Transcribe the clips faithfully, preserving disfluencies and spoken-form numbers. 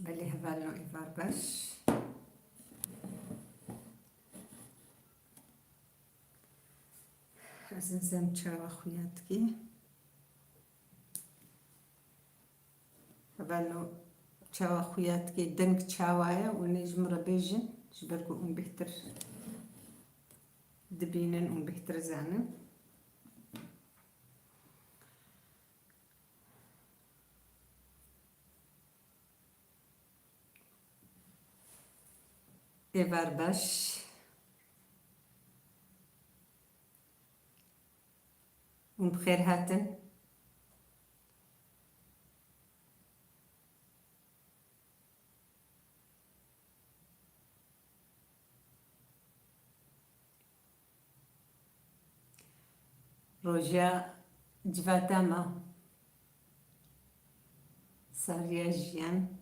Belê hevalno, êvar baş. Ez nizam çawa xuya dikî. Hevalno, çawa xuya dikî, deng çawa ye, hûn ê ji min re bêjin, ji ber ku hûn bêhtir dibînin, hûn bêhtir zanin. Êvar baş. Hûn bi xêr hatin. Roja civata me. Sariya jiyan.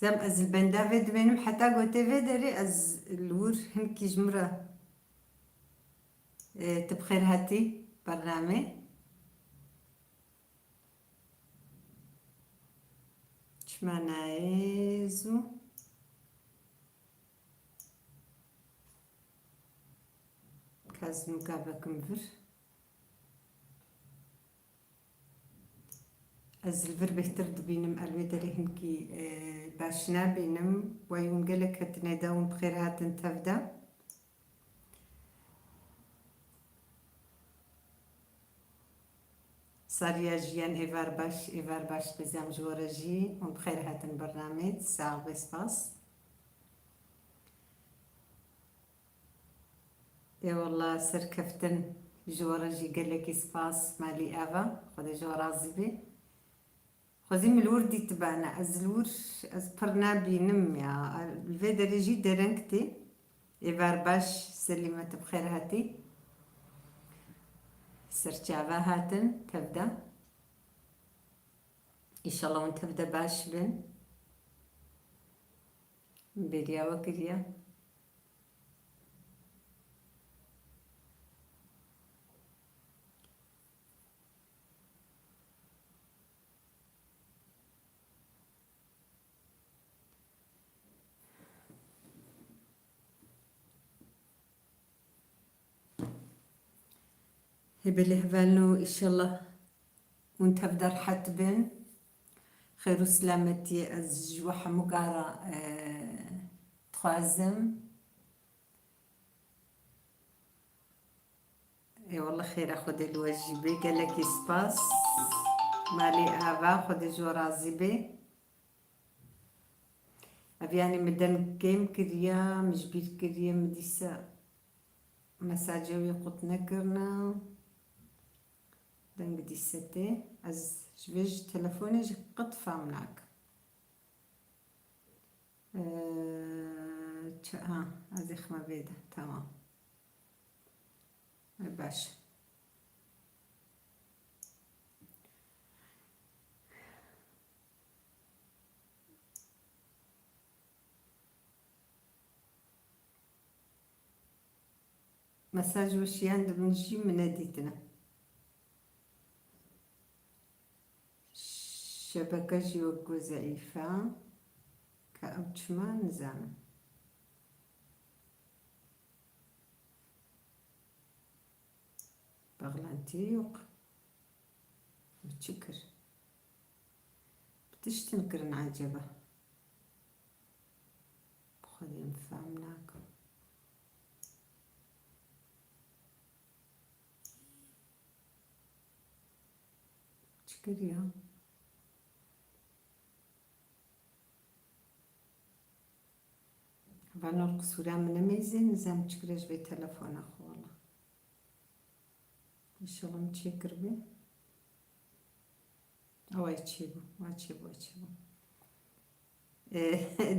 Zem ez li benda vê dimênim heta gotê vê derê ez li wir hinkî ji min re, e, tu bi xêr hatî bernamê. Çima nayê zû? Ka ez nûka vekim vir. Ez li vir bêhtir dibînim, ez li wê derê hinkî, e, baş nabînim. Wey hûn gelek ketine de, hûn bi xêr hatin tev de. Sariya jiyan, êvar baş, êvar baş qîzem ji we re jî. Hûn bi xêr hatin bernamê. Sax be, spas. Ê wallah, serkeftin, ji we re jî gelekî spas, malî ava, Xwedê ji we razî be. Xwezî min li wir dîtibane, ez li wir, ez pir nabînim ya. Li vê derê jî dereng tê. Êvar baş Selîme, tu bi xêr hatî. Serçava hatin tev de. Înşallah hûn tev de baş bin. Min bêriya we kiriye. Hê belê hevalno, înşallah hûn tev de rehet bin. Xêr û selametiyê ez ji we hemûka re, e, dixwazim. Ê wallah xêra Xwedê li we jî bê. Gelekî spas. Malê ava, Xwedê ji we razî bê. Ev yanî min deng kêm kiriya, min ji bîr kiriye, min dîsa mesajê wî qut nekirina. Deng dîse tê. Ez ji vê ji telefonê jî qet fam nakim. Ee, ç-, ha, ez ê xime vê de. Tamam. Ee, baş. Mesaj weşiyan dibin jî min nedîtine. Şebeke jî wek ku zeîf e, ka ew çima nizanim. Bağlantı yok. Çi kir? Bi tiştin kirin eceba? Bi Xwedê em fam nakin. Çi kiriya? Hevalno, qisûra min nemêzin, nizam çi kire ji vê telefona xwe wala. Înşallah min çêkiribû. Ew ay çêbû, wa çêbû, wa çêbû.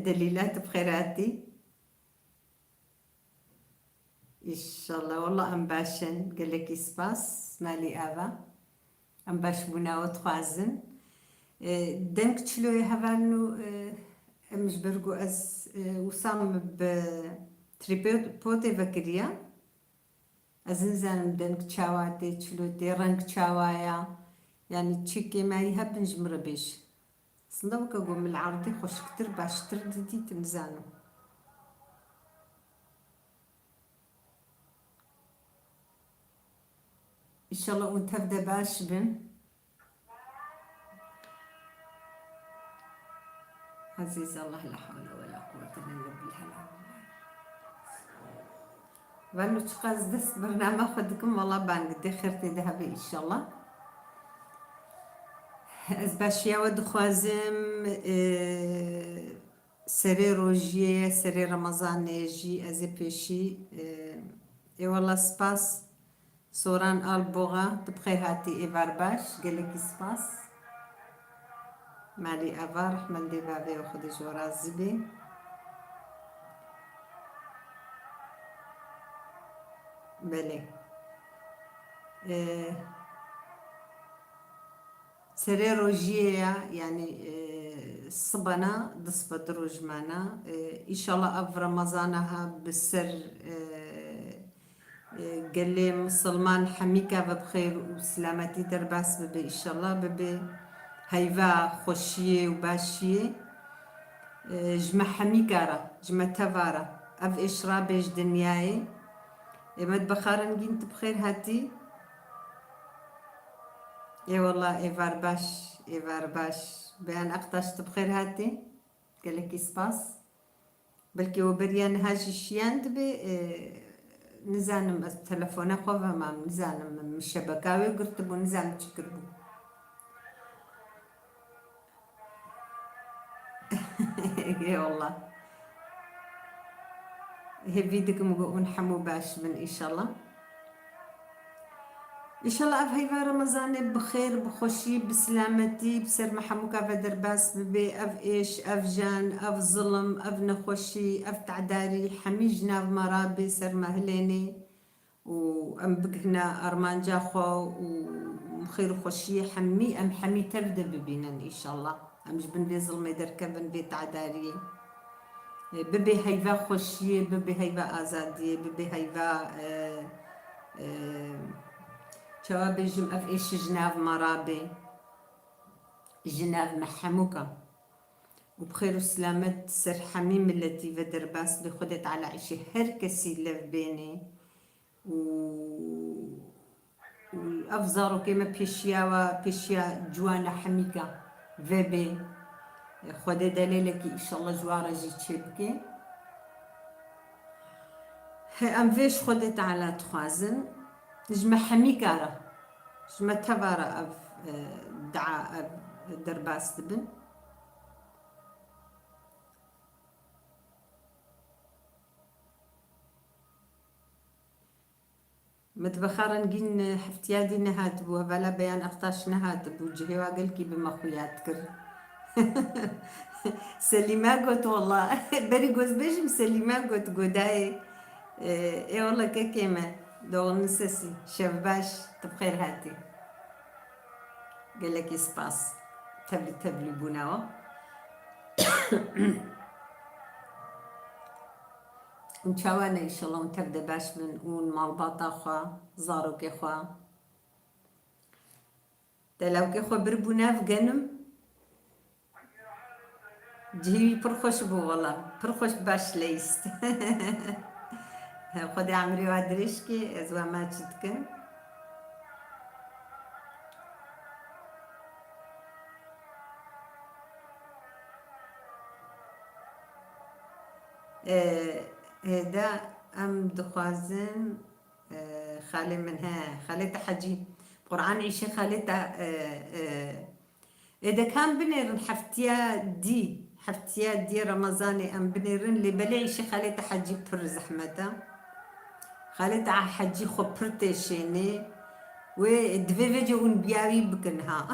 Delîla, tu bi xêr hatî. Înşallah, wala em baş in. Gelekî spas, malî ava. Em başbûna we dixwazin. E, deng çilo ye hevalno, e, em ji ber ku ez, e, wisa min bi trîpodê vekiriya. Ez nizanim deng çawa tê, çilo tê, reng çawa ya. Yanî çi kêmayî hebin ji min re bêjin. Aslında weke ku min li erdê xweşiktir, baştir didît, nizanim. Înşallah hûn tev de baş bin. Ezîz Allah, la hawle we la quwwete illa billah. Vano çiqas dest bernama xwe dikim, wala bang dê xêr tê de hebe înşallah. Ez başiya we dixwazim, e, serê rojiyê, serê Remezanê jî ez ê pêşî, e, ê wala spas. Soran Alboga, tu bi xêr hatî, êvar baş, gelekî spas. Malî Ava, rehmendê bavê û Xwedê ji we razî bê. Belê. Ee, serê rojiyê ya, yanî, ee, sibana, di sibe du roj mana. Ee, înşallah ev Remezana ha bi ser, ee, Gelê misilman hemîka ve bi xêr û silametî derbas bibe, înşallah bibe heyva xweşiyê û başiyê, e, ji me hemîka re, ji me teva re. Ev êş rabe ji dinyayê. Ê me dibe Xarengîn, tu bi xêr hatî. Ê wela, êvar baş, êvar baş. Beyan Aktaş, tu bi xêr hatî. Gelekî spas. Belkî we beriya niha jî şiyan dibe, e, nizanim, ez telefona xwe ve mam, nizanim, min şebeka wê girtibû, nizanim çi kiribû. Ê wela. Hêvî dikim ku hûn hemû baş bin, înşallah. Înşallah ev heyva Remezanê bi xêr, bi xweşî, bi silametî bi ser me hemûka ve derbas bibe. Ev êş, ev jan, ev zilim, ev nexweşî, ev tedarî hemî ji nav me rabe, ser me hilêne û em bigihine armanca xwe û xêr û xweşiyê hemî, em hemî tev de bibînin, înşallah. Em ji bin vê zilmê derkevin, vê tedariyê. E, bibe heyva xweşiyê, bibe heyva azadiyê, bibe heyva, e, e, çawa bêjim, ev êş ji nav me rabe, ji nav me hemûka. Û bi xêr û silamet ser hemî miletî ve derbas be. Xwedê Teala îşê her kesî lev bêne. û, û ev zarokê me pêşiya we, pêşiya ciwana hemîka vebe. Xwedê delêlekî înşallah ji wan re jî çêbike. He, em vê ji Xwedê Teala dixwazin, ji me hemîka re, ji me teva re ev, e, dua, ev derbas dibin. Mitbexa Rengîn heftiya dî nehatibû, hevala Beyan Aktaş nehatibû, cihê wa gelkî bi me xuya dikir. Selîme got, wela. Berî goz bêjim, Selîme got, godayê. Ê, ê wela kekê me, doğunun sesi, şev baş, tu bi xêr hatî. Gelekî spas. Tevlî tevlî bûnewa. Hûn çawa ne, înşallah hûn tev de baş bin û malbata xwe, zarokê xwe. Te lawkê xwe bir bû nav genim. Cihî wî pir xweş bû wela. Pir xweş, baş leyist. Xwedê emrê wa dirêj kê, ez we maç dikim. Ê, hêde em dixwazin, e, xalê min, he, xalê te Hecî. Quran îşê xalê te, e, e, êdek em binêrin heftiya dî, heftiya dî Remezanê em binêrin, lê belê îşê xalê te Hecî pir zehmet e. Xalê te Hecî xwe pir têşênê. Wê divê vê cê hûn biya wî bikin ha.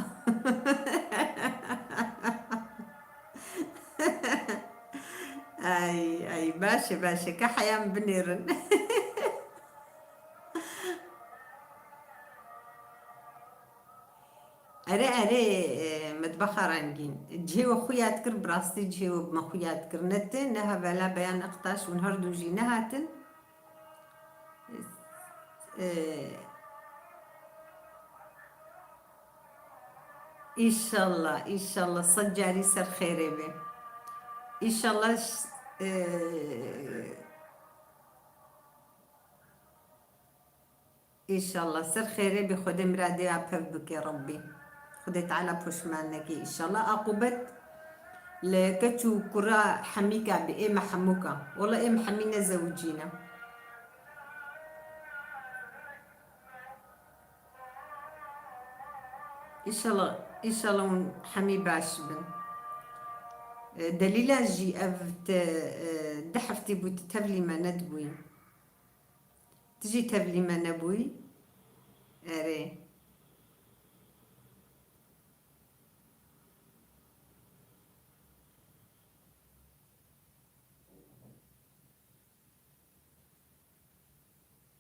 Ay, ay, baş e, baş e. Ka heya em binêrin. Erê, erê, e, Mitbexa Rengîn. Cihê we xuya dikir, bi rastî cihê we bi me xuya dikir. Ne tu, ne hevala Beyan Aktaş, hûn her du jî nehatin. E, Înşallah, înşallah sed carî ser xêrê be. Înşallah ş-, e, Înşallah ser xêrê bê, Xwedê miradê ya pev bike Rebbî. Xwedê Teala poşman neke înşallah. Aqûbet li keç û kura Hemîka bê, ê me Hemûka. Wela ê me Hemî nezewicîne. Înşallah, înşallah hûn hemî baş bin. E, Delîla jî ev te, e, du heftê bû tu tevlî me nedibûyî. Tu jî tevlî me nebûyî? Erê.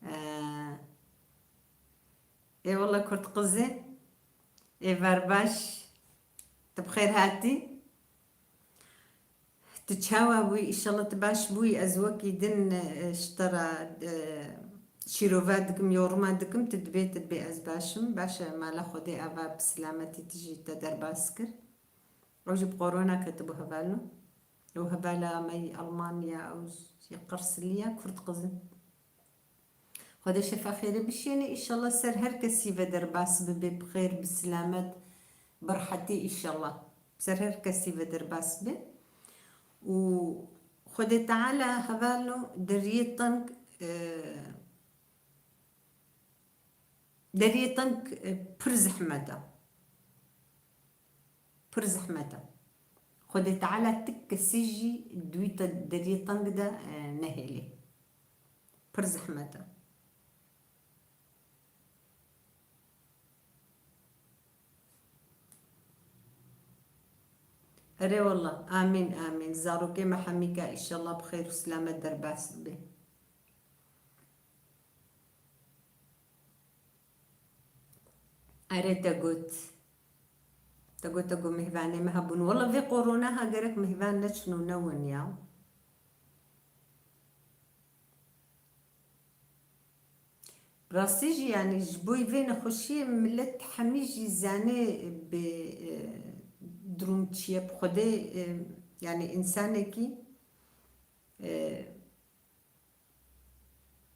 Ee, ê wele Kurd qizê. Ê verbaş. Tu bi xêr hatî. Tu çawa bûyî? Îşallah tu baş bûyî. Ez wekî din, e, ji te re, e, şîrove dikim, yoruma dikim. Tu dibê, tu dibê ez baş im. Baş e, mala Xwedê ava bi silametî tu jî te derbas kir. Ew jî bi korona ketibû hevalno. Ew hevala me yî Almanya, ew jî qirsiliya Kurd qizin. Xwedê şefa xêrê bişêne, îşallah ser her kesî ve derbas bibe, bi xêr, bi silamet, bi rehetî îşallah. Ser her kesî ve derbas be. Û Xwedê Teala hevalno deriyê teng, e, deriyê teng, e, pir zehmet e. Pir zehmet e. Xwedê Teala ti kesî jî di wî te-, deriyê teng de, e, nehêlê. Pir zehmet e. Erê wela, amîn, amîn. Zarokê me Hemîka, îşallah bi xêr û silamet derbas bibe. Erê te got. Te got, te got mêhvanê me hebûn. Wela vê korona ha gerek mêhvan neçin û newin ya. Rastî jî, yanî ji bo vê nexweşiyê milet hemî jî zanê bi, e, durum çi ye, bi Xwedê, e, yanî însanekî, e,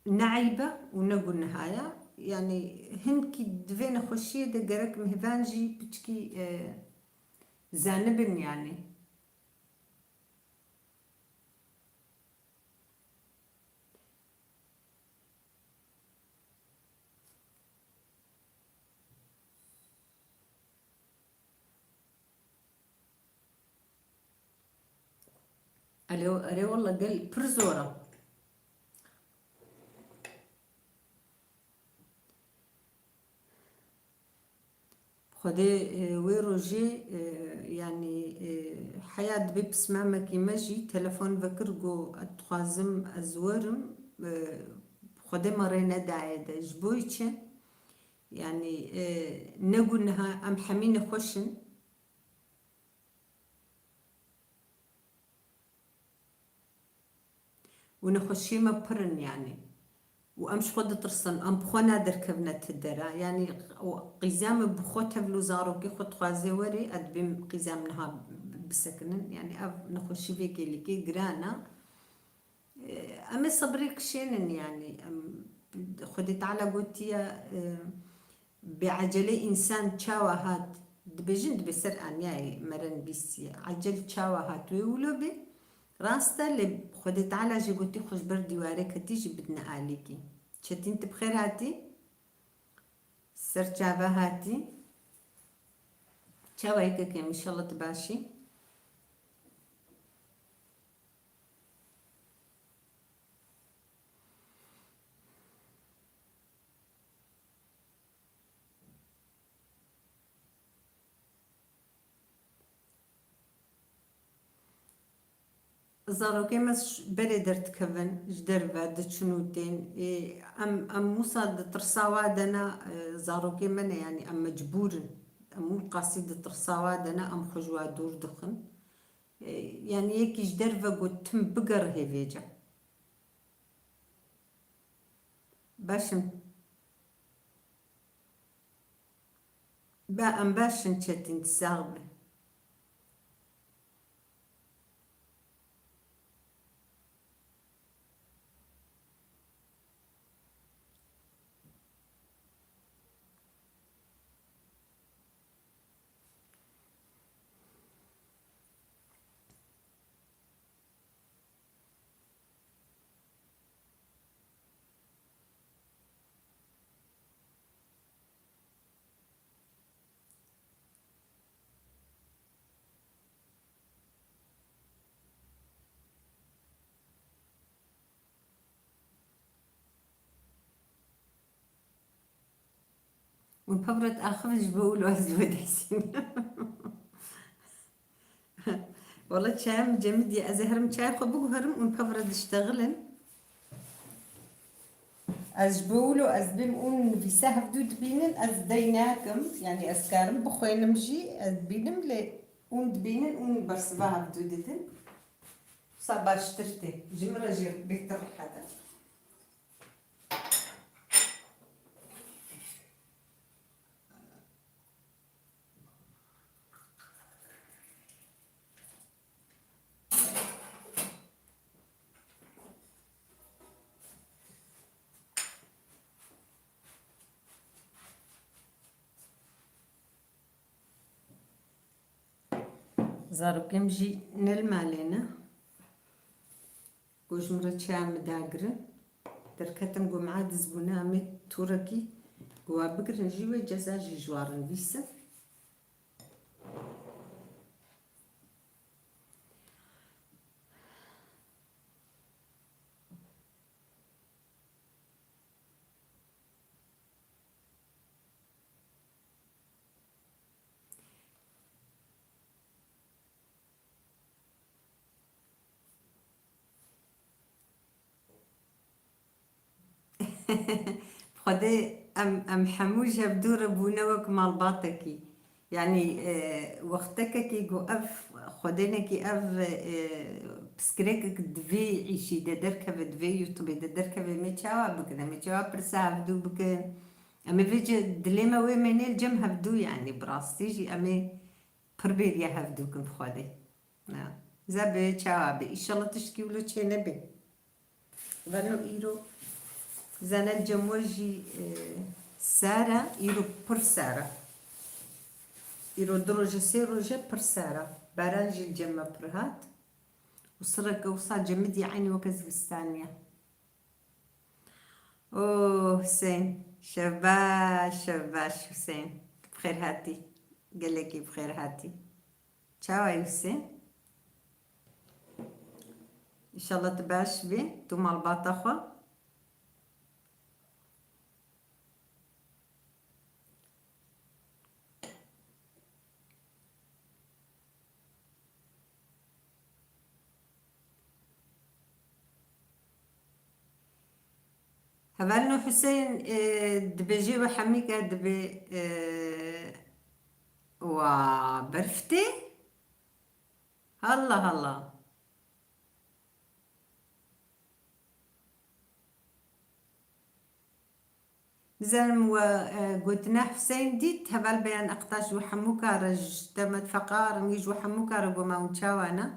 ne eyb e û ne guneha ye. Yanî hinkî di vê nexweşiyê de gerek mêvan jî piçkî, e, zanibin yanî. Erê, erê wela gel pir zor e. Xwedê, e, wê rojê, e, yanî, e, heya dibê pismamekî me jî telefon vekir, got, ez dixwazim ez werim, e, Xwedê me rê nedaye de. Ji bo çi? Yanî, e, ne guneha, em hemî nexweş in. Û nexweşiyê me pir in yanî. Û em ji xwe ditirsin, em bi xwe naderkevine ti dera. Yanî û qîza min bi xwe tevlo zarokê xwe dixwaze were, ez dibêm qîza min niha bisekinin. Yanî ev nexweşî vê kêlîkê giran e. Em ê sebrê kişênin, yanî em, Xwedê Teala gotiye, e, bêecelê însan çawa hat, dibêjin dibê ser anyayê meren bîstiye. Ecel çawa hat wê wilo bê. Rast e, lê Xwedê Teala jî gotî xwe ji ber dîwarê ketî jî bidine alîkî. Çetîn, tu bi xêr hatî. Ser çava hatî. Çawa yekek em, înşallah tu baş î. Zarokê me ş-, berê derdikevin, ji derve diçin û tên. Ê, em, em wisa di tirsa wa de ne, e, zarokê me ne, yanî em mecbûr in. Em wî qasî di tirsa wa de ne, em xwe ji wa dûr dixin. E, yanî yekî ji derve got, tim bigerihê vêce. Baş im. Be em baş in Çetîn, tu sax be. Û pevret axivin ji bo wilo ez li we dihsînim. Wala çaya min cemidî, ez ê herim çaya xwe biguherim û pevre diştexilin. Ez ji bo wilo ez bêm ûn nivîse hevdû dibînin, ez dey nakim. Yanî ez karim bixwênim jî, ez dibînim lê ûn dibînin ûn bersiva hevdû didin. Wisa baştir tê. Ji min re jî bêhtir rihet e. Zarokên jî ne li malê ne. Ku ji min re çaya min dagirin. Derketin ku min aciz bûne, em ê tûrekî ku wa bigirin jî wê ceza jî ji wa re nivîsin. Xwedê em, em hemû ji hevdû re bûne wek malbatekî. Yanî, e, wextekekî ku ev xwedênekî ev, e, pirsgirêkek di vê îşî de derkeve, di vê YouTubeê de derkeve, em ê çawa bikin? Em ê çawa pirsa hevdû bikin? Em ê vê ci dilê me wê mênê li cem hevdû, yanî bi rastî jî em ê pir bêriya hevdû kin bi Xwedê. Ya. Zebe çawa be? Îşallah tiştkî wilo çê nebe. Vano îro zane li cem we jî, e, sar e, îro pir sar e. Îro du roje, sê roje pir sar e. Baran jî li cem me pir hat. Û sireke wisa cemidî eynî weke zivistaniye. Oh Husên, şev baş, şev baş Husên. Bi xêr hatî. Gelekî bi xêr hatî. Çawa yî Husên? Înşallah tu baş bî, tu malbata xwe. Hevalno Husên, e, dibêjê we hemî ke dibê, e, wa berf tê? Allah Allah. Nizanim we, e, gotina Husên dît, heval Beyan Ektaş ji we hemû kare, ji te metfeqa re, wî ji we hemû kare goma hûn çawa ne?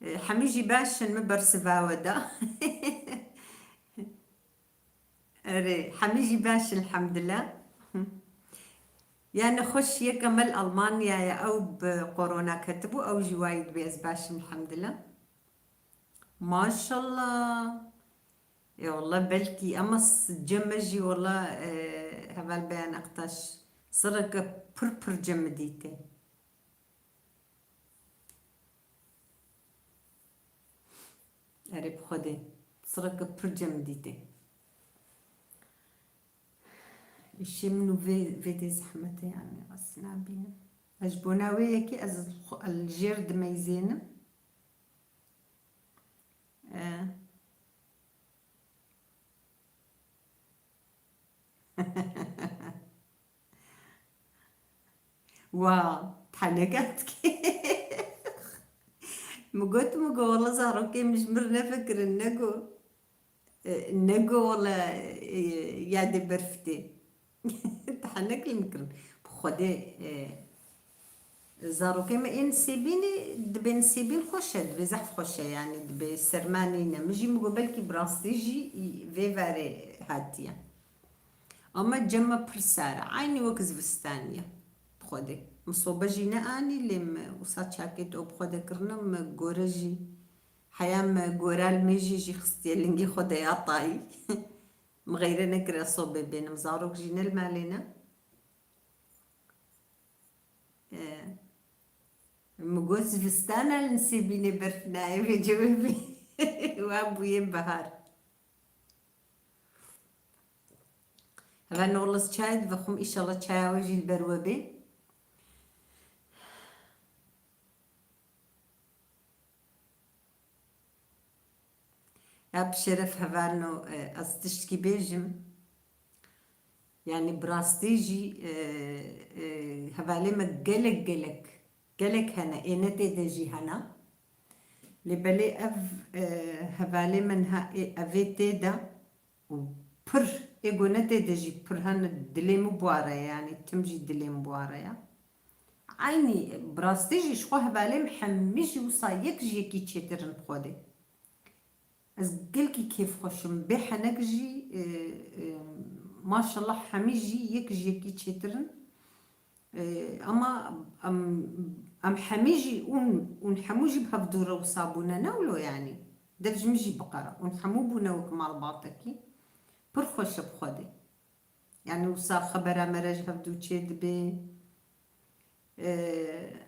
E, hemî jî baş in, min bersiva we da. Erê, hemî jî baş in, elhamdulillah. Ya nexweş yeke me li Almanyayê, ew bi korona ketibû, ew jî wayî dibê ez baş im, elhamdulillah. Maşallah. Ê wallah belkî, ama s-, cem me jî wallah, e, heval Beyan Ektaş sireke pir pir cem min dîtê. Erê bi Xwedê. Sireke pir cem min dîtê. Îşê min û vê, vê dê zehmetê, yanî ez nabînim. Ez ji bona wê yekê ez xwe, li jêr dimeyzênim. E. Wa, teneke dikê. Min got, min got, wala zarokê min ji min re nefikirin, nego, e, nego, wala, e, yadê berf tê. Tehenek li min kirin. Bi Xwedê, e, zarokê me ên Sêbînê dibên Sêbîn xweş e, dibê zehf xweş e, yanî dibê serma nîne. Min jî min got belkî bi rastî jî vê verê hatiye. Ama cem me pir sar e, eynî wek zivistanî ye. Bi Xwedê. Min sobe jî neanî, lê min wisa çakêt ew bi Xwedê kirine, min gore jî, heya min gora li mêjê jî xistiye lingê Xwedê ya tayî. Min xeyre nekire sobê bênim, zarok jî ne li malê ne. Ee, Min got zivistana li Sêbînê berf nayê, vê cewê bê. Wa bûye bihar. Heve nolis çay divexwim, îşallah çaya we jî li ber we bê. Ya bi şeref hevalno, e, ez tiştkî bêjim. Yanî bi rastî jî, e, e, hevalê me gelek, gelek, gelek hene, ê ne tê de jî hene. Lê belê ev, e, hevalê min ha, ê, ev ê tê de û pir, ê go ne tê de jî pir hene, dilê min buare ye, yanî tim jî dilê min buare ye. Eynî bi rastî jî ji xwe hevalê min hemî jî wisa yek ji yekî çêtir in bi Xwedê. Ez gelkî kêfxweş im. Bê henek jî, e, e, maşallah hemî jî yek ji yekî çêtir in. E, ama em, em hemî jî ûn, ûn hemû jî bi hev dû re wisa bûne, ne wilo yanî. Dev ji min jî biqere. Ûn hemû bûne wek malbatekî. Pir xweş e bi Xwedê. Yanî wisa xebera me re ji hev dû çê dibe. E,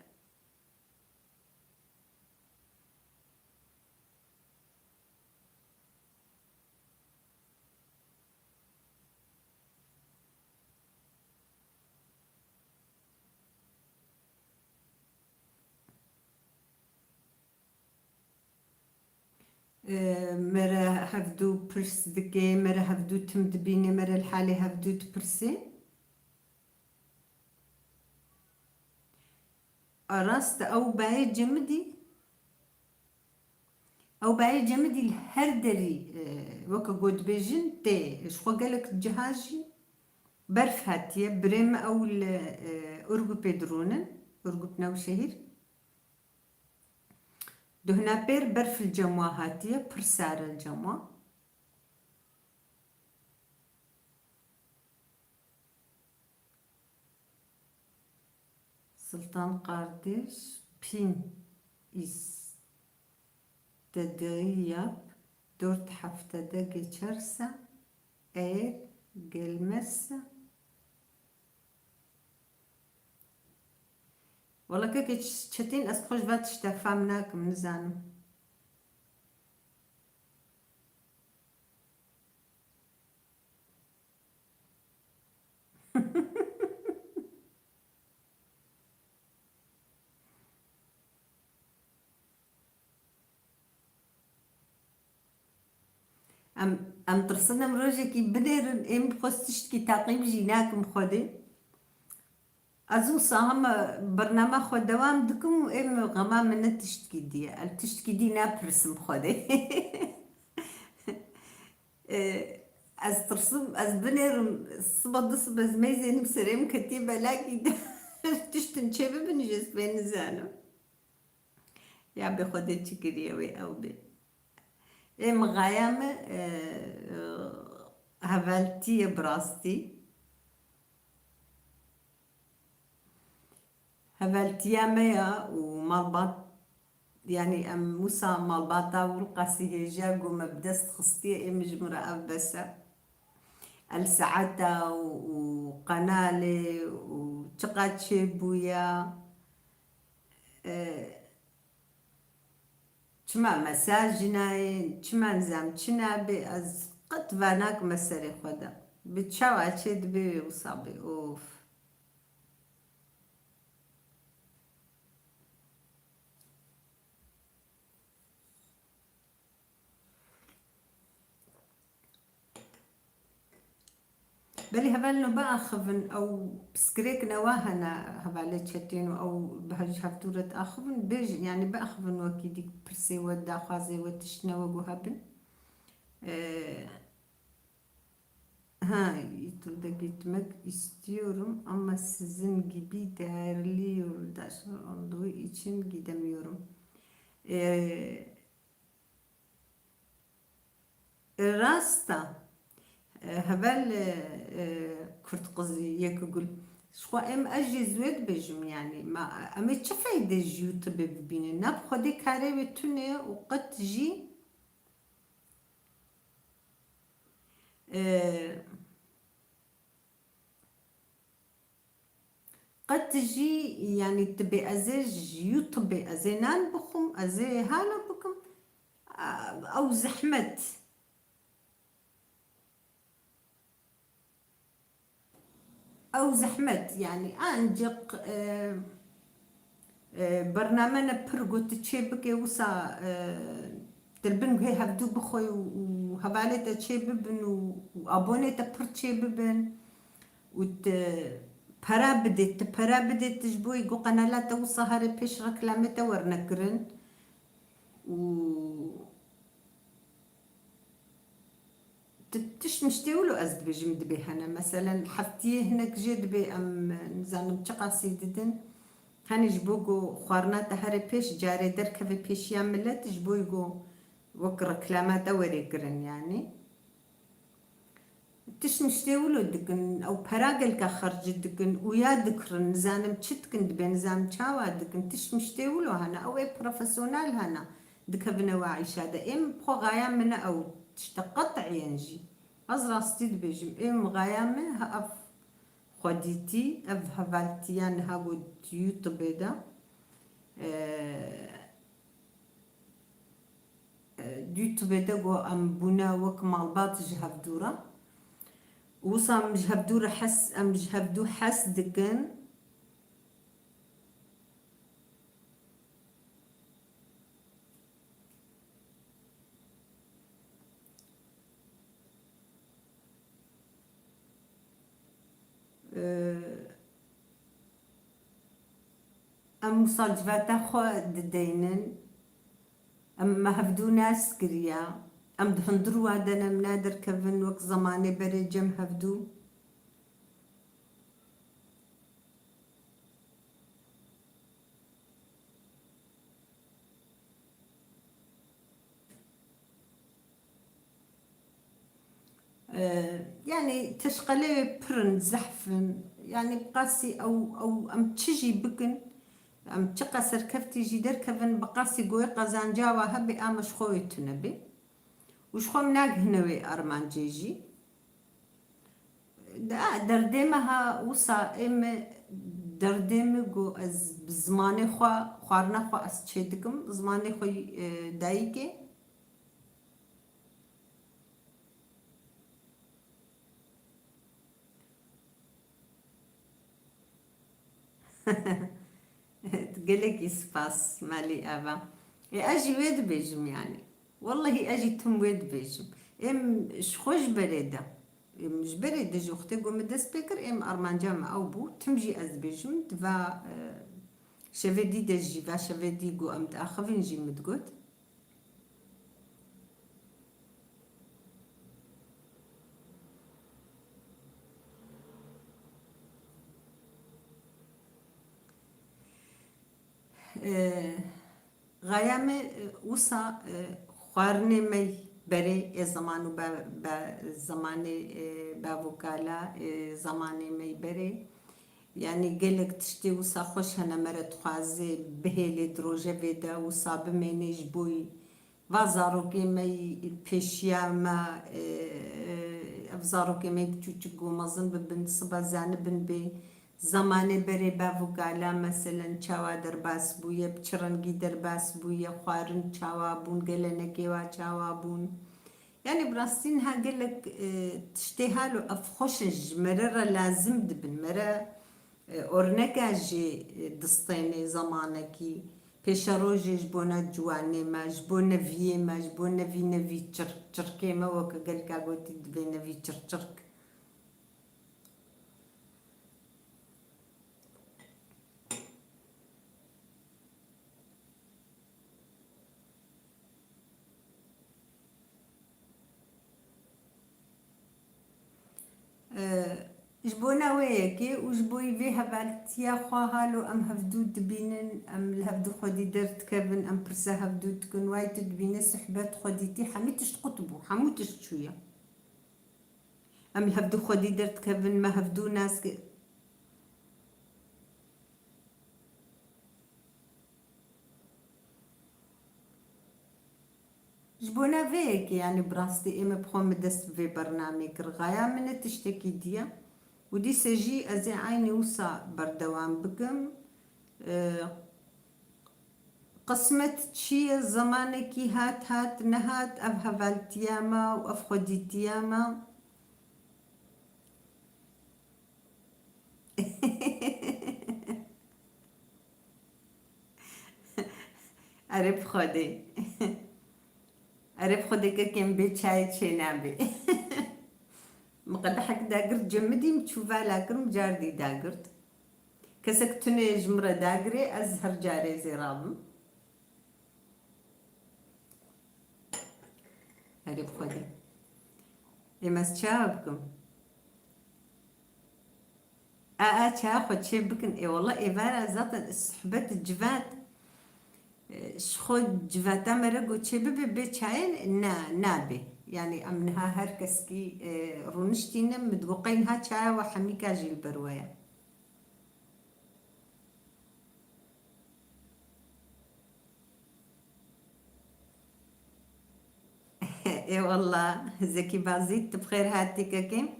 Ee, me re hevdû pirs dike, me re hevdû tim dibîne, me re li halê hevdû dipirsê. A rast e, ew bayê cemidî, ew bayê cemidî li her derî, e, weke ku dibêjin, tê. Ji xwe gelek ciha jî berf hatiye. Birê me ew li, e, Urgupê dirûnin, Urgup Newşehîr. Duhna pêr berf li cem wa hatiye, pir sar e li cem wa. Sultan kardeş, pîn istediği yap, dört haftada geçerse, eğer gelmezse, Wala kekê Ç-, Çetîn, ez xwe ji va tişta fam nakim, nizanim. Em, em tirsin em rojekî binêrin, êm xwe tiştkî teqîb jî nakim Xwedê. Ez wisa hema bernama xwe dewam dikim û êm xema min ne tiştkî dî ye. Ez tiştkî dî napirsim Xwedê. E, ez tirsim, ez binêrim, siba du sibe ez meyzênim serê min ketiye belakî de. Tiştin çê bibin jî ez pê nizanim. Ya bê Xwedê çi kiriye wê ew bê. Ê mixaya me, e, e, hevaltî ye bi rastî. Hevaltiya me ya û malbat, yanî em wisa malbata Wilqasî hêja ku me bi dest xistiye, ê min ji min re ev bes e. El saeta û, û qenalê û çiqas çêbûya, e, çima mesaj nayê, çima nizam çi nabê, ez qet va nakime serê xwe de. Bi çawa çê dibê wê wisa bê, of. Belê hevalno biaxivin, ew pirsgirêk newa hene hevalê Çetîn û ew bi hev-, ji hevdû re diaxivin, bêjin, yanî biaxivin wekî dî pirsê we, daxwazê we, tiştine we ku hebin. Ee, Ha, YouTube'da gitmek istiyorum ama sizin gibi değerli yoldaşlar olduğu için gidemiyorum. Ee, e, rast e. E, heval, e, e, Kurd qizî yek gul. Ji xwe em ez jî zû dibêjim, yanî, ma, em ê çi feyde ji YouTube bibînin? Ne bi Xwedê karê wê tune û qet jî, e, qet jî, yanî, dibê ez ê ji YouTube ez ê nan bixwim, ez ê hala bikim. A, ew zehmet. Ew zehmet, yanî, ancak, e, e, bername ne pir got tu çê bike, wisa, e, tu li bin guhê hevdû bixwe û, û hevalê te çê bibin û, û abonê te pir çê bibin û tu pera bidê, tu pera bidê, tu ji bo ku qenala te wisa herê pêş reklamê te werne kirin û Ti-, tişt miştê wilo ez dibêjim dibê hene. Meselen heftiyê hinek jê dibê em, nizanim çiqasî didin. Henî ji bo ku xwarina te here pêş, carê derkeve pêşiya milet, ji bo ku wek reklama te were kirin, yanî. Tişt miştê wilo dikin, ew pera gelka xerci dikin, û ya dikirin, nizanim çi dikin, dibê nizanim çawa dikin, tişt miştê wilo hene, ew ê profesyonel hene. Dikevine we îşa de. Êm xwe xaya min e ew tişte qet'iyên jî. Ez rastî dibêjim. Êm xaya min he ev xwedîtî, ev hevaltiya niha got YouTube de. E, e, YouTube de got em bûne wek malbat ji hevdû re. Wisa em ji hevdû re hes, em ji hevdû hes dikin. Ee, em wisa civata xwe dideynin. Em me hevdû nas kiriya. Em di hundir wa de ne, em naderkevin wek zemanê berê cem hevdû. Ee, yanî teşqelê wê pir in, zehf in. Yanî bi qasî ew, ew em çi jî bikin, em çiqas serkeftî jî derkevin, bi qasî goyê qezanca wa hebe, ama ji xwe wê tune bê. Û ji xwe em nagihine wê armancê jî. De-, derdê me ha wisa ê me, derdê me ku ez bi zimanê xwe, xwarina xwe ez çê dikim, zimanê xwe, e, dayikê. Gelekî spas, malî ava. Ê, ez jî wê dibêjim, yanî. Wellehî ez jî tim wê dibêjim. Êm ji xwe ji berê de. Êm ji berê de ji wextê ku min dest pê kir, êm armanca me ew bû. Tim jî ez dibêjim, di va, e, şevê dî de jî, va şevê dî ku em diaxivin jî min digot. Ee, Xaya me, e, wisa, e, xwarinê me berê ê zeman û be, be, zemanê, e, bavokala, e, zemanê me berê. Yanî gelek tiştê wisa xweş hene, me re dixwaze bihêlê di rojevê de wisa bimênê ji bo va zarokê me yî pêşiya me, e, e, ev zarokê me yî biçûçik ku mezin bibin, sibe zanibin bê. Zemanê berê bavokala, meselen, çawa derbas bûye, bi çi rengî derbas bûye, xwarin çawa bûn, gelenekê wa çawa bûn. Yanî bi rastî niha gelek, e, tiştê halo ev xweş in, ji me re re lazim dibin. Me re, e, orneka jê, e, distênê zemanekî. Pêşerojê ji bona ciwanê me, ji bo neviyê me, ji bo nevî nevî çirk, çirkê me, weke gelka gotî dibê nevî çirk çirk. Ji bona wê yekê û ji bo vê hevaltiya xwe halo em hevdû dibînin, em li hevdû xwedî derdikevin, em pirsa hevdû dikin, way tu dibîne suhbet xwedîtî, hemî tişt qut bû, hemû tişt çûye. Em li hevdû xwedî derdikevin, me hevdû nas ki-, Ji bona vê yekê, yanî bi rastî ê me bi xwe min dest bi vê bernamê kir. Xaya min ne tiştekî diye. Û dîse jî ez ê eynî wisa berdewam bikim. Ee, qismet çi ye, zemanekî hat, hat, nehat, ev hevaltiya me û ev xwedîtiya me. Erê bi Xwedê. Erê bi Xwedê kekên bê çayê çê nabê. Min qedehek dagirt cem min dî, min çû vala kir, min cardî dagirt. Kesek tune ji min re dagirê, ez her carê zê rabim. Erê bi Xwedê. Ê, ez çawa bikim? A, a, çawa xwe çê bikin. Ê, wela êvara zaten suhbet civat. E, ji xwe civata me re got çê bibe, bê çayê ne, nabê. Yanî em niha her keskî, e, rûniştîne, min digot qey niha çaya we hemîka jî li ber we ye. Ê wela, Zekî Bazît, tu bi xêr hatî kekê.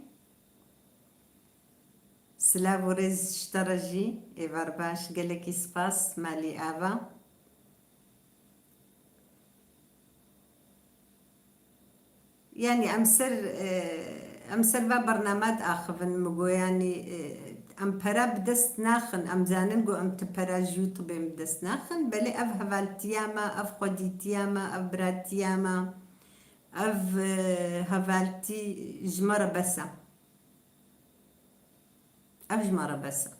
Silav û rêz ji te re jî, êvar baş, gelekî spas, malî ava. Yanî em ser, e, em ser va bernama diaxivin, min got, yanî, e, em pera bi dest naxin, em zanin ku em ti pera ji YouTube bi dest naxin, belê ev hevaltiya me, ev xwedîtiya me, ev biratiya me, ev, e, hevaltî ji me re bes e. Ev ji me re bes e.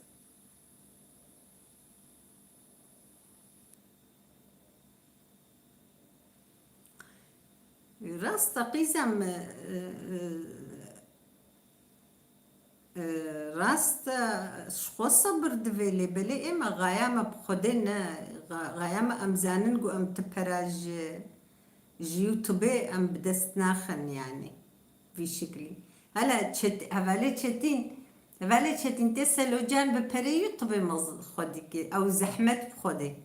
Rast e qîzem, e, e, e, rast e, ji xwe sebir divê lê belê ê me xaya me bi Xwedê ne, xa-, xaya me em zanin ku em ti pera ji, ji YouTube em bi dest naxin yanî. Vî şiklî. Hele Çet-, hevalê Çetîn, hevalê Çetîn tê Selocan bi perê YouTube mez xwe dike. Ew zehmet bi Xwedê.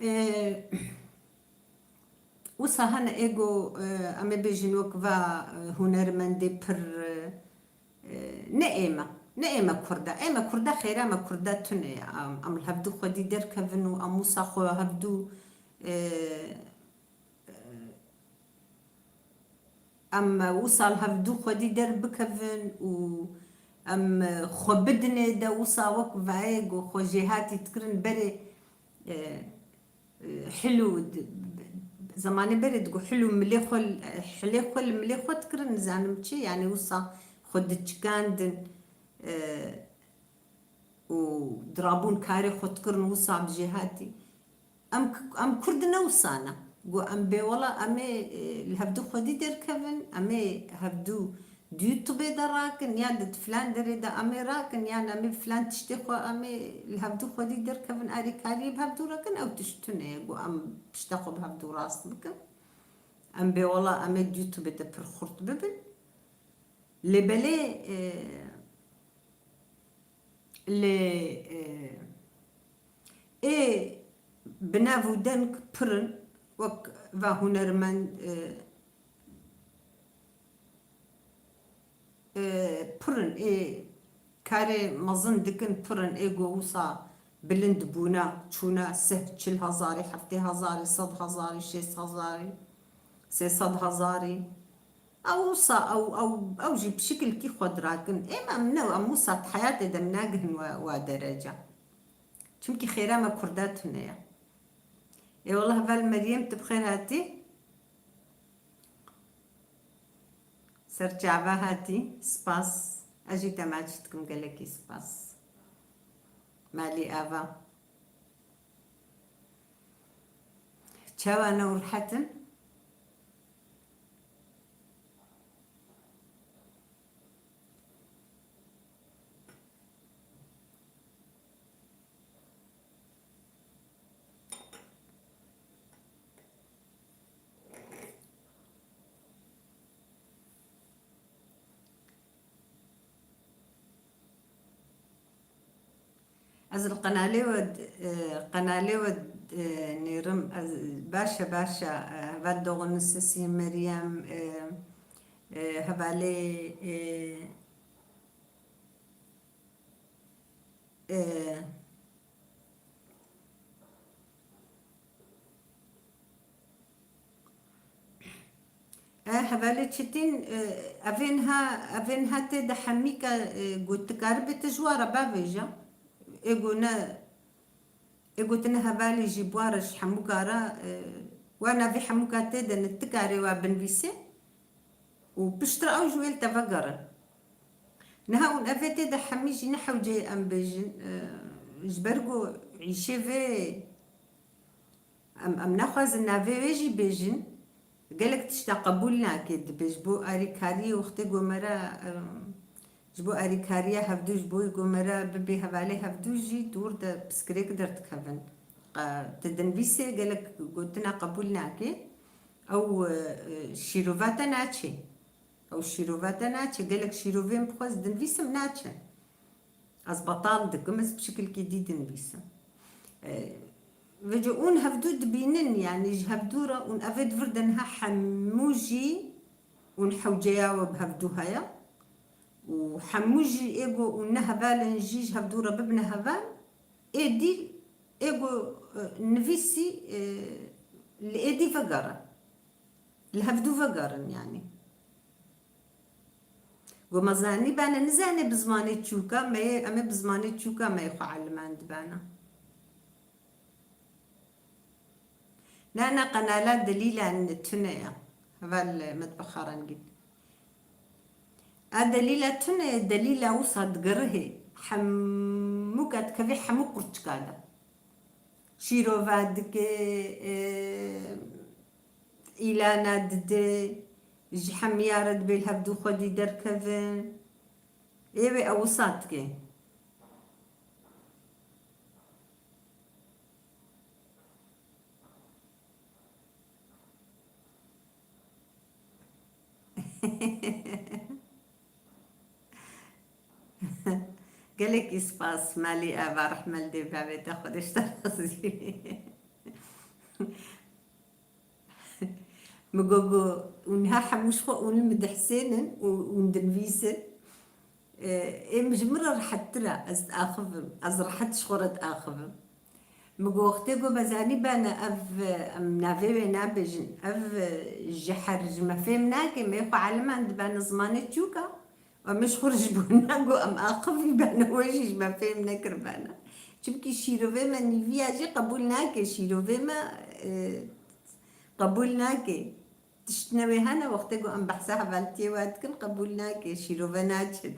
Ee, wisa hene ê go, e, em ê bêjin wek va, e, hunermendê pir, e, e, ne ê me, ne ê me Kurda. Ê me Kurda xêra me Kurda tune ye. Em, em li hevdû xwedî derkevin û em wisa xwe hevdû, e, Em wisa li hevdû xwedî derbikevin û em xwe bidinê de wisa wek vayê ku xwe jêhatî dikirin berê, e, e, hil û di-, zemanê berê digo hil û milê xwe, hilê xwe li milê xwe dikirin, nizanim çi, yanî wisa xwe diçikandin, e, û dirabûn karê xwe dikirin wisa bi jêhatî. Em k-, em Kurd ne wisa ne. Got, em bê wela em ê, e, li hevdû xwedî derkevin, em ê hevdû di YouTubeê de rakin, yan di filan derê de em ê rakin, yan em ê filan tiştê xwe em ê li hevdû xwedî derkevin, alîkariyê bi hevdû rakin, ew tişt tune ye. Got, em pişta xwe bi hevdû rast bikin. Em bê wela em ê di YouTubeê de pir xurt bibin. Lê belê, e, Lê, e, ê bi nav û deng pir in, wek va hunermend, e, e, pir in, ê karê mezin dikin, pir in, ê go wisa bilind bûne, çûne sih çil hezarî, heftê hezarî, sed hezarî, şêst hezarî, sê sed hezarî. Ew wisa, ew, ew, ew jî bi şikilkî xwe dirakin. Ê me, em ne, em wisa di heyatê de em nagihin we, we derece. Çimkî xêra me Kurda tune ye. Ê wela heval Meryem, tu bi xêr hatî. Ser çava hatî, spas. Ez jî te maç dikim, gelekî spas. Malî ava. Çawa ne û rehet in? Ez li qenalê we, e, qenalê we, e, nêrim, ez, baş e, baş e, e, heval Doğu Sesî, Meryem, e, e, hevalê, e, e, E, hevalê Çetîn, e, evê niha, evê niha tê de hemîka, e, got, tu karibê tu ji wa re bavêje. Ê got ne, ê got ne hevalê jî bi wa re ji hemûka re, e, wa navê hemûka tê de ne tu karê wa binivîsê û piştre ew ji wê li te vegerin. Niha hûn evê tê de hemî jî ne hewceyê em bêjin, e, ji ber ku îşê vê Em, em naxwazin navê wê jî bêjin. Gelek tişta qebûl nake. Dibê ji bo arîkariyê wextê ku me re, em, ji bo arîkariya hevdû, ji bo ku me re bibê hevalê hevdû jî dûr de piskirêk derdikevin. Qe-, tu dinivîsê gelek gotina qebûl nake. Ew, e, e, şîrova te naçe. Ew şîrova te naçe. Gelek şîrovên bi xwe ez dinivîsim naçe. Ez betal dikim, ez bi şikilkî dî dinivîsim. E, vêca hûn hevdû dibînin, yanî ji hevdû re hûn evê di vir de niha hemû jî hûn hewceya we bi hevdû heye û hemû jî ê ku hûn ne heval in jî ji hevdû re bibine heval, êdî ê ku, e, nivîsî, e, li êdî vegere. Li hevdû vegerin yanî. Ku me zanî bane nizane bi zimanê çûka me yê, em ê bi zimanê çûka me yê xwe elimandibane. Na, na, qenala Delîla n-, tune ye. Heval Metbexa Rengîn. A Delîla tune ye, Delîla wisa digirihê. Hemûka dikevê hemû qurçika de. Şîrova dike, e, îlana dide, ji hemiya re dibê li hevdû xwedî derkevin. Ê wê ew wisa dike. Gelekî spas, malî ava, rehme li dê bavê te, Xwedê ji te razî. Min got, got, hûn niha hemû ji xwe hûn li min dihsênin û hûn dinivîsin. E, ê min ji min re rehettir e, ez diaxivim, ez rehet ji xwe re diaxivim. Min got, wextê ku me zanî bane ev, em navê wê nabêjin, ev ji her ji me fêm nake, me xwe elimandibane zimanê çûka. Em ji xwe re ji bo nago em aqivî bene, we jî ji me fêm nekiribane. Çimkî şîrovê me nîviya jî qebûl nake, şîrovê me, e, qebûl nake. Tişt newê hene, wextê ku em behsa hevaltiyê we dikin, qebûl nake, şîrove naçin.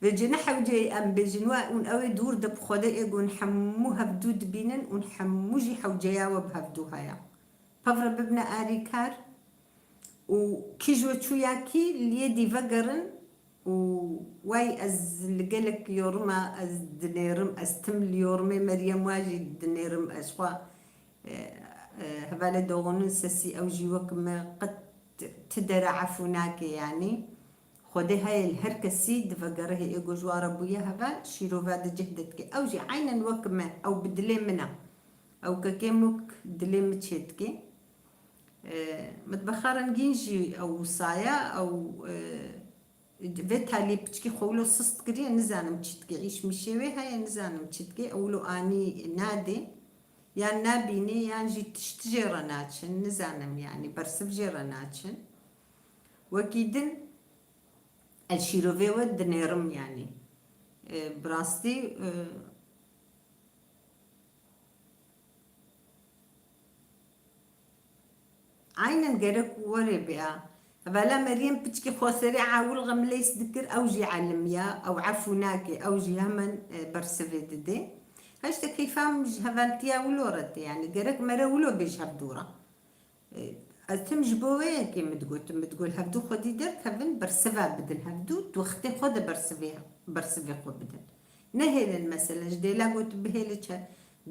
Vêca ne hewceyê em bêjin we, hûn ew ê dûr de bi Xwedê ê gon hemû hevdû dibînin, hûn hemû jî hewceya we bi hevdû heye. Pevre bibine arîkar û kî ji we çû ya kî li yê dî vegerin û wey ez li gelek yorima ez dinêrim, ez tim li yorimê Meryem wa jî dinêrim, ez xwe, e, e, hevalê Doğu'nun sesî ew jî wek me qet ti dere efû nake yanî. Xwedê heye li her kesî divegerihê ê ku ji wa re bûye heval, şîrova di cih de dike. Ew jî eynen wek me, ew bi dilê min e. Ew kekê mûk dilê min çêdikê. E, Mitbexa Rengîn jî ew wisa ye, ew, e, vê talî piçkî xwe wilo sist kiriye, nizanim çi dikê. Îş mişê wê heye, nizanim çi dikê. Ew wilo anî nadê. Yan nabînê, yan jî tişt jê re naçin, nizanim yanî, bersiv jê re naçin. Wekî din, ez şîrovê we dinêrim yanî. E, bi rastî, e, Aynen gerek were bêya. Hevala Meryem piçkî xweserê ewil xemlês dikir, ew jî elimiya, ew efû nake, ew jî hemen, e, bersivê didê. Heşte keyfa min ji hevaltiya wilo re tê, yani gerek mere wilo bê ji hevdû re. E, ez tim ji bo wê yekê min digot, min digot hevdû xwedî derkevin, bersiva bidin hevdû, di wextê xwe de bersivê, bersivê xwe bidin. Nehêlin mesela, ji dêla got bihêle çe,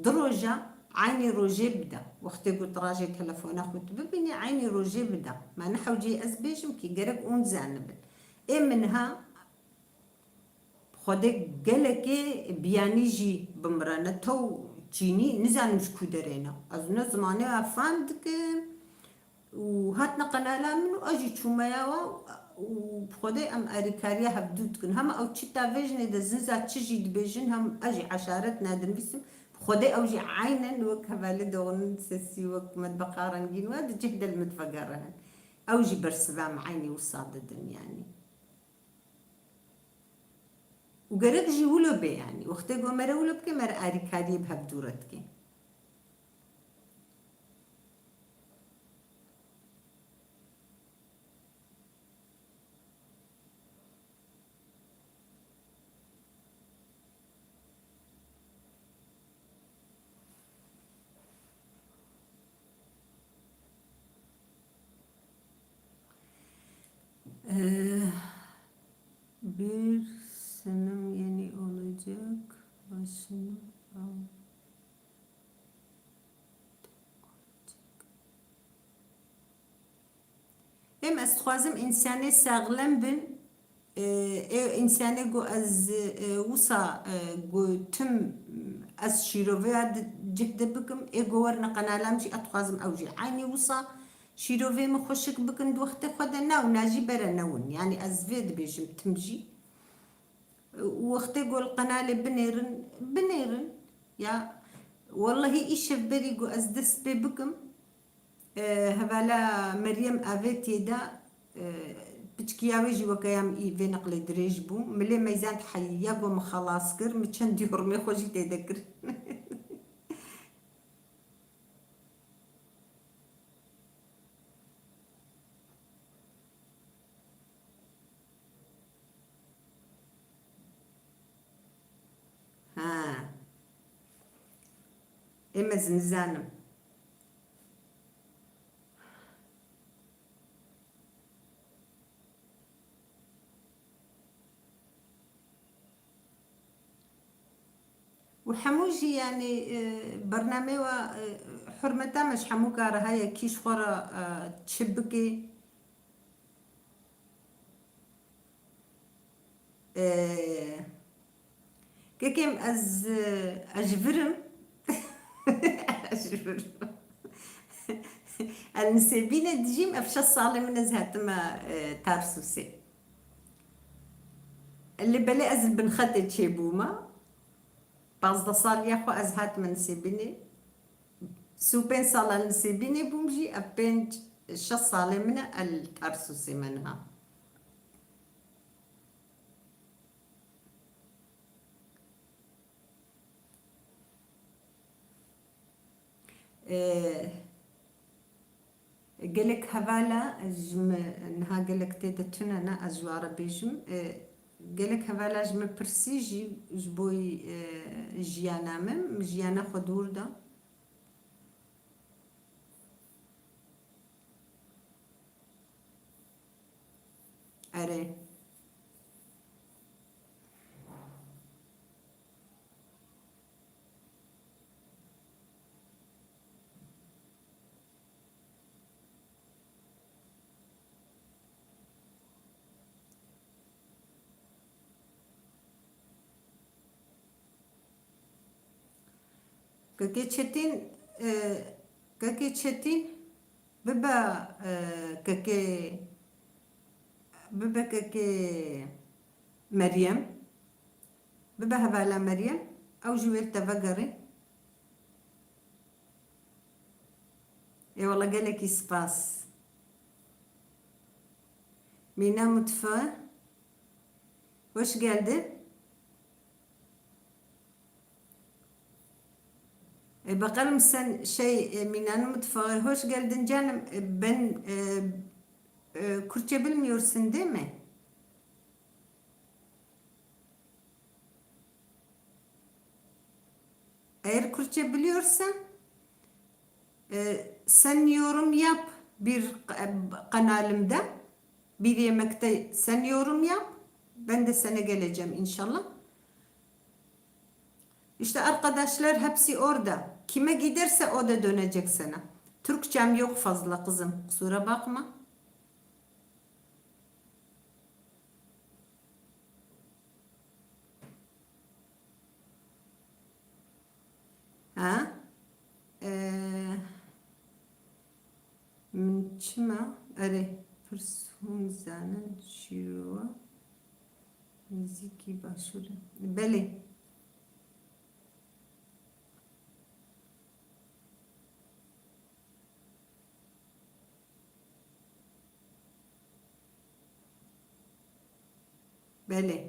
du roja, eynî rojê bide. Wextê got rajê telefona xwe tu bibînî, eynî rojê bide. Ma ne hewceyî ez bêjim kî, gerek ûn zanibin. Ê min ha, Xwedê gelekê biyanî jî bimire, ne tew çînî, nizanim ji ku derê ne. Ez ne zimanê we fam dikim û hatine qenala min û ez jî çûme ya we û bi Xwedê em alîkariya hevdû dikin. Hema ew çi tavêjinê de zinza çi jî dibêjin, hem ez jî eşaret nadinivîsim. Bi Xwedê ew jî eynen wek hevalê dixwin sesî wek medbexa rengîn we di cih de li min digere. Ew jî bersiva min eynî wisa didin yanî. Û gerek jî wilo bê, yanî wextê ku mere wilo bike, mere alîkariyê bi hevdû re dike. Ee, bir senem yeni olacak. Başını al. Em ez dixwazim însanê saxlem bin, e, ê însanê ku ez, e, wisa, e, ku tim ez şîroveya di, cih de bikim, ê ku werine qenala min jî ez dixwazim ew jî eynî wisa şîrovê min xweşik bikin di wextê xwe de, na û na jî bere newin. Yanî ez vê dibêjim tim jî. Û wextê ku li qenalê binêrin, binêrin. Ya, wellehî îşev berî ku ez dest pê bikim, E, hevala Meryem avêtiyê de, e, piçkiya wê jî weke ya min î vê neqlê dirêj bû. Milê meyzand heyî ya ku min xelas kir, min çend yormê xwe jî tê de kir. Ha. Êm ez nizanim. Û hemû jî, yanî, e, bernameyê we, e, hurmeta me ji hemû kare heye, kî ji xwe re, e, çi bike. Ee, kekem ez, ez ji vir im. Ez ji vir im. Ez Nisêbînê dijîm, ev şeş salê min ez hatime, e, Tarsûsê. Lê belê ez li Binxetê çêbûme. Pazdeh saliya xwe ez hatime Nisêbînê. Sî û pênc sala li Nisêbînê bûm jî, ev pênc, şeş salê min e, ez li Tarsûsê me niha. Ee, Gelek hevala ji min niha gelek tê de tune ne, ez ji wan re bêjim. E, gelek hevala ji min pirsî jî ji bo, e, jiyana min, min jiyana xwe dûr da. Erê. Kekê Çetîn, e, Kekê Çetîn, bibe, e, Kekê, bibe Kekê Meryem, bibe hevala Meryem, ew jî wê li te vegerê. Eyvallah, gelekî spas. Mîna Mutfe, hoş geldin. E, bakalım sen şey, e, Minan Mutfağı, hoş geldin canım. E, ben, e, e, Kürtçe bilmiyorsun değil mi? Eğer Kürtçe biliyorsan, e, sen yorum yap bir, e, kanalımda, bir yemekte sen yorum yap. Ben de sana geleceğim inşallah. İşte arkadaşlar hepsi orada. Kime giderse o da dönecek sana. Türkçem yok fazla kızım. Kusura bakma. Ha? Ee, min çima? Erê, pirs hûn zanin şîrova. Nêzîkî başûrê. Belê. Belê.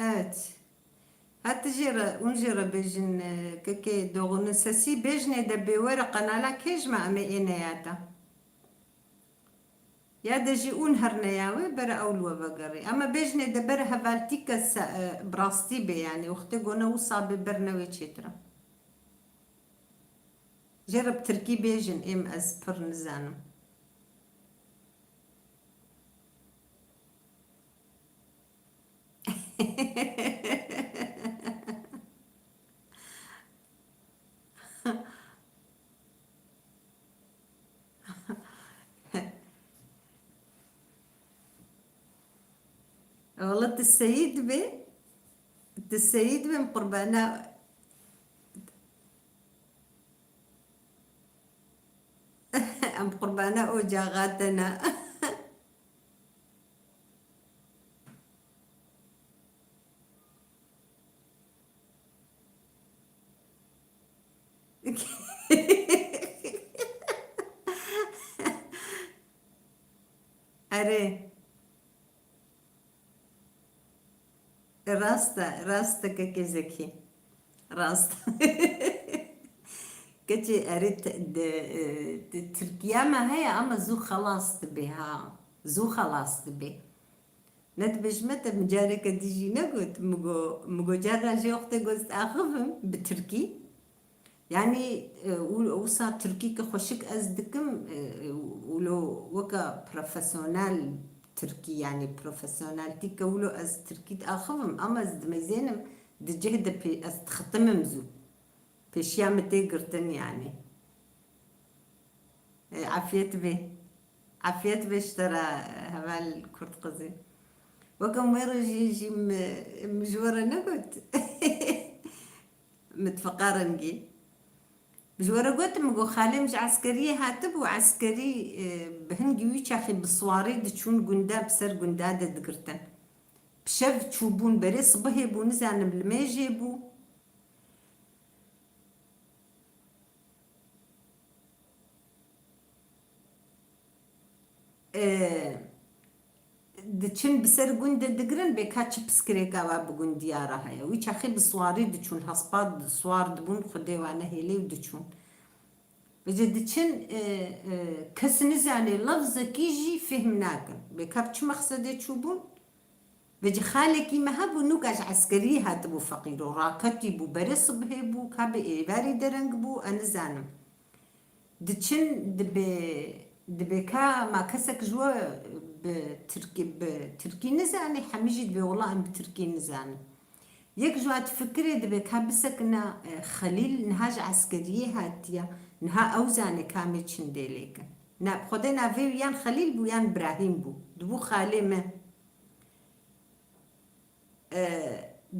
Evet. Hati jê re, hûn jê re bêjin, e, kekê Doğu'nun sesi, bêjinê de bê were kanala kê ji me em ê êne ya te. Ya de jî hûn herne ya wê, bere ew li we vegerê. Ama bêjinê de bere hevaltîke se-, e, bi rastî bê, yanî wextê gone wisa bê berne wê çêtir e. Jê re bi tirkî bêjin, êm ez pir nizanim. Wala tu seyîd be, tu seyîd be, em qurbana, em qurbana ocaxa te ne. Erê. Rast e, rast e kekê Zekî. Rast. Keçê erê te-, de, e, de Tirkiye me heye ama zû xelas dibe ha. Zû xelas dibe. Ne dibêjime te min careke dî jî negot, min got, min got cara jê wextê got ez axivim bi tirkî. Yanî, e, û-, wisa tirkî ke xweşik ez dikim, e, û lo weke profesyonel tirkî, yanî profesyoneltî ke wilo ez tirkî diaxivim, ama ez dimezênim di cih de pê-, ez dixitimim zû. Pêşiya min tê girtin yanî. E, afiyet be. Afiyet be ji te re, heval Kurd qizê. Weke wê rojê jî min, min ji we re negot. Mitfiqa rengî. Ji we re gotim, min got, xalê min ji eskeriyê hatibû, eskerî, e, bi hingî wî çaxî bi siwarî diçûn gunda, bi ser gunda de digirtin. Bi şev çûbûn, berê sibihê bû, nizanim limêjê bû. E, diçin bi ser gund de digirin, bê ka çi piskirêka wa bi gundiya re heye. Wî çaxî bi siwarî diçûn, hespa siwar dibûn, Xwedê wa nehêlê û diçûn. Vêce diçin, e, e, kes nizane, lefzekî jî fêhm nakin. Bê ka bi çi mexsedê çûbûn? Vêce xalekî me hebû, nûka ji eskeriyê hatibû feqîro, raketî bû, berê sibhê bû, ka bi êvarî dereng bû, e, nizanim. Diçin dibê, dibê ka ma kesek ji we bi tirkî, bi tirkî nizanî, hemî jî dibê wela em bi tirkî nizanin. Yek ji we difikirê dibê ka bisekine, e, Xelîl niha ji eskeriyê hatiye, niha ew zane ka em ê çin dê lê kin. Na, bi Xwedê navê wî yan Xelîl bû yan Birahîm bû. Dibû xalê me. E,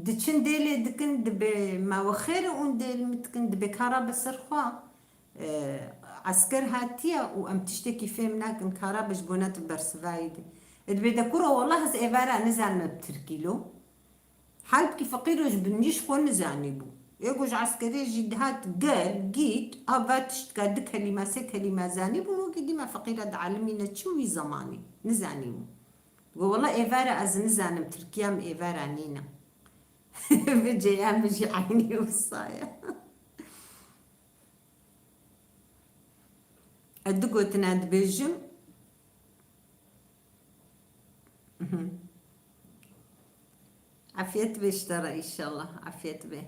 diçin dêlê dikin, dibê ma we xêr e ûn dêl min dikin, dibê ka rabe ser xwe, e, esker hatiye û em tiştekî fêm nakin, ka rabe ji bona tu bersivayî de. E, dibê de kuro, wela ez êvara nizanim bi tirkî lo. Halbkî feqîro ji binî ji xwe nizanîbû. Ê ku ji eskerê jî dihat gel, gît, a va tiştka du kelîme, sê kelîme zanîbû, wekî dîme feqîra dialimîne çi wî zemanî? Nizanîbû. Go, wela êvara ez nizanim, tirkiya min êvara nîne. Vê cêya min jî eynî wisa ye. Ez du gotina dibêjim. Mhm. Afiyet be ji te re înşallah. Afiyet be.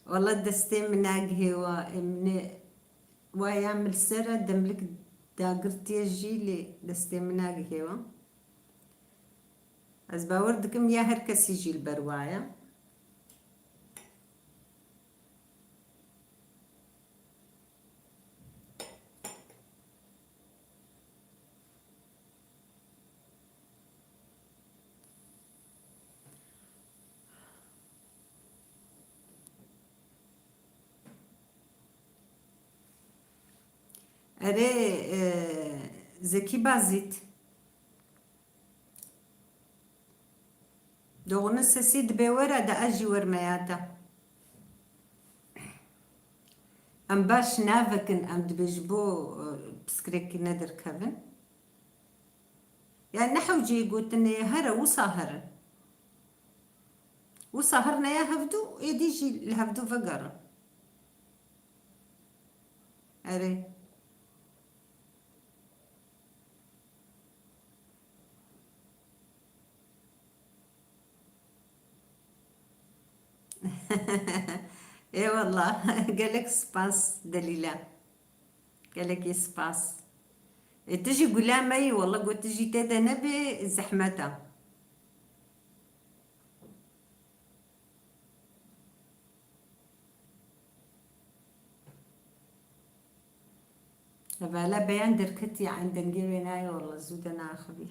Wela destê min nagihê wa, em ne, wa ya min li ser e, demlik dagirtiye jî lê destê min nagihê wa. Ez bawer dikim ya her kesî jî li ber wa ye. Erê, e, Zekî Bazît. Doğunun sesî dibê were de ez jî wermeya te. Em baş navekin, em dibê ji bo, e, piskirêkî nedirkevin. Yani ne hewceyê gotinê ye, here wisa herin. Wisa herine ya hevdû, êdî jî li hevdû vegerin. Erê. Ê wallah. Gelek spas Delîla. Gelekî spas. Ê, tu jî gula me yî, wallah, got tu jî tê de nebê, zehmet e. Hevala beyan derketî, eyn dengê wê nayê, wela zû de naxivî.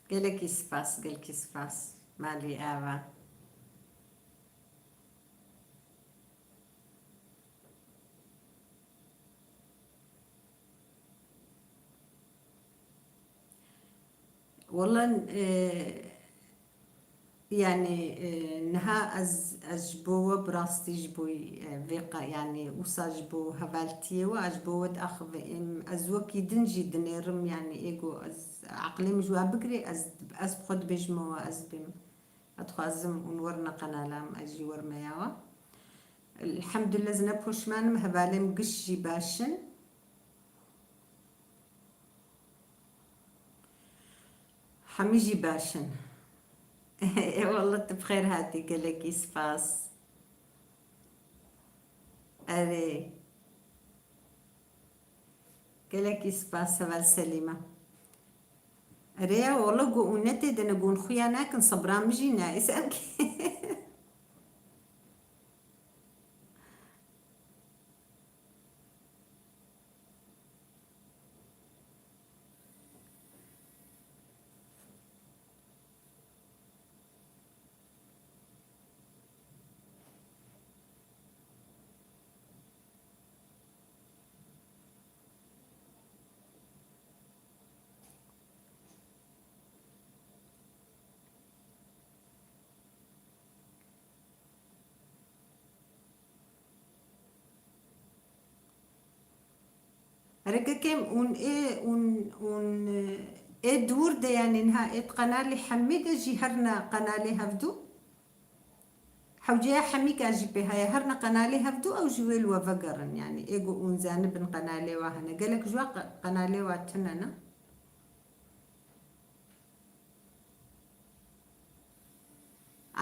Gelekî spas, gelekî spas. Malî ava. Wela, e, yani, e, niha ez, ez ji bo we bi rastî ji bo, e, vê qa-, yani, wisa ji bo hevaltiyê we, ez ji bo we diaxivim. Ez wekî din jî dinêrim, yani, êgo ez eqlê min ji we bigirê, ez, ez bi xwe dibêjim we, ez bêm. Ez dixwazim hûn werine qenala min, ez jî wermeya we. Elhamdulillah, ez ne poşman im, hevalê min giş jî baş in. Hemî jî baş in. Ê wallah, tu bi xêr hatî, gelekî spas. Erê. Gelekî spas, heval Selîma. Erê ya, wala go û netê de ne gon xuya nakin, sebra min jî nayê ser kê. Hereke kêm ûn ê, ûn, ûn, ê dûr de, yanî niha ê di qenalê hemî de jî herine qenalê hevdû. Hewceya hemî ka jî pê heye, herine qenalê hevdû, ew jî wê li we vegerin, yanî ê ku ûn zanibin qenalê wa hene. Gelek ji wa qe-, qenalê wa tune ne?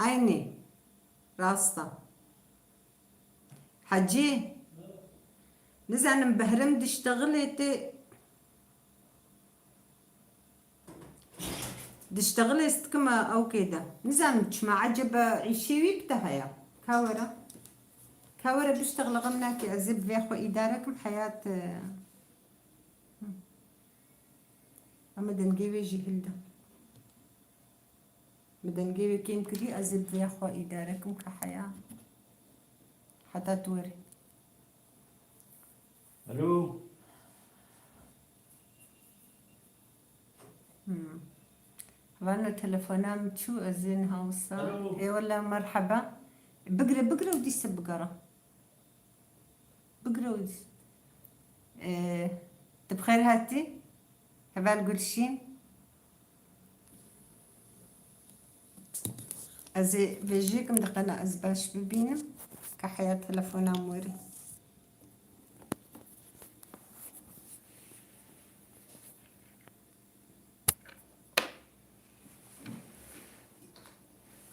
Eynî. Rast e. Hecî, nizanim, Behrim diştexilê tê. Diştexilê stikima ewkê de. Nizanim çima ecebe îşê wî bi te heye. Ka were. Ka were biştexile xem nakê ez ê bi vê xwe îdare kim heyat, e, Hı. Ama dengê wê jî hilda. Min dengê wê kêm kirî, ez ê bi vê xwe îdare kim ka heya. Heta tu werî. Alo. Hmm. Vana telefona min çû, ez ê niha wisa. Alo. Ê wela merheba. Bigire, bigire û dîse bigere. Bigire û dîse. Ee, tu bi xêr hatî. Heval Gulşîn. Ez ê vêjê kim diqena ez baş bibînim. Ka heya telefona min werî.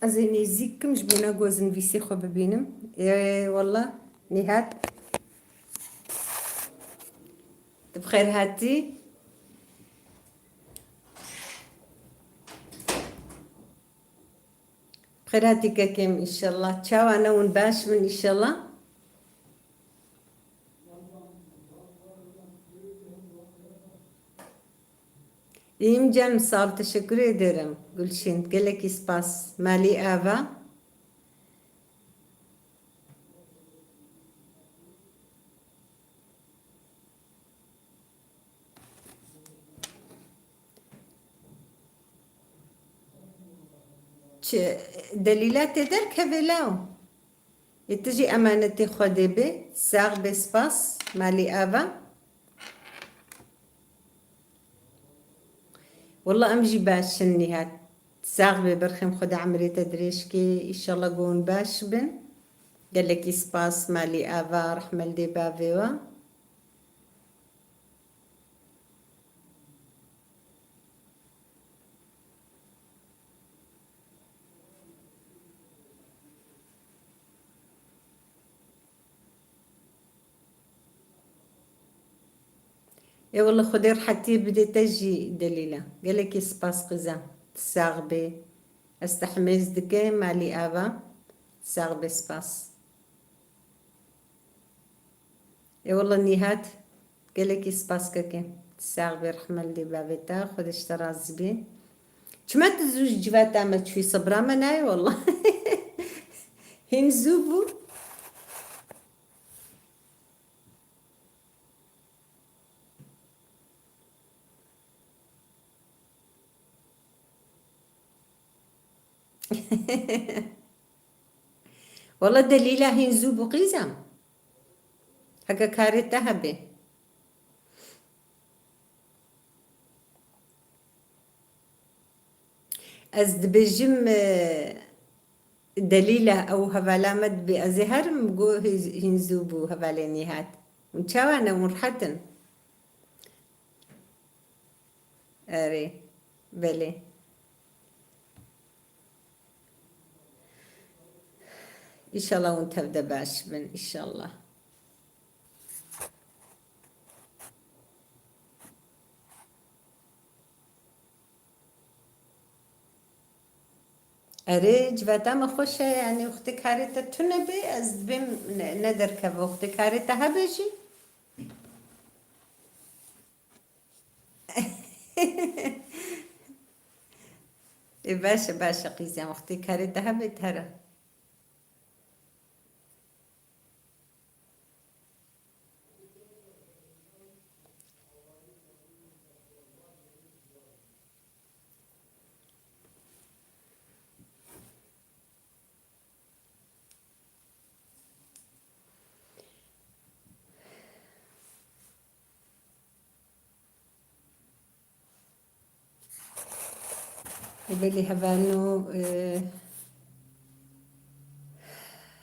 Ez ê nêzîk kim ji bo ne gozinvîsê xwe bibînim. Ê wela Nîhat. Tu bi xêr hatî. Bi xêr hatî kekêm înşallah. Çawa ne hûn baş bin înşallah. İyiyim canım, sağ ol, teşekkür ederim. Gülşin, gelekî spas. Malî ava. Çi, Delîla tê derkeve law? Ê tu jî emanetê Xwedê bê. Sax bê, spas. Malî ava. Wela em jî baş in Nîhat. Sax bê, berxêm Xwedê emirê te dirêj kê. Înşallah ku hûn baş bin. Gelekî spas, malî ava, rehme li dê bavê we. Ê wele Xwedê rehetiyê bide te jî Delîla. Gelekî spas qîza. Tu sax bê. Ez te hemêz dike, malî ava. Sax bê, spas. Ê wele Nîhat, gelekî spas keke. Sax bê, rehme li dê bavê te, Xwedê ji te razî bê. Çima tu zû ji civata me çûyî, sebra me nayê wele. Hîn zû bû. Wele Delîla hîn zû bû qîza. Heke karê te hebe. Ez dibêjim, e, Delîla ew hevala me dibê ez ê herim, got hîn zû bû hevalê Nîhat. Hûn çawa ne, hûn rehet in? Erê, belê. Înşallah hûn tev de baş bin, înşallah. Erê, civata me xweş e, yanî wextê karê te tune bê, ez dibêm ne, ne derkeve. Wextê karê te hebe jî. Ê, baş e, baş e qîzyan, wextê karê te hebe, tu here. Belê hevano, e,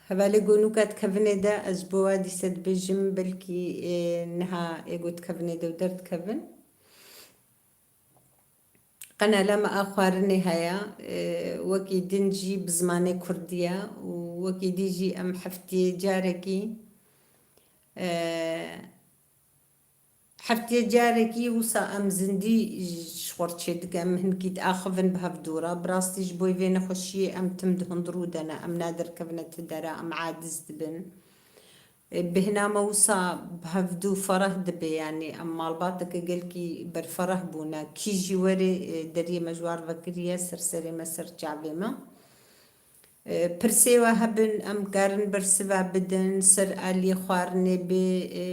hevalê gonûka di kevinê de, ez ji bo we dîse dibêjim, belkî, e, niha ê got kevinê de û derdikevin. Qenala me a xwarinê heye, e, wekî din jî bi zimanê kurdî ye û wekî dî jî em heftiyê carekî, e, Heftê carekî wisa em zindî ji xwe çêdikin, em hinkî diaxivin bi hevdû re. Bi rastî ji bo vê nexweşiyê em tim di hundirû de ne, em naderkevine ti dera, em aciz dibin. E, bêhna me wisa bi hevdû fereh dibe, yanî em malbateke gelkî berfereh bûne. Kî jî were, e, deriyê me ji wan re vekiriye, ser serê me, ser çavê me. E, pirsê we hebin, em karin bersiva bidin, ser aliyê xwarinê bê, e,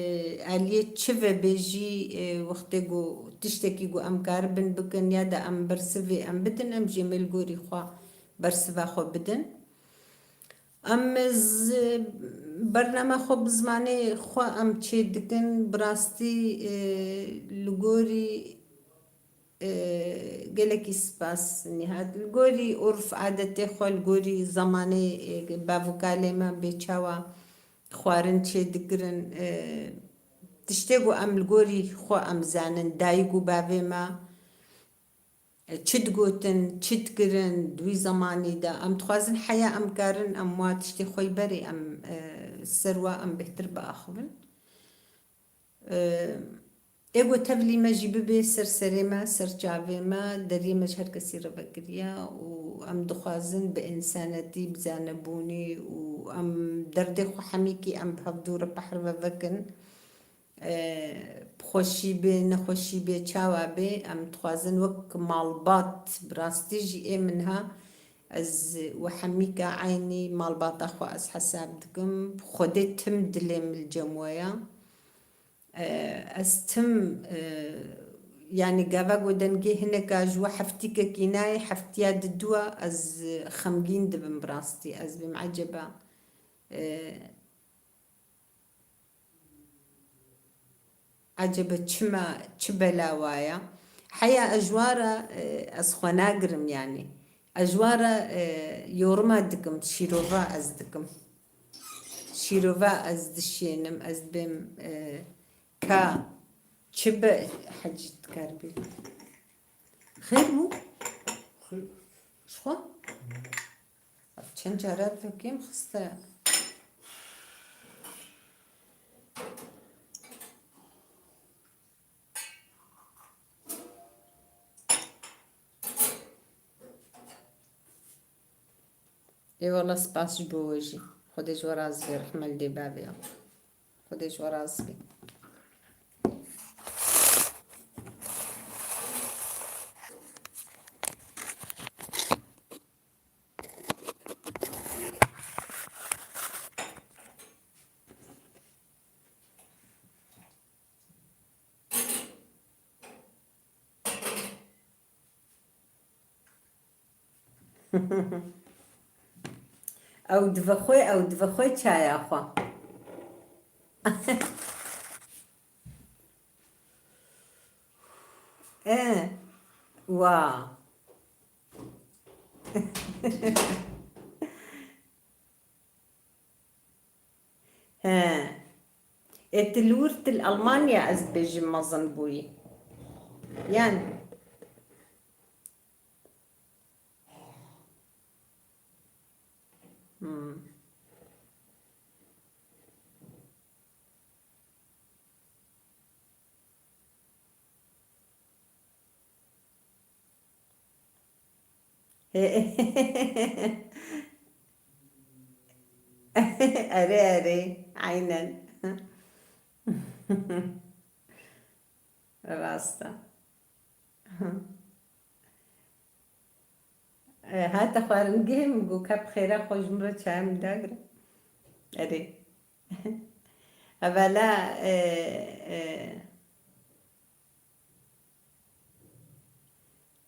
aliyê çi ve bê jî, e, wextê ku tiştekî ku em karibin bikin ya da em bersivê em bidin, em jê me li gorî xwe bersiva xwe bidin. Em zi-, bername xwe bi zimanê xwe em çê dikin, bi rastî, e, li gorî, e, gelekî spas Nîhat. Li gorî urf adetê xwe, li gorî zemanê, e, bav û kalê me bê çawa xwarin çê dikirin, e, tiştê ku em li gorî xwe em zanin, dayik û bavê me, e, çi digotin, çi dikirin di wî zemanî de. Em dixwazin heya em karin, em wa tiştê xwe yî berê, em, e, ser wa em bêhtir biaxivin. E, ê ku tevlî me jî bibe ser serê me, ser çavê me, deriyê me ji her kesî re vekiriye û em dixwazin bi însanetî, bi zanebûnî û em derdê xwe hemîkî em bi hevdû re pehre ve vekin. E, bi xweşî bê, nexweşî bê, çawa bê, em dixwazin wek malbat, bi rastî jî ê min ha, ez we hemîka eynî malbata xwe ez hesab dikim. Xwedê tim dilê min li cem we ye. E, ez tim, e, yanî gava ku dengê hineka ji we heftîkekî nayê, heftiya diduwa ez xemgîn dibim bi rastî. Ez bêm eceba, e, Ecebe çima, çi bela wa ya? Heya ez ji wa re, e, ez xwe nagirim yanî. Ez ji wa re, e, yorima dikim, şîrova ez dikim. Şîrova ez dişênim, ez dibêm, e, ka çi be, Hecî dikar bê. Xêr bû? Xêr. Ji xwe? Çend cara vekêm xiste. Ê wele spas ji bo we jî. Xwedê ji we razî be, rehme li dê bavê ya. Xwedê ji we razî be. Ew divexwe, ew divexwe çaya xwe. E, wa. He. Ê, tu li wir, tu li Almanya, ez dibêjim mezin bûyî. Yan. Hmm. Erê, erê, aynen. Rast e. E, hate xwaringehê min got, ka bi xêra xwe ji min re çaya min dagire. Erê. Hevala, e, e,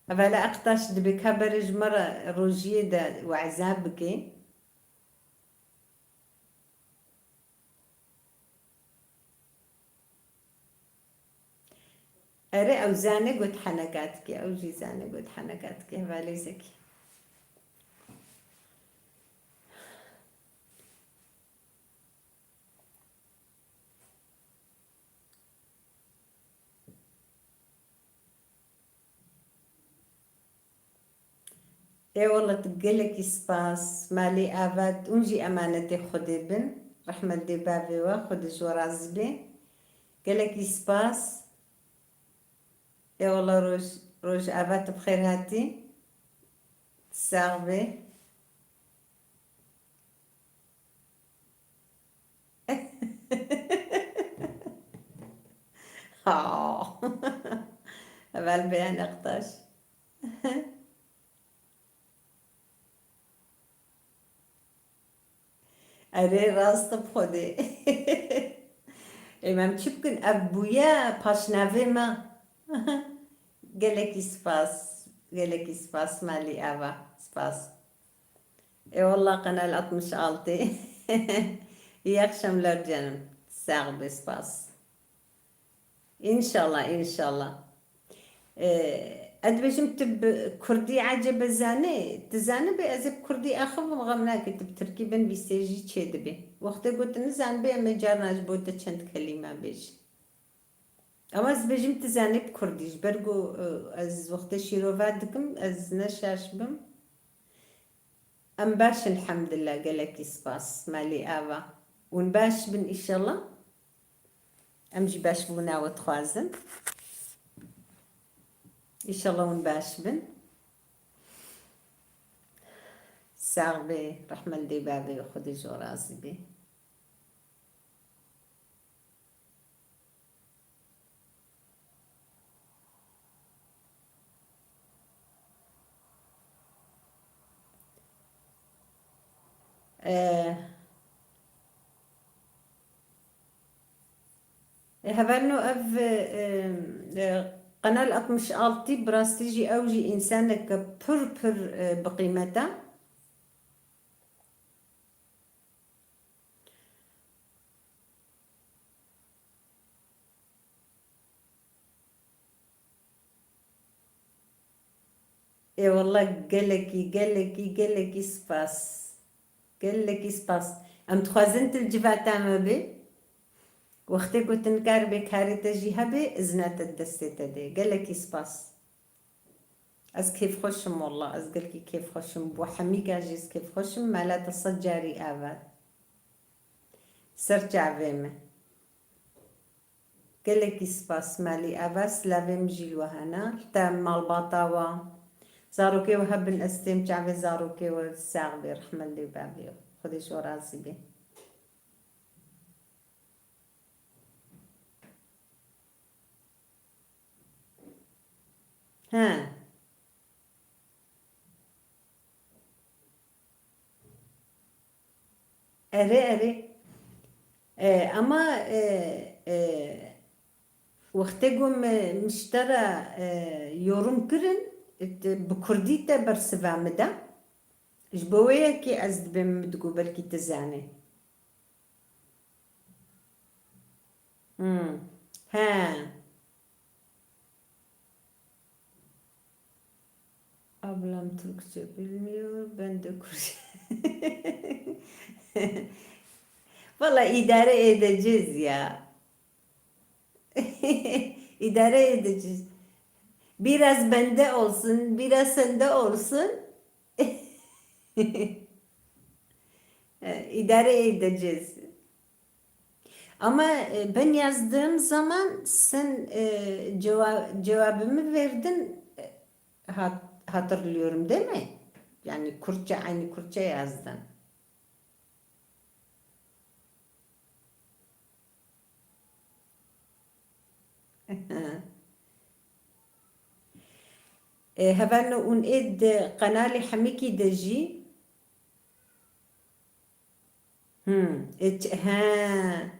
hevala Aktaş, dibê ka bere ji me re rojiyê de we'za bike. Erê, ew zane got heneka dike, ew jî zane got heneka dike, hevalê Zekî. Ê wele tu gelekî spas, malê ava, hûn jî emanetê Xwedê bin. Rehmet dê bavê we, Xwedê ji we razî bê. Gelekî spas. Ê wele roj, roj ava tu bi xêr hatî. Sax bê. Ha. Evel bê Nextaş. Erê, rast bi Xwedê. Ê, em çi bikin? Ev bûye paşnavê me. Gelekî spas. Gelekî spas Malî Ava. Spas. Eyvallah Kanal altmış altı. İyi akşamlar canım. Sağ ol, spas. İnşallah, inşallah. Ee, ez dibêjim tu bi kurdî ecebe zanî, tu zanî bê ez ê bi kurdî axivim, xem nake, tu bi tirkî binivîsê jî çêdibî. Wextê ku tu nizanibî em ê carna ji bo te çend kelîme bêjin. Ama ez dibêjim tu zanî bi kurdî, ji ber ku, e, ez wextê şîrove dikim, ez ne şaş bim. Em baş in, elhamdulillah, gelekî spas, Malî Ava. Hûn baş bin, înşallah. Em jî baş bûna we dixwazin. Înşallah hûn baş bin. Sax bê, rehme li dê bavê, Xwedê ji we razî bê. Ee, e, hevalno ev, e, e, Kanal altmış altı bi rastî jî ew jî însaneke pir pir, e, bi qîmet e. Ê wele gelekî, gelekî, gelekî spas. Gelekî spas. Em dixwazin tu li civata me bê. Wextê ku tu nikaribê karê te jî hebê, izna te di destê te de. Gelekî spas. Ez kêfxweş im wele, ez gelkî kêfxweş im. Bo hemîka jî ez kêfxweş im. Mala te sed carî ava. Ser çavê me. Gelekî spas Malî Ava, silavê min jî li we hene. Li te malbata we, zarokê we hebin, ez têm çavê zarokê we, sax bê, rehme li dê bavê we. Xwedê ji we razî bê. He. Erê, erê. E, ama, e, e, wextê ku me, min ji te re, e, yorum kirin, e, te, bi kurdî te bersiva min da. Ji bo wê yekê ez dibêm min digot belkî tu zanî. Hmm. He. Ablam Türkçe bilmiyor, ben de Kürtçe. Valla idare edeceğiz ya. İdare edeceğiz. Biraz bende olsun, biraz sende olsun. E, idare edeceğiz. Ama, e, ben yazdığım zaman sen, e, ceva-, cevabımı verdin, e, hat-, hatırlıyorum, değil mi? Yani Kürtçe, aynı Kürtçe yazdın. E, hevalno hûn ê di qenalê hemikî de jî. Hmm, e, ç-, he.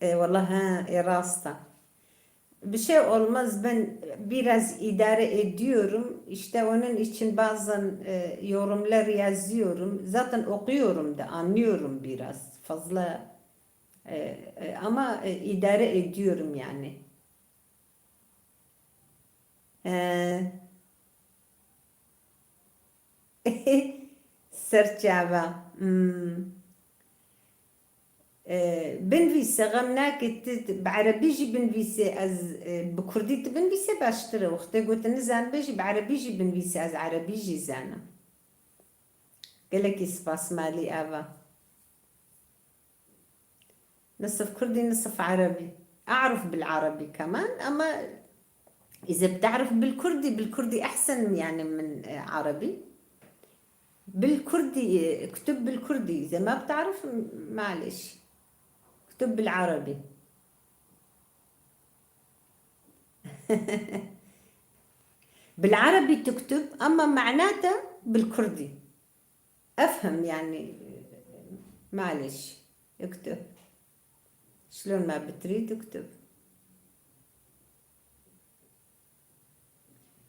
E, wala he, e, rast e. Bir şey olmaz, ben biraz idare ediyorum. İşte onun için bazen, e, yorumlar yazıyorum. Zaten okuyorum da, anlıyorum biraz. Fazla, e, e, ama, e, idare ediyorum yani. E, Ser çava. Hmm. E, binivîse, xem nake, tu, tu bi erebî jî binivîse, ez, e, bi kurdî tu binivîse baştir e. Wextê ku tu nizanibê jî bi erebî jî binivîse, ez erebî jî zanim. Gelekî spas Malî Ava. Nisif kurdî, nisif erebî. أعرف بالعربي كمان، أما إذا بتعرف بالكردي، بالكردي أحسن يعني من، آه، عربي. بالكردي، آه، اكتب بالكردي، إذا ما بتعرف، م-، معلش، اكتب بالعربي. بالعربي تكتب، أما معناتها بالكردي. أفهم يعني، معلش، اكتب. شلون ما بتريد اكتب.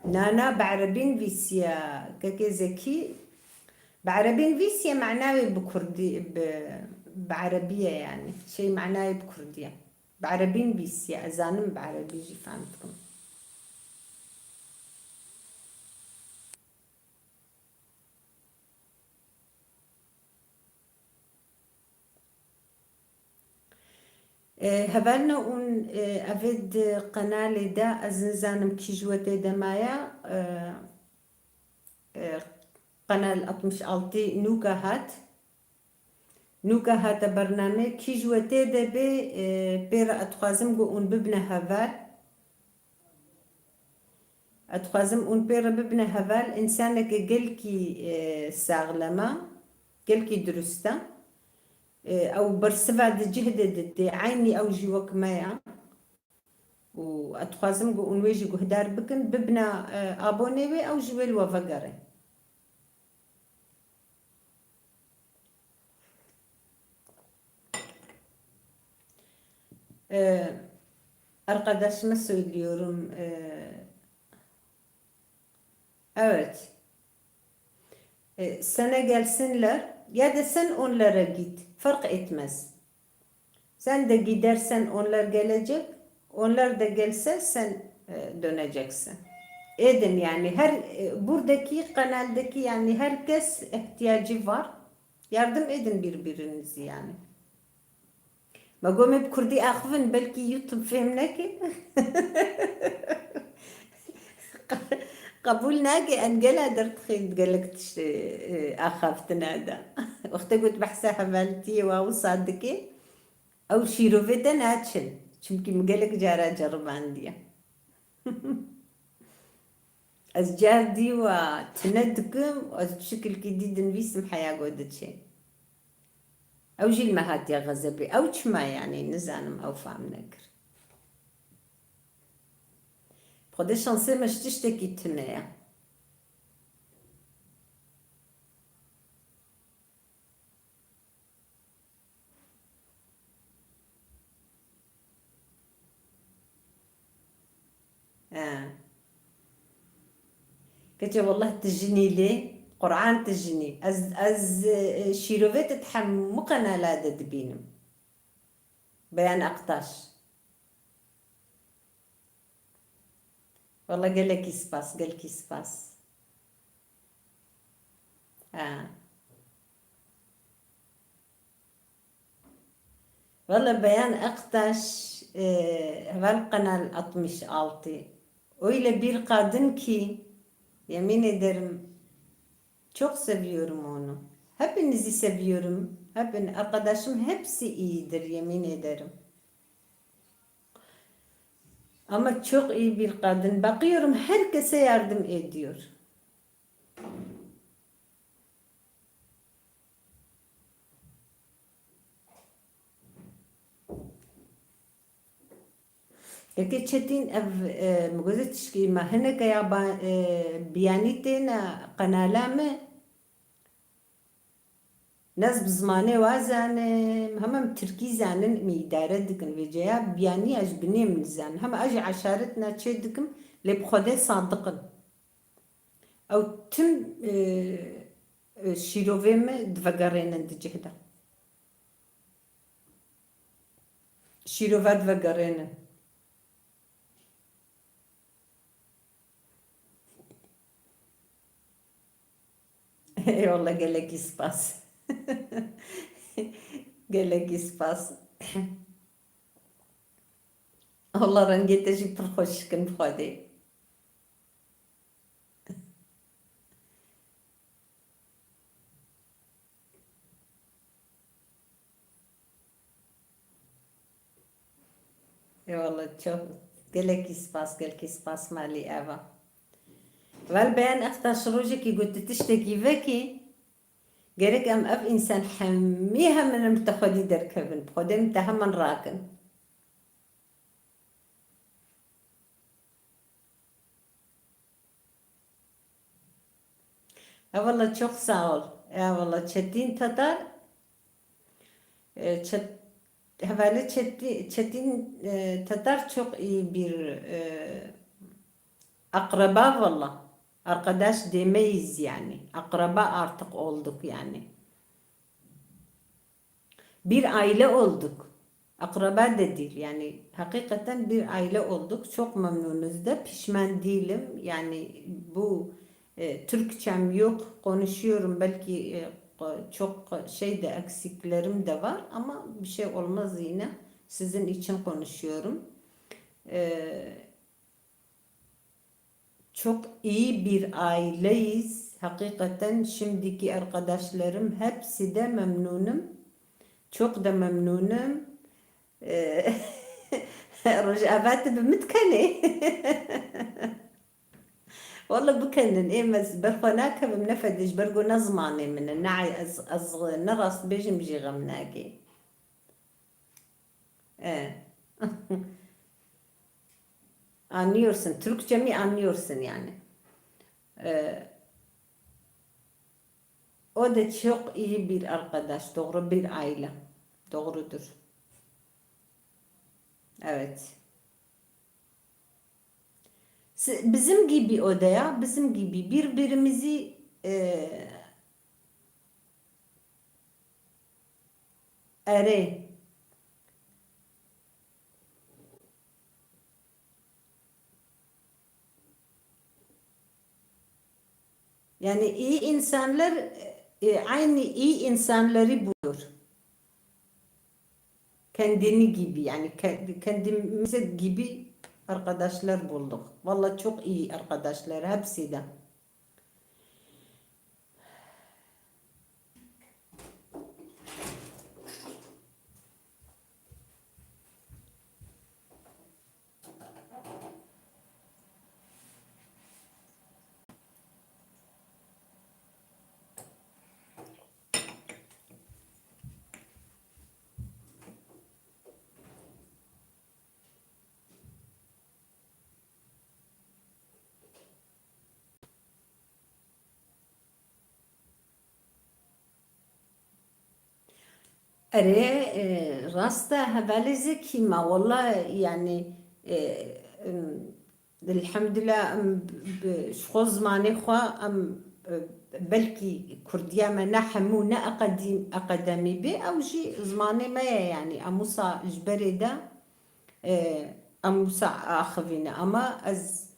نانا بعربي نفيسيا، كاكي زكي. بعربي نفيسيا معناوي بكردي، ب-، بعربية يعني. شي معناوي بكردية. بعربي نفيسيا، أزانم بعربي جي فهمتكم. E, hevalno ûn, e, evê di qenalê de ez nizanim kî ji we tê de maye, e, e, qenal altmış altı nûka hat. Nûka hate bername, kî ji we tê de bê, e, pê re ez dixwazim ku hûn bibine heval. Ez dixwazim hûn pê re bibine heval, însaneke gelkî, e, saxlem e, gelkî dirust e. E, ew bersiva di cih de didê, eynî ew jî wek me ye. Û ez dixwazim ku hûn wê jî guhdar bikin, bibine, e, abonê wê, ew ji wê li we vegere. Ee, arkadaşıma söylüyorum. Ee, evet. Ee, sana gelsinler ya da sen onlara git. Fark etmez. Sen de gidersen onlar gelecek. Onlar da gelse sen, e, döneceksin. Edin yani her, e, buradaki kanaldaki yani herkes ihtiyacı var. Yardım edin birbirinizi yani. Ma gomê bi kurdî axivin, belkî YouTube fêm neke. Qebûl nake, em gela derdixin gelek tiştê, e, axaftina de. Wextê ku tu behsa hevaltiyê wa wisa dike, ew şîrovê te naçin. Çimkî min gelek cara ceribandiye. Ez car dî wa tune dikim, ez bi şikilkî dî dinivîsim heya ku diçe. Ew jî li me hatiye xezebê. Ew çima, yanî nizanim, ew fam nekir. Xwedê şansê me ji tiştekî tune ye. He. Keçê, wallah tu jinî lê, Quran tu jinî. Ez, ez, e, şîrovê te di hemû qenala de dibînim. Beyan Aktaş. Wallah gelekî spas, gelekî spas. Ha. Valla Beyan Aktaş, e, heval Kanal altmış altı. Öyle bir kadın ki, yemin ederim, çok seviyorum onu. Hepinizi seviyorum. Hepin, arkadaşım hepsi iyidir, yemin ederim. Ama çok iyi bir kadın. Bakıyorum, herkese yardım ediyor. Yekê Çetîn, ev, e, min goze tişkî me hineke ya ba-, e, biyanî têne qenala me. Ne ez bi zimanê wa zanim, hema min tirkî zanin, min îdare dikin vê ceya, biyaniya ji binê min zanin. Hema ez jî eşaretina çê dikim, lê bi Xwedê sadiq in. Ew tim, e, e, şîrovê me divegerênin di cih de. Şîrove divegerênin. Eyvallah, gelekî spas. Gelekî spas. Allah rengê te jî pir xweş kin bi Xwedê. Eyvallah, çok. Gelekî spas, gelekî spas malî Eva. Vel beyan extaş rojekî got tu tiştekî vekî. Gerek em ev însan hemî hemin em te xwedî derkevin. Xwedê em te hemen rakin. Eyvallah, çok sağ ol. Eyvallah, Çetin Tatar. E, Çet-, hevalê Çeti-, Çetin, e, Tatar çok iyi bir, e, akraba valla. Arkadaş demeyiz yani. Akraba artık olduk yani. Bir aile olduk. Akraba da değil yani. Hakikaten bir aile olduk. Çok memnunuz da. Pişman değilim. Yani bu, e, Türkçem yok. Konuşuyorum. Belki, e, ko-, çok şey de eksiklerim de var ama bir şey olmaz yine. Sizin için konuşuyorum. E, Çok iyi bir aileyiz. Hakikaten şimdiki arkadaşlarım hepsi de memnunum. Çok da memnunum. Ee, Rojava, tu bi min dikenê. Walla bikenin, ê ez ber xwe nakevim, ne fedê ji ber ku ne zimanê min e, ne ez, ez ne rast bêjim jî xem nake. E. Anlıyorsun. Türkçemi anlıyorsun yani. E, o da çok iyi bir arkadaş, doğru bir aile. Doğrudur. Evet. Si-, bizim gibi o da ya, bizim gibi birbirimizi, e, Erê. Yani iyi insanlar, e, aynı iyi insanları bulur. Kendini gibi, yani ke-, kendimize gibi arkadaşlar bulduk. Vallahi çok iyi arkadaşlar hepsi de. Erê, e, rast e, hevalê zikî ma, wela, yani, e, em, elhamdülillah, em, bi, ji xwe zimanê xwe, em, e, belkî kurdiya me ne hemû, ne akadî-, akademî bê, ew jî zimanê me ye, yani, em wisa ji berê de, E, em wisa axivîne. Ama ez,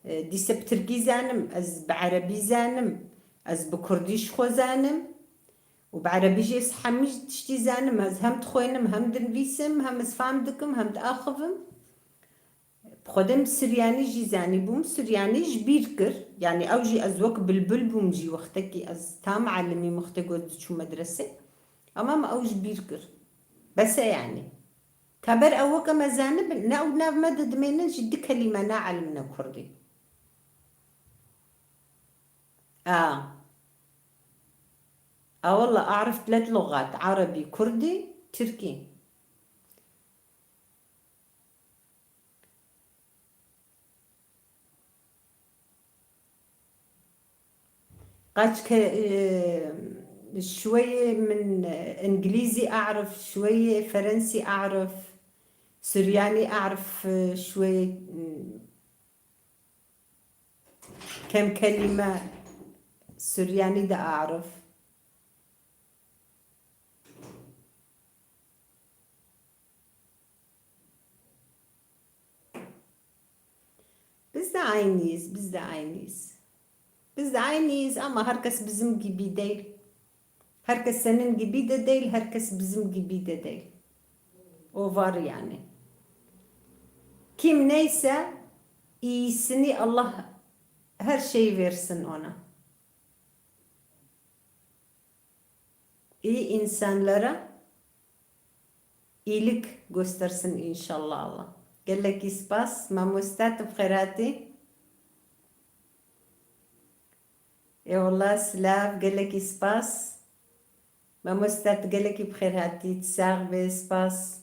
e, dîse bi tirkî zanim, ez bi erebî zanim, ez bi kurdî ji xwe zanim û bi erebî jî ez hemî tiştî zanim. Ez hem dixwênim, hem dinivîsim, hem ez fam dikim, hem diaxivim. Bi xwedê min siryanî jî zanîbûm, siryanî ji bîr kir. Yanî ew jî ez wek bilbil bûm jî wextekî ez tam elimîm, wextê ku ez diçûm medresê. Ama min ew ji bîr kir. Bes e yanî. Teber ew weke me zanibin, ne ew nav me de dimênin jî du kelîme naelimne kurdî. A. A walla, aarif tlet lugat, erebî, kurdî, tirkî. Qaç ke, e, şweyê min, e, îngilîzî arif, şweyê ferensî arif, suryanî arif, e, şweyê, m, kem kelîme suryanî de arif. Biz de aynıyız, biz de aynıyız. Biz de aynıyız ama herkes bizim gibi değil. Herkes senin gibi de değil, herkes bizim gibi de değil. O var yani. Kim neyse, iyisini Allah her şeyi versin ona. İyi insanlara iyilik göstersin inşallah Allah. Gelekî spas. Mamoste, tu bi xêr hatî. Ê wallah, silav, gelekî spas. Mamoste, tu gelekî bi xêr hatî, tu sax bê, spas.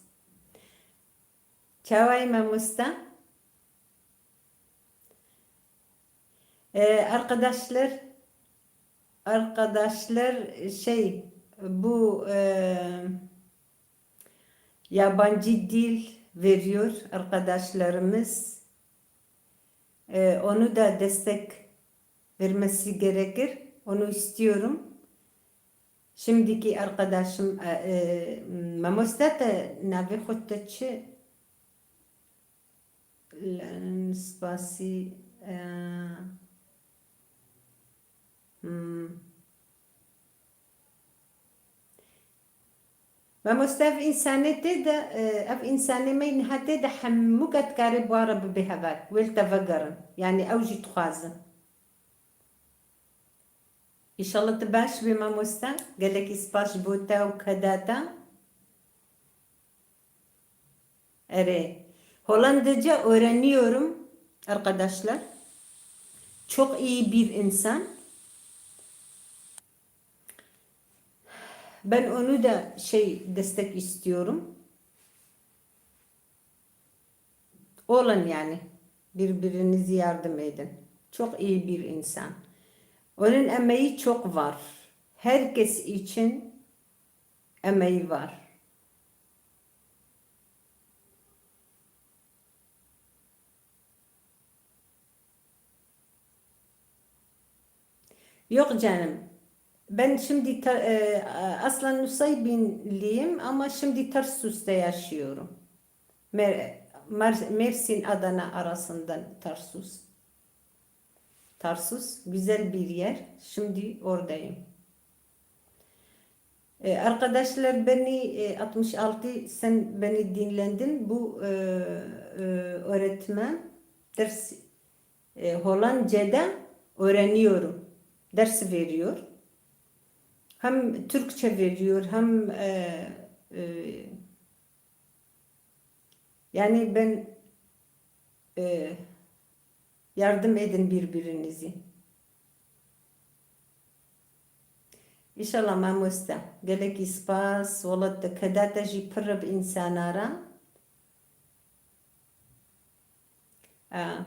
Çawa yî mamoste? Ee, arkadaşlar, arkadaşlar, şey, bu, e, yabancı dil veriyor arkadaşlarımız. Ee, onu da destek vermesi gerekir. Onu istiyorum. Şimdiki arkadaşım, e, e, mamoste, te navê xwe te çi? Spasî, e, hmm. Mamoste, ev însanê tê de, e, ev însanê me niha tê de hemûka dikarê bi wa re bibe heval. Wê li te vegerin. Yanî ew jî dixwazin. Înşallah tu baş bî mamoste. Gelekî spas ji bo te û keda te. Erê. Holandece öğreniyorum arkadaşlar. Çok iyi bir insan. Ben onu da şey destek istiyorum. Olun yani. Birbirinizi yardım edin. Çok iyi bir insan. Onun emeği çok var. Herkes için emeği var. Yok canım. Ben şimdi ta- e, aslen Nusaybinliyim ama şimdi Tarsus'ta yaşıyorum. Mer- Mer- Mersin Adana arasından Tarsus. Tarsus güzel bir yer. Şimdi oradayım. E, arkadaşlar beni, e, altmış altı sen beni dinlendin. Bu, e, e, öğretmen ders, e, Hollanda'da öğreniyorum. Ders veriyor. Hem Türkçe veriyor hem, e, e, yani ben, e, yardım edin birbirinizi. Înşallah mamoste. Gelekî spas. Wela te keda te jî pir e bi însana re. A.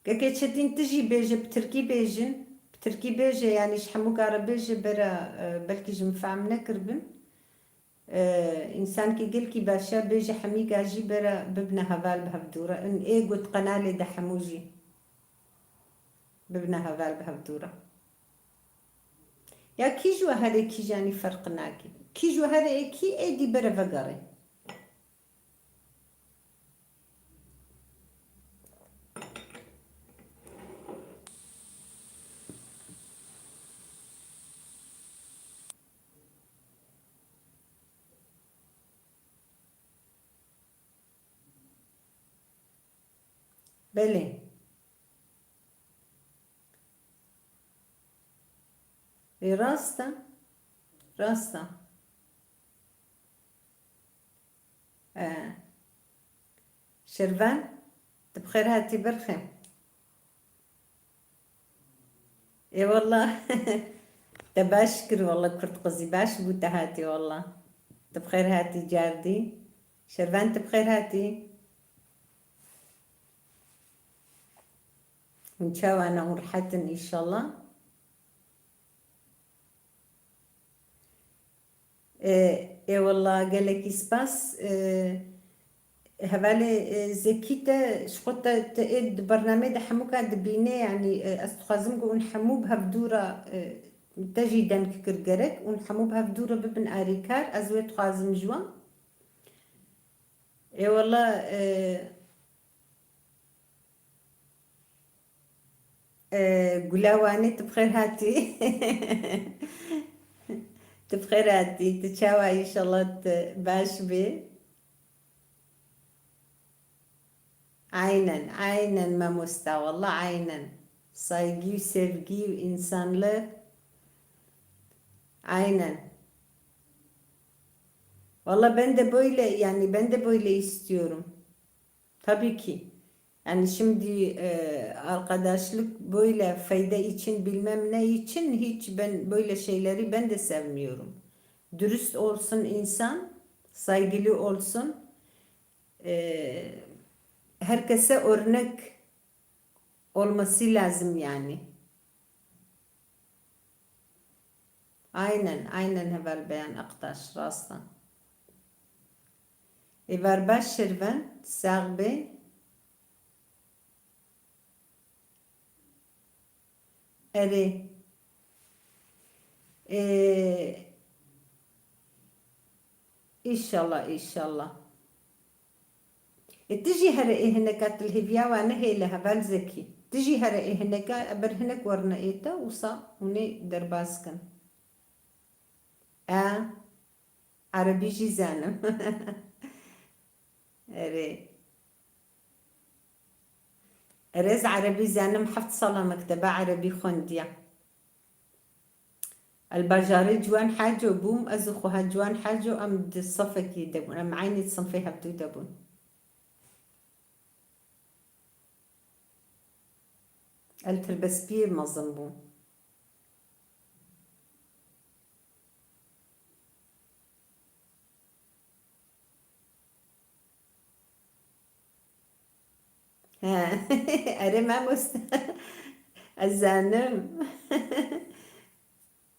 Kekê Çetîn, tu jî bêje, bi tirkî bêjin. Bi tirkî bêje, yanî ji hemûka re bêje, bera, e, belkî ji min fehm nekiribin. E, însankî gelkî baş e, bêje hemîka jî bera bibine heval bi hevdû re. In ê got qenalê de hemû jî bibine heval bi hevdû re. Ya kî ji we herê kî janî ferq nake. Kî ji we herê ê kî êdî bere vegerê. Belê. Ê, rast e. Rast e. E, Şervan, tu bi xêr hatî berxê. Ê wallah. Te baş kir wallah, Kurd qizî, baş bû te hatî wallah. Tu bi xêr hatî cardî. Şervan, tu bi xêr hatî. Hûn çawa ne, hûn rehet in înşallah. E, ê wallah, gelekî spas. E, hevalê, e, Zekî, te ji xwe te, te ê di bernameyê de hemûka dibîne, yanî, e, ez dixwazim ku hûn hemû bi hevdû re, e, te jî deng kir gerek, hûn hemû bi hevdû re bibin arîkar, ez wê dixwazim ji wan. Ê wallah, e, Ee, Gula Wanê, tu bi xêr hatî. Tu bi xêr hatî. Tu çawa, înşallah tu baş bî. Aynen, aynen mamosta, wallah aynen. Saygı, sevgi, insanlık. Aynen. Wallah ben de böyle, yani ben de böyle istiyorum. Tabii ki. Yani şimdi, e, arkadaşlık böyle fayda için bilmem ne için hiç ben böyle şeyleri ben de sevmiyorum. Dürüst olsun insan, saygılı olsun. E, herkese örnek olması lazım yani. Aynen, aynen Heval Beyan Aktaş, rast e. Êvar baş Şerven, sax be. Erê. Ê, Înşallah, înşallah. Ê, tu jî here ê hineka tu li hêviya we nehêle Heval Zekî. Tu jî here ê hineka, eber hinek werine ê te, wisa hûn ê derbas kin. E, erebî jî zanim. Erê. Erê, ez erebî zanim, heft sala mekteba erebî xwendiya. El bajarê Ciwan Haco bûm, ez û xweha Ciwan Haco em di sefekî de bûn, em eynî sinfê hevdû de bûn. El tirbespiyê mezin bû. He. Erê mamoste. Ez zanim.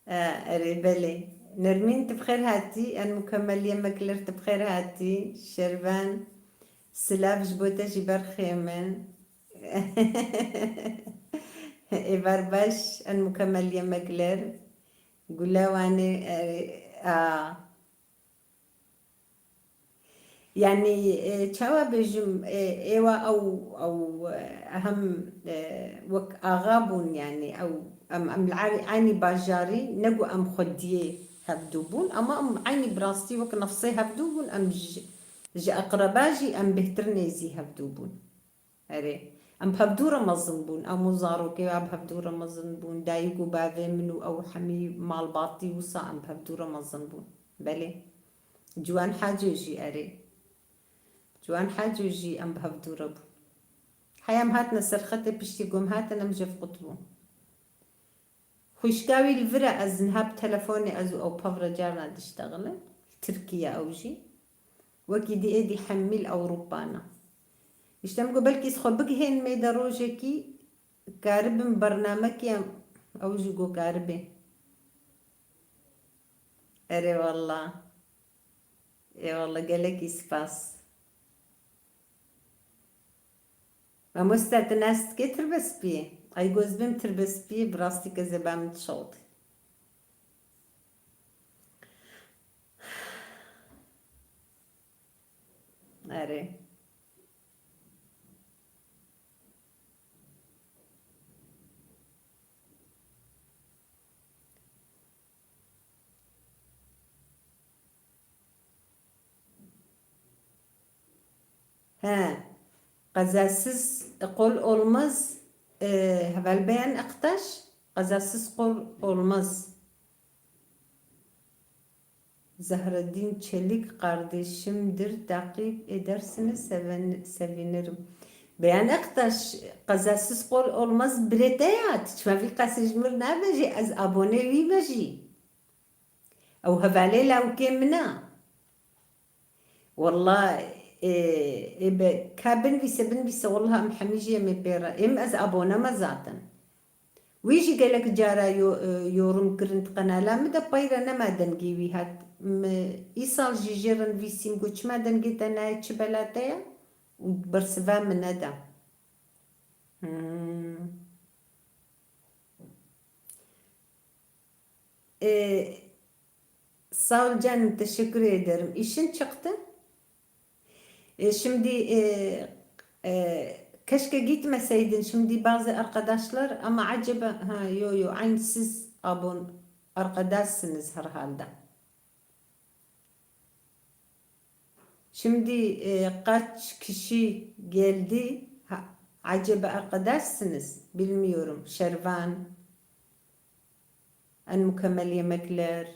He, erê belê. Nermîn, tu bi xêr hatî. En mukemel yemek ler, tu bi xêr hatî. Şerven. Silav ji bo te jî berxê min. Êvar baş, en mukemel yemek ler. Gula Wanê, erê, a. Yanî, e, çawa bêjim, e, êwa ew, ew, e, hem, e, wek axa bûn, yanî ew, em, em li er-, eynî bajarî, ne ku em xwediyê hevdû bûn, ama em eynî bi rastî wek nefsê hevdû bûn, em ji, ji eqreba jî em bêhtir nêzî hevdû bûn. Erê. Em bi hevdû re mezin bûn. Em û zarokê we bi hevdû re mezin bûn. Dayik û bavê min û ew hemî malbatî wisa em bi hevdû re mezin bûn. Belê. Ciwan Haco jî erê. Ciwan Haco jî em bi hevdû re bûn. Heya em hatine ser xetê piştî ku em hatin em jêv qut bûn. Xwişka wî li vir e, ez niha bi telefonê ez û ew pevre carna diştexilin. Li Tirkiye ew jî. Wekî dî êdî hemî li Ewropa ne. Îşte min got belkî ez xwe bigihên mêde rojekî karibim bernamekî em ew jî got karibê. Erê walla. Ê walla gelekî spas. Mamoste, tu nas dikê tirbespiyê? Ay goz bêm tirbespiyê, bi rastî kezeba min dişewitî. Erê. He. Kazasız kol olmaz. E, Heval Beyan Aktaş. Kazasız kol olmaz. Zahreddin Çelik kardeşimdir, takip edersiniz, seven-, sevinirim. Beyan Aktaş, kazasız kol olmaz, birê te ya, tu çima vî qasê ji mir nabêjî, ez abonê wî me jî. Ew hevalê lawikê min e. Wallah, ê, ê be, ka binivîse, binivîse, wallah em hemî jî em ê pê re. Êm ez abone me zaten. Wî jî gelek cara yo-, e, yorum kirin di qenala min de, pey re nema dengê wî hat. Min îsal jî jê re nivîsîm, got, çima dengê te nayê, çi bela te ye? Û bersiva min neda. Hmm. E, sağ ol canım, teşekkür ederim. İşin çıktı? E, şimdi, e, e, keşke gitmeseydin. Şimdi bazı arkadaşlar, ama acaba, ha, yo, yo, aynı siz abon arkadaşsınız herhalde. Şimdi, e, kaç kişi geldi? Ha, acaba arkadaşsınız? Bilmiyorum. Şervan, en mükemmel yemekler.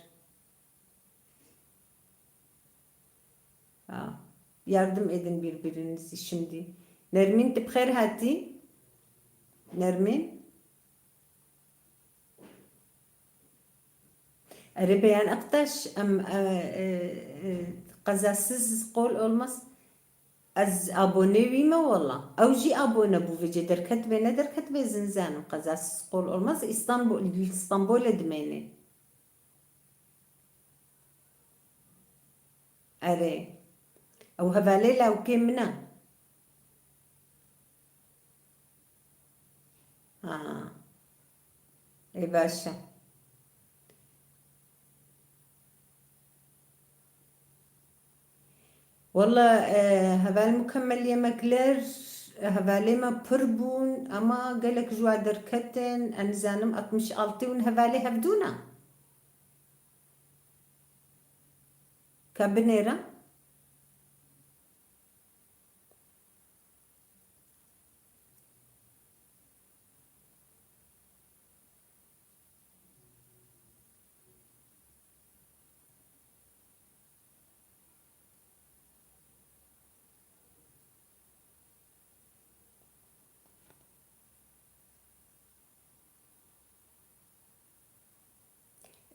Ha. Yardım edin birbirinizi şimdi. Nermin, tu bi xêr hatî. Nermin. Erê Beyan Aktaş, em, e, e, e, qezasız qol olmaz. Ez abone wî me wela. Ew jî abone bû, vêcê derketibê, nederketibê ez nizanim. Qezasız qol olmaz. Îstanbul, Îstanbulê dimêne. Erê. Ew hevalê lawkê min e. Ha. Ê baş e. Walla, e, heval Mukemmel Yemekler, hevalê me pir bûn, ama gelek ji wa derketin, ez nizanim altmış altı hûn hevalê hevdû ne? Ka binêre.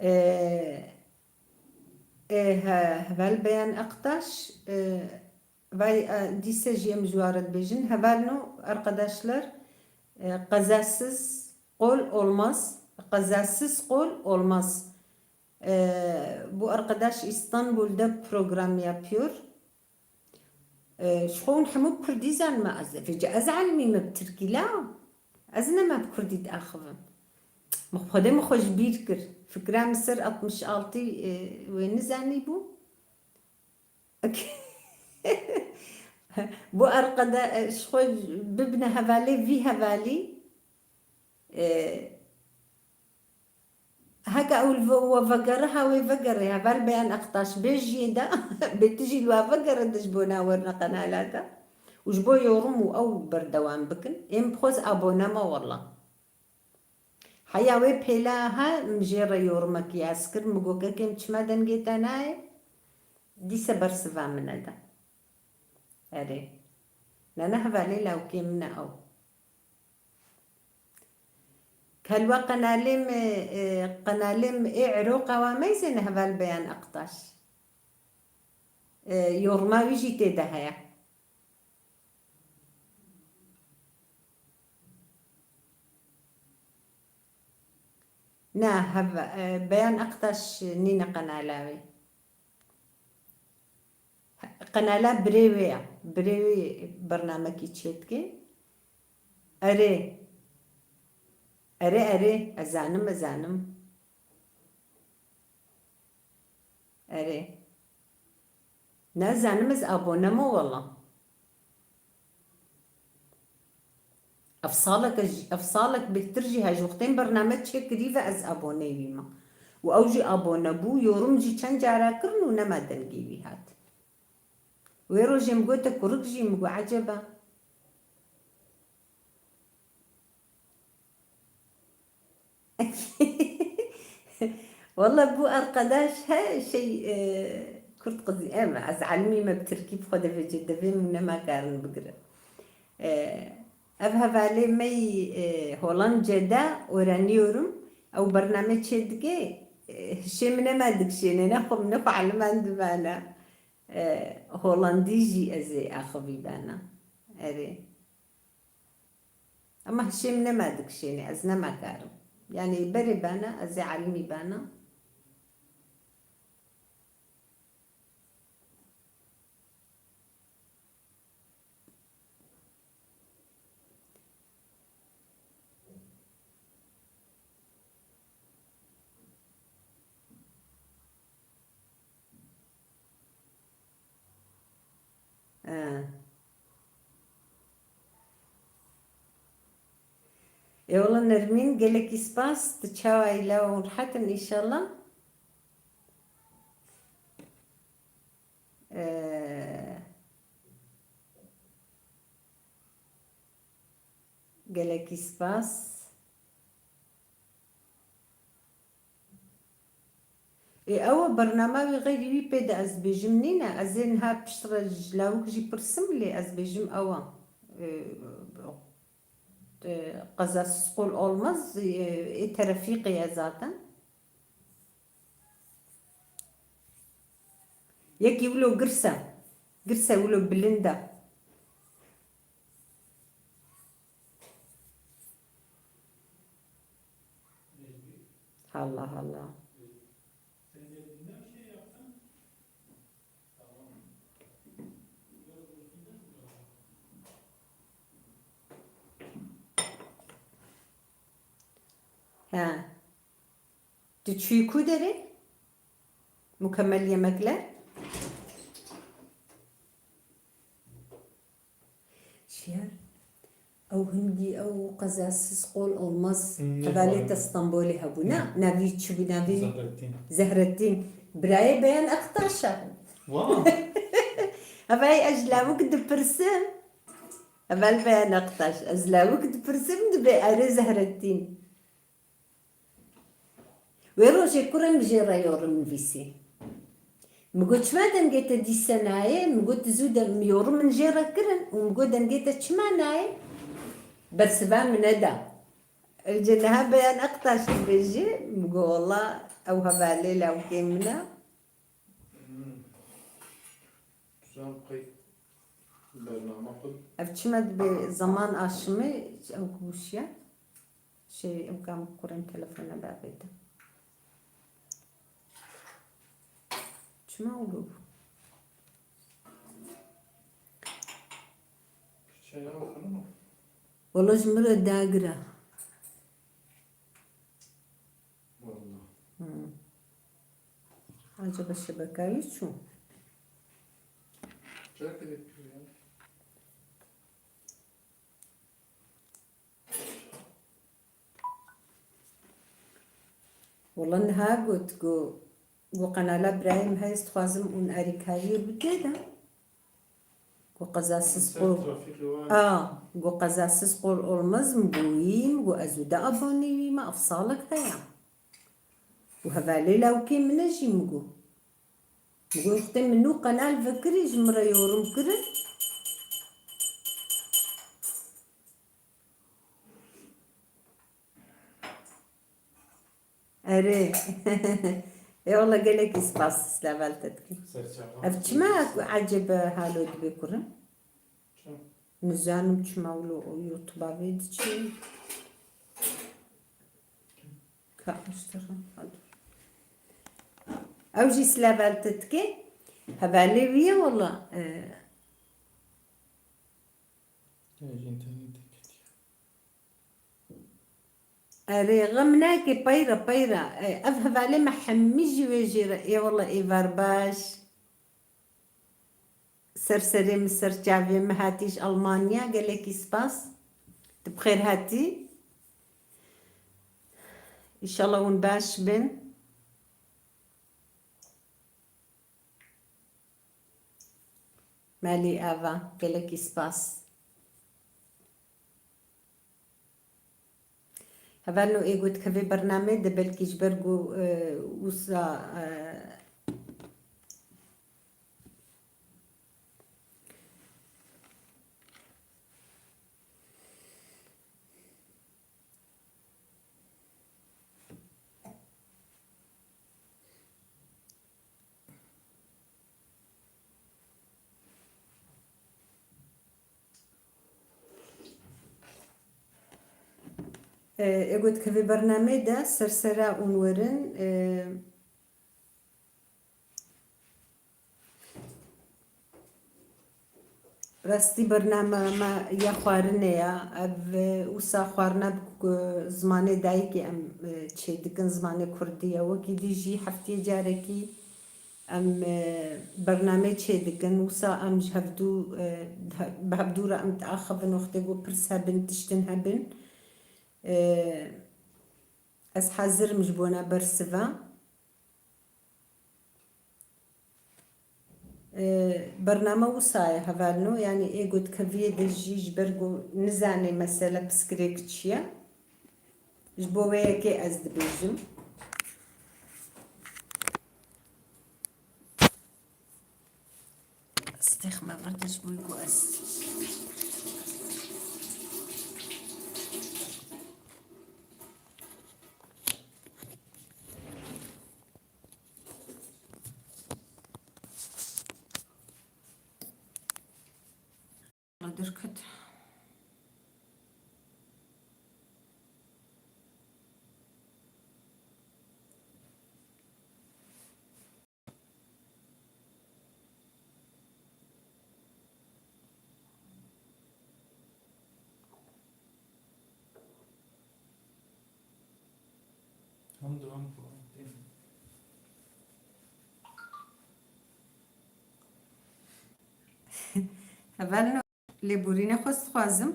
Ee, e, he, heval Beyan Aktaş, e, vay, e, dîse jî em ji wa re dibêjin. Hevalno, arkadaşlar, e, qezasız qol olmaz. Qezasız qol olmaz. E, bu arkadaş İstanbul'da program yapıyor. E, ji xwe hûn hemû bi kurdî zanime ez. Vêca ez elmî me bi tirkî la. Ez ne me bi kurdî diaxivim. Min xwedê min xwe ji bîr kir. Fikra min ser altmış altı, e, wê nizanî bû. Bu arkada, e, ji xwe bibine hevalê vî hevalî. E, Heke ew li we vegere, ha wê vegere, heval Beyan Aktaş bê jiyê de, bê tu jî li we vegere de ji bo nawerine qenala de. Û ji bo yorum û ew berdewam bikin. Ê min bi xwe ez abone me wela. Heya wê pêla ha min jê re yorumekî ez kir, min got, kekê min çima dengê te nayê? Dîse bersiva min nede. Erê. Nene hevalê lawkê min e ew. Kelwa qenalê me, e, qenalê me ê Eroqa wa meyzên heval Beyan Aktaş. E, yorma wî jî tê de heye. Na, hev-, e, Beyan Aktaş nîne qenala wê. Qenala birê wê ya. Birê wê bernamekî çêdike. Erê. Erê, erê. Ez zanim, ez zanim. Erê. Ne zanim, ez abone me wela. Ev salek, ev salek bêhtir jî he, ji wextên bername çêkirî ve ez aboneyê wî me. Û ew jî abone bû, yorum jî çend cara kirin û nema dengê wî hat. Wê rojê min gote kurik jî, min got, eceba. Walla bu arkadaş he şey, e, kurt qizî, em, ez elmî me bi tirkî bi xwe de vêcê devê min nema karin bigirin. E, ev hevalê me yî, e, Holandcede öğreniyorum. Ew bername çê dike, e, hişê min nema dikişêne, ne xwe min ne xwe elman dibana. E, Holandî jî ez ê axivî bana. Erê. Ama hişê min nema dikişêne, ez nema karim. Yani berê bana, ez ê elmî bana. He. Ê wele Nermîn, gelekî spas. Tu çawa yî, law hûn rehet in înşallah? Ee, gelekî spas. Ê, ew e Bernama wî xeyrî wî pê de ez bêjim nîne. Ez ê niha piştre ji lawik jî pirsim lê ez bêjim ew e. E, e, qezasız qol olmaz, e, ê terefîqê ye zaten. Yekî wilo girs e. Girs e wilo bilind e. Allah Allah. He. Tu çûyî ku derê? Mukemmel yemekler? Çi ye? Ew hingî, ew qezasız qol olmaz. Hmm, hevalê te Stenbolê hebû, ne? Hmm. Navî çi bû, navî? Zehrettîn. Zehrettîn. Birayê Beyan Aktaş e. Wa. Hevalê ez ji lawik dipirsim. Heval Beyan Aktaş. Ez lawik dipirsim, dibê erê Zehrettîn. Wê rojê kurê min jê re yorum nivîsî. Min got, "Çima dengê te dîse nayê?" Min got, "Ti zû de yorum min jê re kirin." Û min got, "Dengê te çima nayê?" Bersiva min neda. Ewce niha Beyan Aktaş dibêje, min got, "Wela ew hevalê lawkê min e." Hmm. Dizan qey bername xwe. Ev çima dibe zaman aşımı ew kuşiye? Şey, ew kam kurên telefona bavê de. Çima wilo bû? Çaya oxunu mu? Wala ji min re dagir e. Wala. Hmm. Acaba şebeka wî çû? Çerke de pî ya. Wala niha got, got, got qenala birayê min heye, ez dixwazim hûn alîkariyê bidê de. Got qezasız qol. Trafîkê var. A, got qezasız qol olmaz mı got, wî mı got, ez û de abonê wî me, ev salek heye. Û hevalê lawkê min e jî mı got. Mı got, işte min nû qenal vekirî, ji min re yorum kirin. Erê. Ê wala gelekî spas, silav li te dikim. Serçava. Ev çima ecêb halo dibê kurim? Çima? Nizanim çima wilo o YouTube-a vê diçe. Ka aştira. Ew jî silav li te dike. Hevalê wî ye wala. E, Ev jî înternetê ketiye. Erê, xem nake, peyra, peyra. E, ev hevalê me hemî jî wê jê re. Ê wala êvar baş. Ser serê min, ser çavê min hatî ji Almanya. Gelekî spas. Tu bi xêr hatî. Înşallah hûn baş bin. Malî ava, gelekî spas. Hevalno ê got kevê bernamê de belkî ji ber ku, e, wisa, e, E, ê got kevê bernamê de sersera ûn werin, e, Rastî bername me ya xwarinê ya. Ev, e, wisa xwarina bi ku-, zimanê dayikê em, e, çêdikin, zimanê kurdî ye. Wekî dî jî heftiyê carekî em, e, bernameyê çêdikin. Wisa em ji hevdû, e, di he-, bi hevdû re em diaxivin wextê ku pirs hebin, tiştin hebin. E, ez hazir im ji bona bersiva. E, bername wisa ye hevalno, yanî ê gotkeviyê de jî ji ber ku nizane mesele piskirêk çi ye, ji bo wê yekê ez dibêjim. Stêx me vir de ji bo ku ez. Derket. Hemdu em ku em tên. Hevalno, lêborîna xwe dixwazim.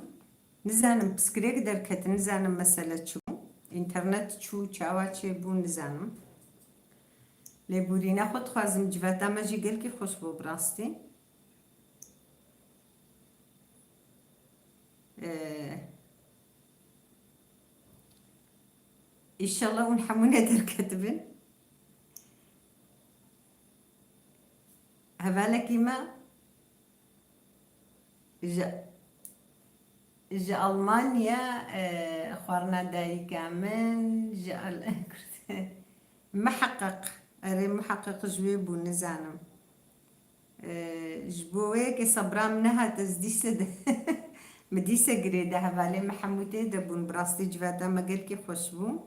Nizanim, piskirêk derket, nizanim mesele çi bû. Înternet çû, çawa çêbû, nizanim. Lêborîna xwe dixwazim, civata me jî gelkî xweş bû bi rastî. Ee, Înşallah hûn hemû ne derketibin. Hevalekî me ji, ji Almanya, e, xwarina dayika min, ji Al-, Miheqeq, erê, miheqeq ji wê bû, nizanim. Ee, ji bo wê yekê sebra min nehat, ez dîse de, min dîse girê de hevalê me hemû tê de bûn. Bi rastî civata me gelkî xweş bû.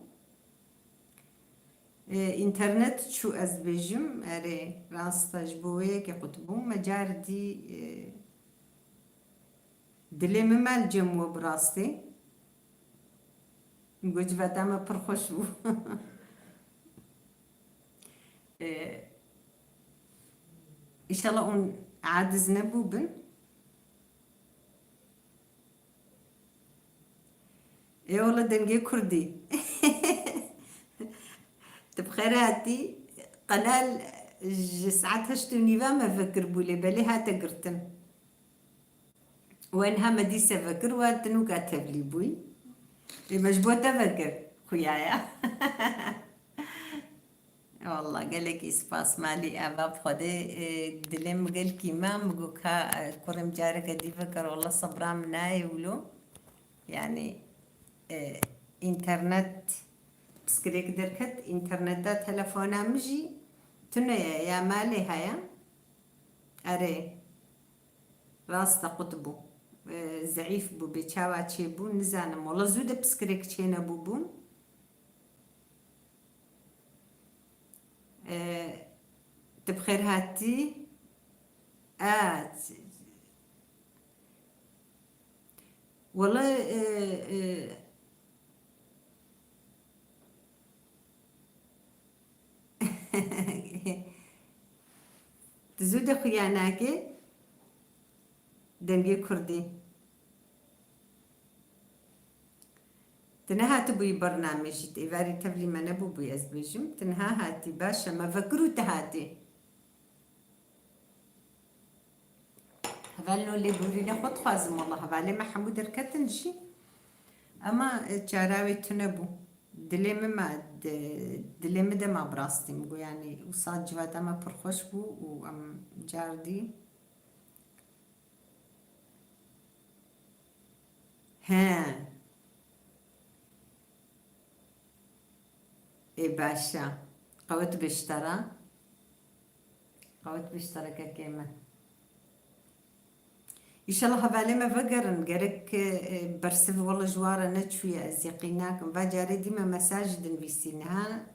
Ee, înternet çû, ez dibêjim, erê, rast e, ji bo wê yekê qut bû. Me car dî, ee, Dilê min me li cem we bi rastî. Min got, civata me pir xweş bû. Ee, Înşallah hûn aciz nebûbin. Ê wele dengê kurdî. Tu bi xêr hatî. Qenal ji saet heşt û nîva me vekiribû lê belê hate girtin. We niha me dîse vekir, we tinûka tevlî bûyî. Ê me ji bo te vekir, xuya ya. Wallah, gelekî spas malî eva bi Xwedê, e, dilê min gelkî me, min got ka, e, kurê min careke dî vekir, wallah sebra min nayê wilo. Yani, e, înternet, piskirêk derket, înterneta telefona min jî tune ye, ya malê heye. Erê. Rast e, qut bû. E, zeîf bû, bê çawa çêbû, nizanim. Wala zû de piskirêk çênebûbûn. E, tu bi xêr hatî. E, wala, e, e, Tu zû de xuya nake dengê kurdî. Tu nehatibûyî bernamê jî, tu êvarî tevlî me nebûbûyî, ez bêjim. Tu niha hatî, baş e, me vekir û tu hatî. Hevalno lêborînê xwe dixwazim, wela hevalê me hemû derketin jî. Ema, e, çara wê tune bû. Dilê min ma, di-, dilê min de ma bi rastî min got, yanî wisa civata me pir xweş bû û em cardî. He. Ê baş e. Qewet biştera. Qewet biştera kekê min. Înşallah hevalê me vegerin. Gerek, e, bersiv wele ji wan re neçûye, ez yeqîn nakim. Va carê dî me mesaj dinivîsî niha.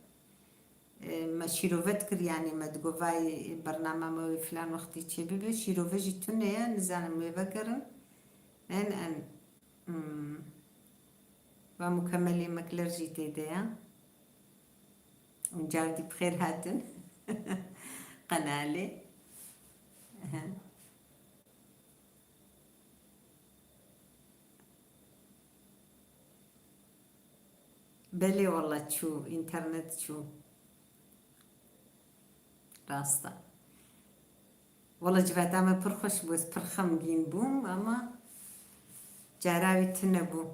E, me şîrove dikir, yanî me digot vay bernama me wê filan wextî çêbibe. Şîrove jî tune ye, nizanim wê vegerin. En, en, hmm, va mukemelê mekler jî tê de ye. Hûn cardî bi xêr hatin. Qenalê. Belê wela çû, înternet çû. Rast e. Wela civata me pir xweş bû, ez pir xemgîn bûm, ema cara wî tune bû.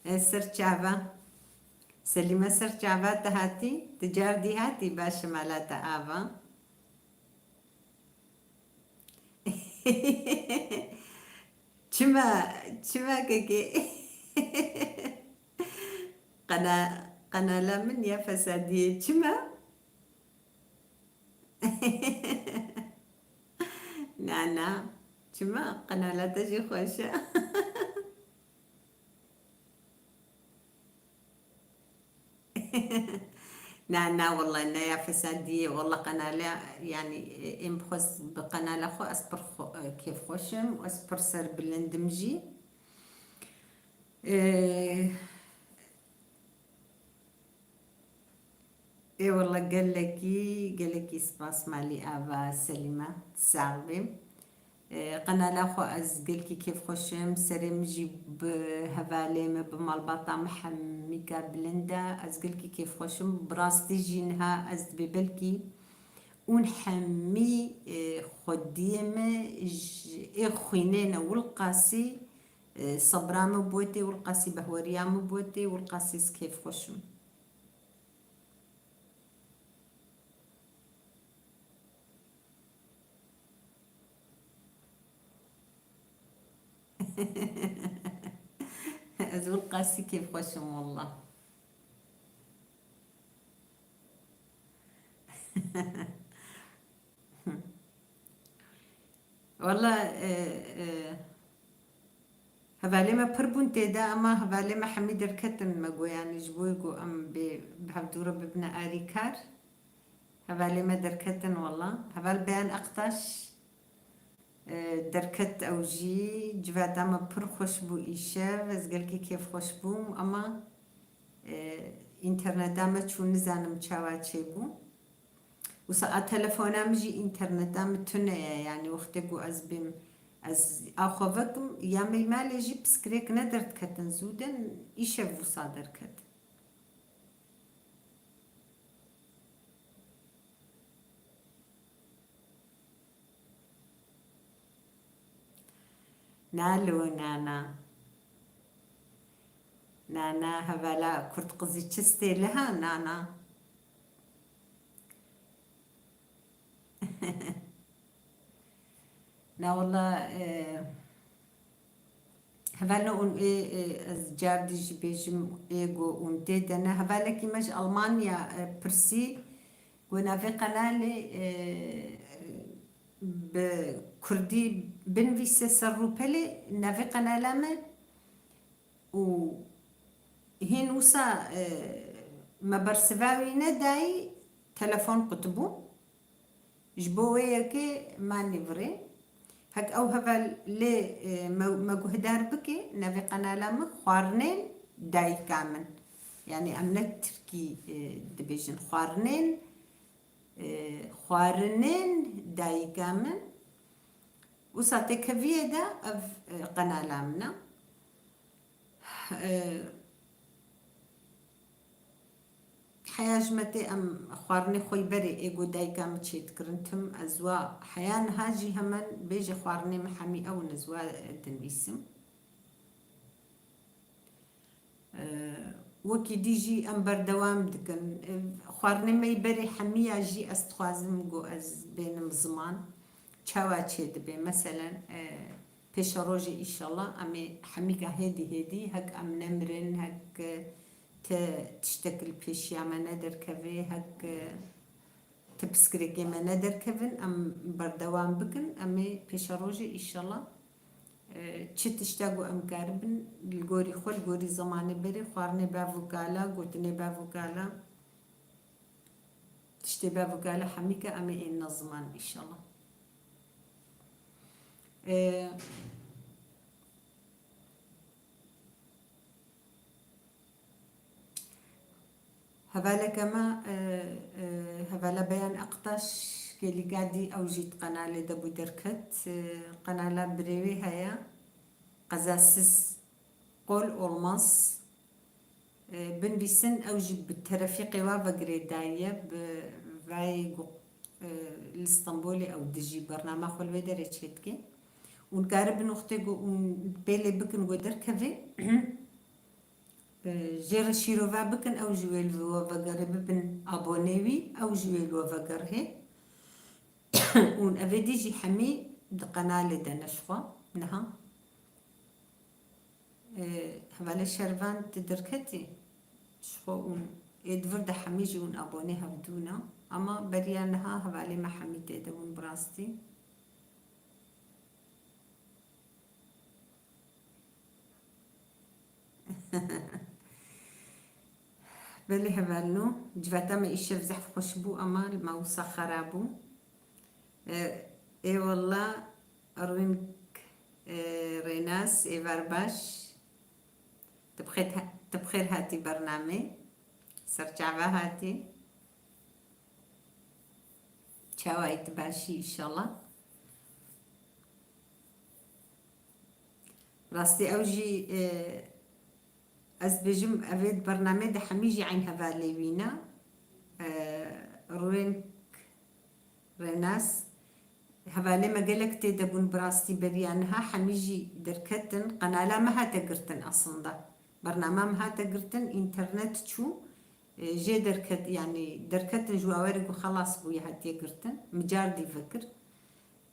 Ez ser çava. Selîme ser çava te hatî? Tu cardî hatî, baş e, mala te ava. Çima, çima kekê? Qena-, qenala min ya fesadiyê. Çima? Na, na. Çima? Qenala te jî xweş e. Na, na, wallah, ne ya fesadiyê. Wallah, qenala, yani, em xwest bi qenala xwe, ez pir xwe, kêfxweş im û ez pir serbilind im jî. Ê, ê, wallah, gelekî, gelekî spas malî ava Selîma. Sax bî. Ê, qenala xwe ez gelkî kêfxweş im. Serê min jî bi hevalê min, bi malbata min hemîka bilind e. Ez gelkî kêfxweş im. Bi rastî jî niha ez dibê belkî hûn hemî, ê, xwediyê min ji ê xwînê ne wilqasî, ê, sebra min botê, wilqasî behweriya min botê, wilqasî ez kêfxweş im. Ez wilqasî kêfxweş im, wallah. Wallah, e, e, hevalê me pir bûn tê de, ama hevalê me hemî derketin, me got, yani, ji bo ku em bê, bi hevdû re bibine arîkar. Hevalê me derketin, wallah. Heval Beyan Aktaş, e, derket ew jî, civata me pir xweş bû îşev, ez gelkî kêfxweş bûm, ama, e, înterneta me çû, nizanim çawa çêbû. Wisa a telefona min jî înterneta min tune ye, yani wextê ku ez bêm, ez a xwe vekim, ya me malê jî piskirêk ne derdiketin zû de, îşev wisa derket. Na lo, na, na. Na, na, hevala kurd qizî çistê liha, na, na. Na wala, e, hevalno un ê, e, ez car dî jî bêjim, ê go un tê de ne. Hevalekî me ji Almanya, e, pirsî, go navê qenalê, e, bi kurdî binivîse ser rûpelê, navê qenala me û hîn wisa, e, me bersiva wî nedayî, telefon qutibû. Ji bo wê yekê me nîvirê. Hek ew heval lê, e, me, me guhdar bike, navê qenala min xwarinên dayika min. Yani em ne tirkî, e, dibêjin, xwarinên, e, xwarinên dayika min. Wisa têkeviyê de ev, e, qenala min e. E, Heya ji me tê em xwarinê xwe yî berê ê ku dayika min çêdikirin tim, ez wa heya niha jî hemen bêje xwarinê min hemî ew in, ez wa dinivîsim. Ee, wekî dî jî em berdewam dikin. Ee, xwarinê me yî berê hemiya jî ez dixwazim ku ez bênim ziman. Çawa çêdibe? Meselen, e, pêşerojê îşallah em ê hemîka hêdî hêdî hek em nemirin, hek, e, ti tiştek li pêşiya me nederkeve, hek, e, ti piskirêkê me nederkevin, em berdewam bikin, em ê pêşerojê îşallah, e, çi tişta ku em karibin li gorî xwe, li gorî zemanê berê, xwarinê bev û kala, gotinê bev û kala, tiştê bev û kala hemî ke em ê ênine ziman înşallah. Ee, hevaleke me, e, e, hevala Beyan Aktaş, gelîka dî ew jî di qenalê de bû derket. E, qenala birê wê heye, Qezasiz Qol Olmaz. E, binivîsin, ew jî bi terefîqê wa ve girêdayî ye, bi vayê ku, e, li Stenbolê ew dijî, bernama xwe li wê derê çêdike. Hûn karibin wextê ku hûn pêlê bikin ku derkeve, e, jê re şîrove bikin, ew jî wê li we vegere, bibin abonê wî, ew jî wê li we vegerhe. Hûn evê dî jî hemî Di qenalê de ne ji xwe niha. Ê, hevalê Şervan, tu derketî? Ji xwe ûn ê di vir de hemî jî ûn abonê hevdû ne. Ama beriya niha hevalê me hemî tê de bûn bi rastî. Belê hevalno, civata me îşev zehf xweş bû, ama li me wisa xera bû. E, Êwalla, Rwînk, e, Rênas, êvar baş. Tu bi xêr, tu bi xêr hatî bernamê. Serçava hatî. Çawa yî, tu başî înşallah. Rastî ew jî, e, ez bêjim, ev ê di bernamê de hemî jî eyn hevalê wî ne. E, Rwênk Rênas, hevalê me gelek tê de bûn bi rastî beriya niha, hemî jî derketin, qenala me hate girtin aslında. Bernama me hate girtin, înternet çû, e, jê derket, yanî derketin ji awerê ku xelas bûye hatiye girtin. Min cardî vekir.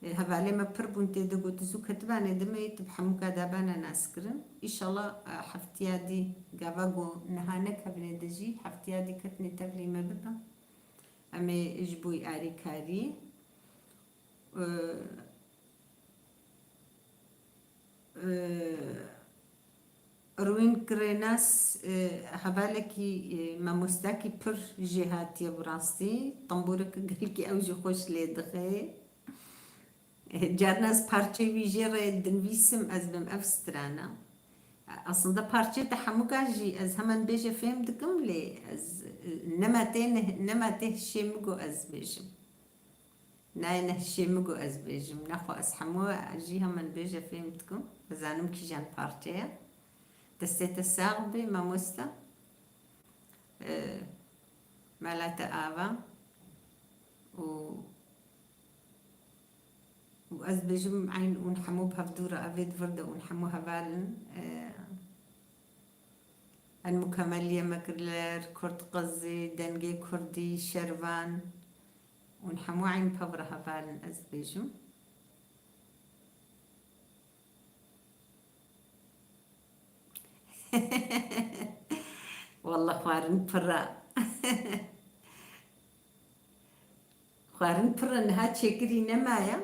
E, hevalê me pir bûn tê de got, zû ketibanê dimê, tu bi hemûka dabana naskirin. Înşallah, e, heftiya dî gava ku niha nekevnê de jî, heftiya dî ketinê tevlî me bibe. Em ê ji bo alîkariyê, e, e, Rwînk Rênas, e, hevalekî, e, mamostakî pir jêhatî ye bi rastî. Tembûrek gelkî ew jî xweş lê dixe. E, carna ez parçeyê wî jê re dinivîsim, ez bim ev strana. Aslında parçeyê te hemûka jî ez hemen bêje fêm dikim, lê ez, e, nema tê ne-, nema tê hişê min got ez bêjim. Nayê ne hişê min got ez bêjim. Nexwe ez hemû jî hemen bêje fêm dikim. Ez zanim kîjan parçe ye. Destê te sax be, mamosta. Ee, mala te ava. Û, û ez bêjim eyn ûn hemû bi hevdû re evê di vir de ûn hemû heval in. Ee, En mukemeliye me kir li Kurd qizî, dengê kurdî, şervan. Hûn hemû eyn pev re heval in, ez dibêjim. Wallah xwarin pir e. Xwarin pir e, niha çêkirî nemaye.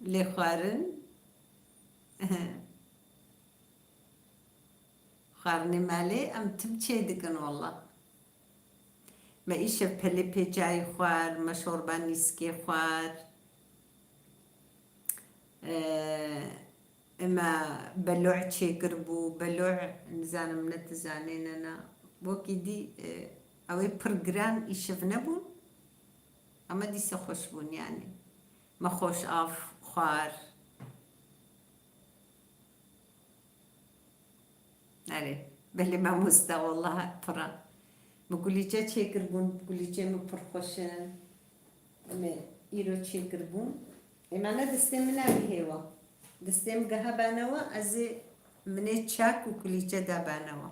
Lê xwarin, xwarinê malê em tim çê dikin wallah. Me îşev pelê pê çayî xwar, me şorba nîskê xwar. Ee, Ema beloh çêkiribû, beloh nizanim ne tu zanê ne na. Wekî dî, e, ew ê pir giran îşev nebûn. Ama dîsa xweş bûn yanî. Me xweş av xwar. Erê, belê mamoste, wallah pir e. Min kulîçe çêkiribûn, kulîçê min pir xweş in. Em ê îro çêkiribûn. Ê me ne destê min nabî hêwa. Destê min geha banewa, ez ê minê çak û kulîçe da banewa.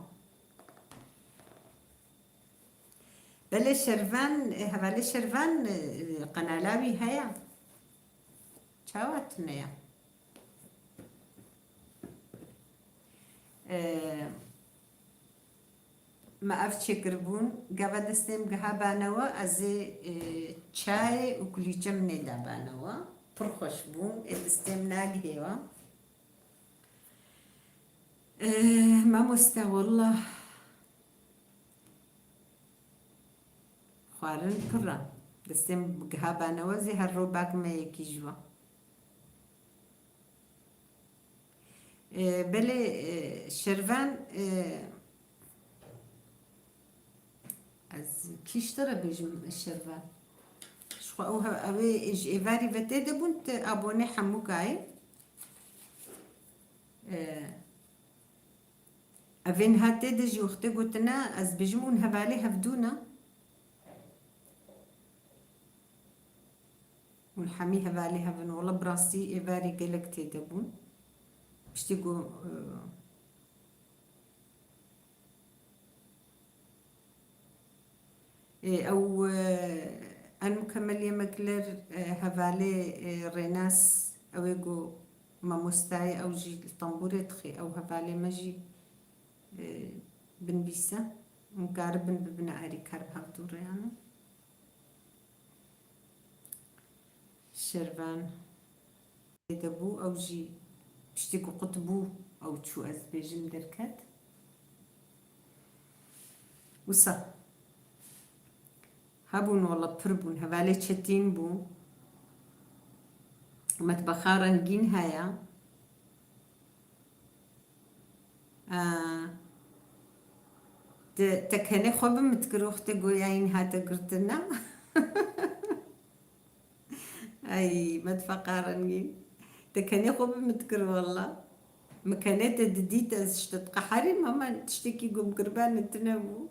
Belê Şervan, e, hevalê Şervan, e, qenala wî heye. Çawa tune ye? Ee, me ev çêkiribûn, gava destê min giha banewa, ez ê, e, çayê û kulîçe min ê da banewa. Pir xweş bûn, ê destê min nagihêwa. Ee, mamoste, wallah. Xwarin pir e. Destê min giha banewa zî her ro bak me yekî ji we. Ee, belê, e, Şervan, e, ez kî ji te re bêjim Şervan? Ji xwe ew he-, ew ê ji êvarî ve tê de bûn, tu abonê hemûkayê. Ee, Evê niha tê de jî wextê gotine, ez bêjim hûn hevalê hevdû ne. Hûn hemî hevalê hev in. Wela bi rastî êvarî gelek tê de bûn. Piştî ku, e, Ê, ew, e, En Mukemmeliyê Mekler, e, hevalê, e, Rênas, ew ê ku mamostayê, ew jî li tembûrê dixê, ew hevalê me jî, e, binivîse. Hûn karibin bibine alîkar bi hevdû re, yani. Şervan. De bû, ew jî piştî ku qut bû, ew çû, ez dibêjim derket. Wisa hebûn, wela pir bûn, hevalê çetîn bû. Metbexa rengîn heye. Aa, te, te kenê xwe bi min dikir wextê goyayîn hate girtina. Ay, metbexa rengîn. Te kenê xwe bi min dikir wela. Min kenê te didît ez ji te diqeherîm, hema tiştekî ku min kiribane tune bû.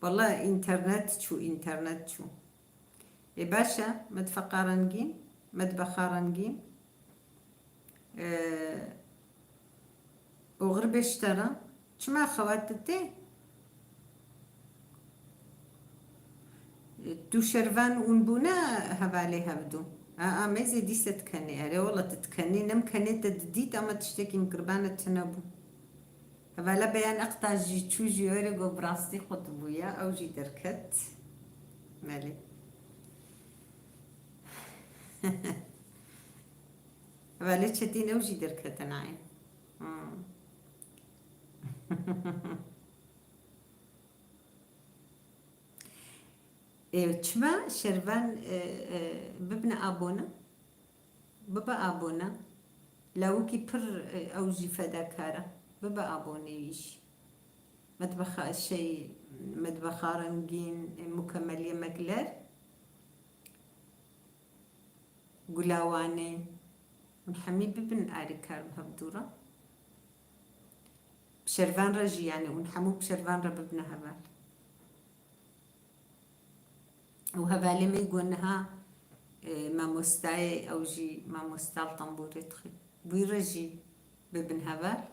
Wela înternet çû, înternet çû. Ê baş e, metbexa rengîn, metbexa rengîn. Ee, oxir bê ji te re. Çima xewat te tê? Tu Şervan hûn bûne hevalê hevdû? A, a, me zê dîse dikenê. Erê wela tu dikenê. Ne min kenê te didît, ama tiştekî min kiribane tune bû. Hevala Beyan Aktaş jî çû jî were got bi rastî qut bûye. Ew jî derket. Belê. Hevalê Çetîn ew jî derkete nayê. Hmm. Ê, çima Şervan, e, e, bibine abone? Bibe abone. Lawikî pir, e, ew jî fedakar e. Bibe abonê wî jî. Metbexa, şey, metbexa rengîn, e, mukemel yemekler. Gulawanê. Hûn hemî bibin alîkar bi hevdû re. Bi Şervan re jî, yani hûn hemû bi Şervan re bibine heval. Û hevalê me ku niha, e, mamostayê, ew jî mamosta li tembûrê dixî. Wî re jî bibin heval.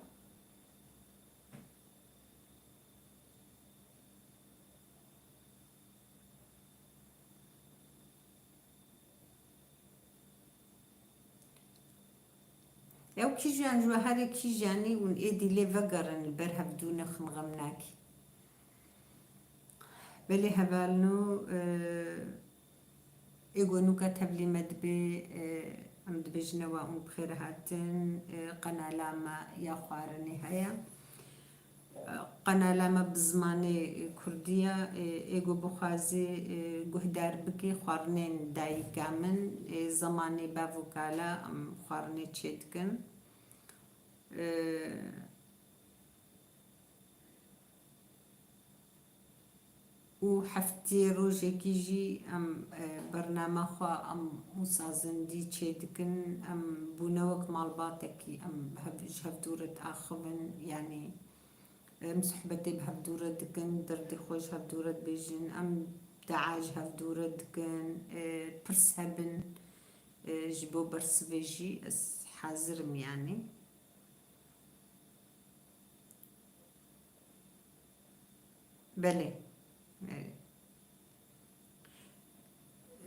Ew kîjan ji we herê kîjanî hûn êdî lê vegerin li ber hevdû nexin xem nakî. Belê hevalno, e, ê ku nûka tevlî me dibe, e, em dibêjine we hûn bi xêr hatin, e, qenala me ya xwarinê heye. Qenala me bi zimanê kurdî ye, ê, ê ku bixwaze, ê, guhdar bike, xwarinên dayika min, ê, zemanê bav û kala em xwarinê çêdikin. Ê, û heftê rojekî jî em, e, bernama xwe em wisa zindî çêdikin, em bûne wek malbatekî, em hev-, ji hevdû re diaxivin, yanî em sohbetê bi hevdû re dikin, derdê xwe ji hevdû re dibêjin, em dua ji hevdû re dikin, e, pirs hebin, e, ji bo bersivê jî ez hazir im, yanî. Belê. E,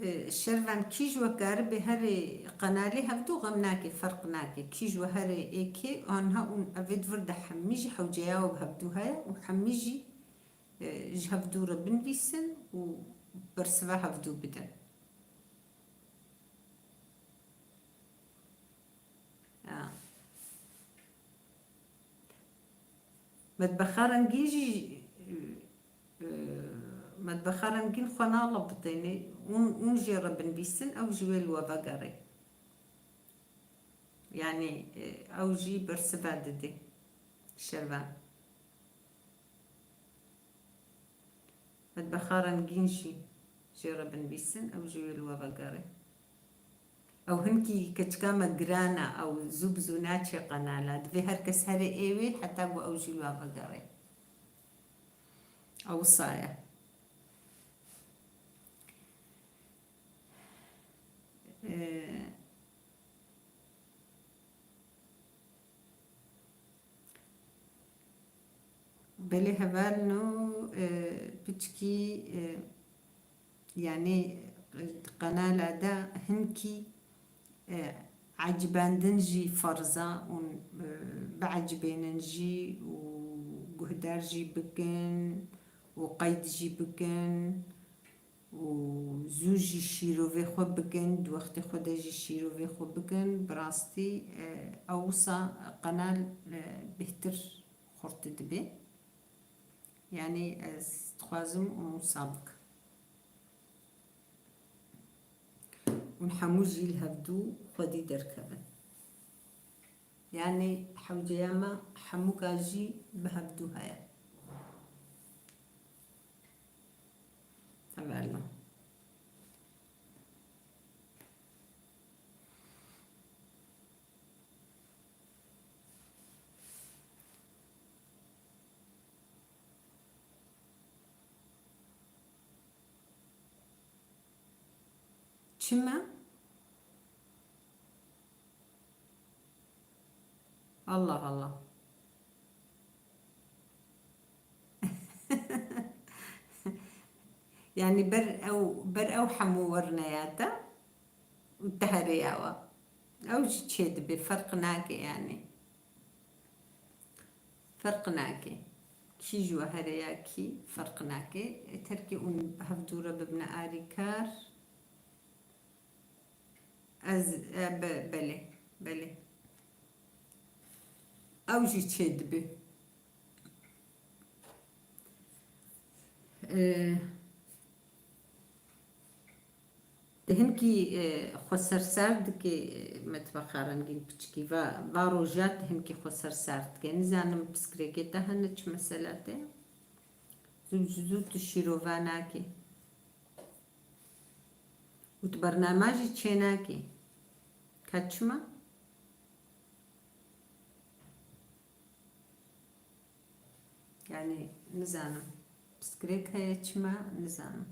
e, Şervan kî ji we karibe herê qenalê hevdû xem nake, ferq nake. Kî ji we herê êkê, anha û evê di vir de hemî jî hewceya we bi hevdû heye û hemî jî, e, ji hevdû re binivîsin û bersiva hevdû bidin. Ya. Metbexa rengîn jî, e, metbexa rengîn xwe nalebitêne. Hûn, hûn jê re binivîsin, ew ji wê li we vegerê. Yanî, e, ew jî bersiva didê. Şervan. Metbexa rengîn jî jê re binivîsin, ew jî wê li we vegerê. Ew hinkî keçika me giran e, ew zû bi zû naçe qenala. Divê her kes here ê wê heta ku ew jî li we vegerê. Ew wisa ye. Ee, Belê hevalno, e, piçkî, e, Yanî, e, qenala de hinkî, e, ecibandin jî ferz e û, e, biecibênin jî û guhdar jî bikin û qeyd jî bikin û zû jî şîrovê xwe bikin, di wextê xwe de jî şîrovê xwe bikin. Bi rastî, e, ew wisa qenal, e, bêhtir xurt dibe. Yanî ez dixwazim û wisa bikim. Hûn hemû jî li hevdû xwedî derkevin. Yanî hewceya me hemûka jî bi hevdû heye. Teberna. Çima? Allah Allah. Yanî ber ew, ber ew hemû werneya te û te herêya we. Ew jî çêdibe, ferq nake yanî. Ferq nake. Kî ji we here ya kî ferq nake. Ê terkê hûn bi hevdû re bibine arîkar. Ez, e, be-, belê, belê. Ew jî çêdibe. E, Di hinkî, e, xwe sersar dike, e, metbexa rengîn piçikî. Va, va roja di hinkî xwe sersar dike. Nizanim piskirêkê te hene çi mesela te. Zû ji zû tu şîrova nake. Û tu bernama jî çênake. Ka çima? Yanî, nizanim. Piskirêk heye çima, nizanim.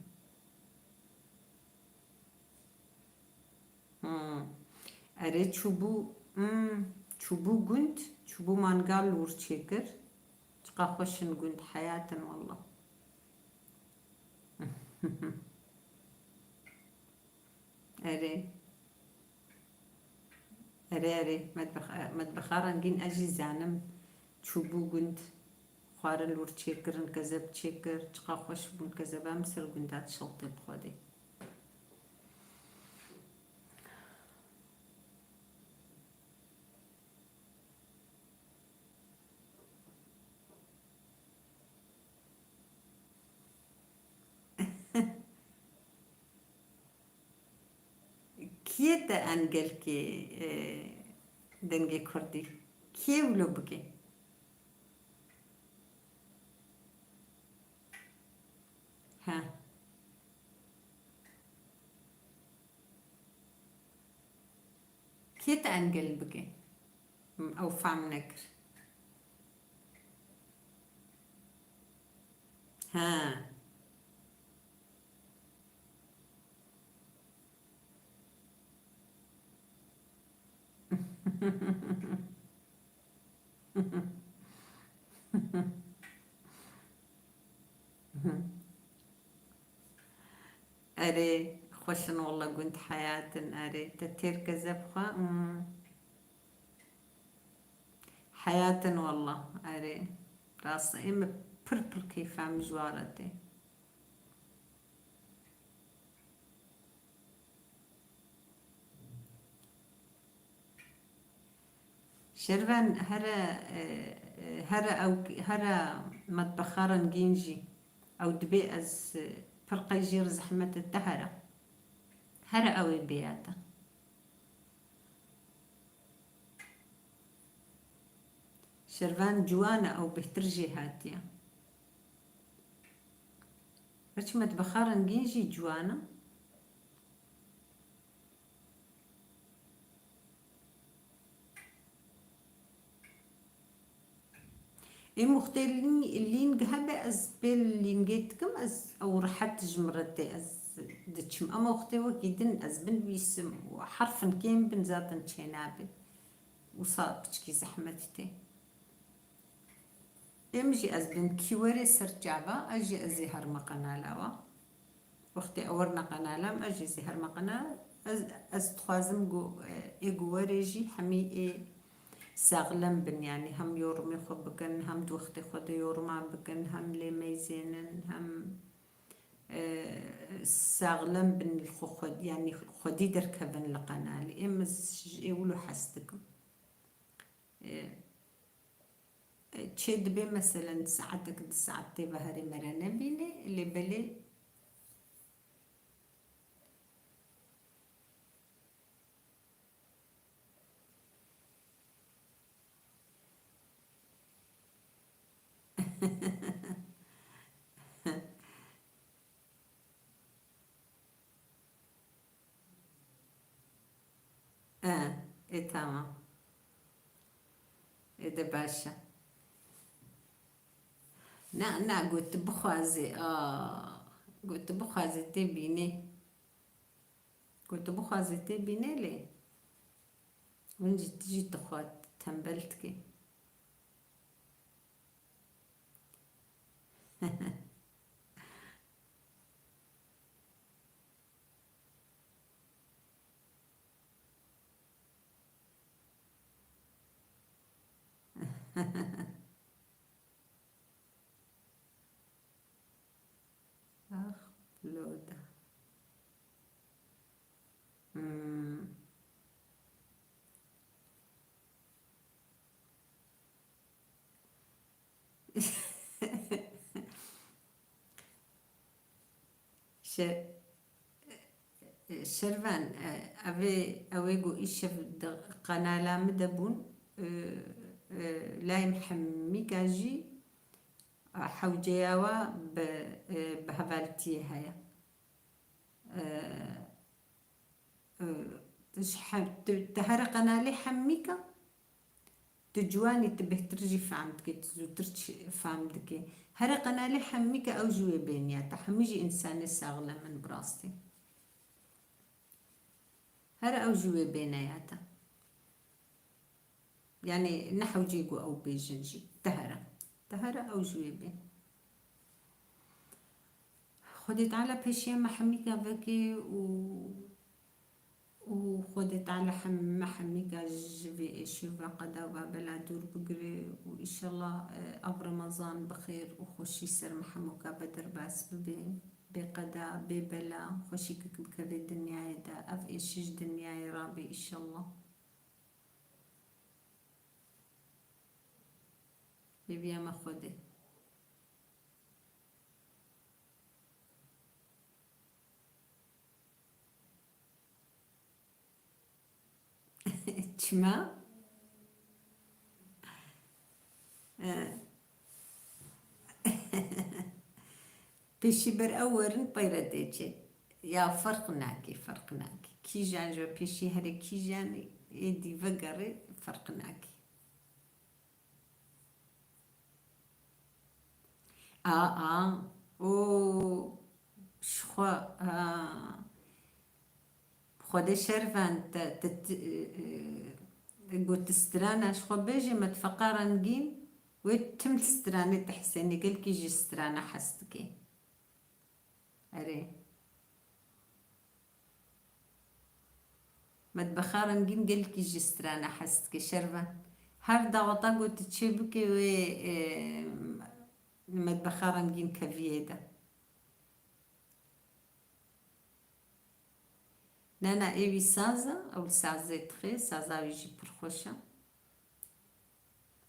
Hmm. Erê çûbû, hmm, çûbû gund, çûbû mangal wir çêkir. Çiqa xweş in gund, heyat in wallah. Erê. Erê, erê. Metbex-, metbexa rengîn ez jî zanim. Çûbû gund. Xwarin wir çêkirin, kezeb çêkir. Çiqa xweş bûn kezeba min ser gunda dişewitê bi Xwedê. Kiyê te engel ke, e, dengê kurdî? Kiyê wilo bike? He. Kê te engel bike? Ew fam nekir. Ha. Erê, xweş in walla gund heyat in, erê. Te têr kezeb xwe, hmm. Heyat in walla, erê. Rast e, ê min pir pir keyfa min ji wan re tê. Şervan here, e, e, here ew, here metbexa rengîn jî. Ew dibê ez, e, pir qey jê re zehmet e te here. Here ew ê bêya te. Şervan ciwan e, ew bêhtir jê hatiye. Hiç metbexa rengîn jî ciwan e. Ê muxtê lî-, lîng hebe ez pê lîngê dikim, ez ew rehet ji min re tê, ez diçim. Ema wextê wekî din ez binivîsim û herfin kêm bin zaten çênabe. Wisa piçkî zehmet tê. Ê min jî ez bin kî werê ser çava, ez jî ez ê herime qenala we. Wextê ew werine qenala me, ez jî zêherime qenal. Ez, ez dixwazim ku, e, ê ku were jî hemî ê saxlem bin, yanî hem yorumê xwe bikin, hem di wextê xwe de yoruma bikin, hem lê meyzênin, hem, e, saxlem bin, li xwe, xwe, yanî xwedî derkevin li qenalê. Ê min ê wilo hez dikim. E, e, çê dibe meselen saetek, di saet tê ve herê me re nebîne, lê belê E, ê tamam. Ê de baş e. Na, na, got tu bixwazê, a, got tu bixwazê tê bînê. Got tu bixwazê tê bînê lê. Hûn jî, tu jî dixwat, tembel dikê. Ax, loda. Hmm. Şe-, Şervan, e, ev ê, ew ê ku îşev di qenala min de bûn, e, e, layê min hemîka jî, e, hewceya we bi, e, bi hevaltiyê heye. E, e, ji he-, tu, tu here qenalê hemîka, tu ciwanî, tu bêhtir jî fehm dikî, tu zûtir çi-, fehm dikî. Here qenalê hemîka ew jî wê bêniyata. Hemî jî însanê saxlem in bi rastî. Here ew jî wê bêniyata. Yanî ne hewcê ku ew bêjin jî. Te here. Te here ew jî wê bên. Xwedê Teala pêşiya me hemîka vekê û, û Xwedê Teala hem-, me hemîka ji vê êşî ve qeda ve bela dûr bigire û înşallah, e, ev Remezan bi xêr û xweşî ser me hemûka ve derbas bibe. Bê qeda, bê bela, xweşîkek bikeve dinyayê de. Ev êşî ji dinyayê rabê înşallah. Hêviya me Xwedê. Çima? Eh. Pêşî ber ew werin, peyre tê çê. Ya ferq nake, ferq nake. Kîjan ji we pêşî here, kîjan êdî vegere, ferq nake. A, a, o, ji xwe, a, Xwedê Şervan te, te, te, e, e, got strana ji xwe bêjê, Medfeqa Rengîn, wê tim stranê te Husênê, gelkî ji strana hez dike. Erê. Medbexa Rengîn gelkî ji strana hez dike, Şervan. Her daweta ku tu çê bike wê, e, Medbexa Rengîn keviyê de. Na, na, ê wî saz e, ew li sazê dixê, saza wî jî pir xweş e.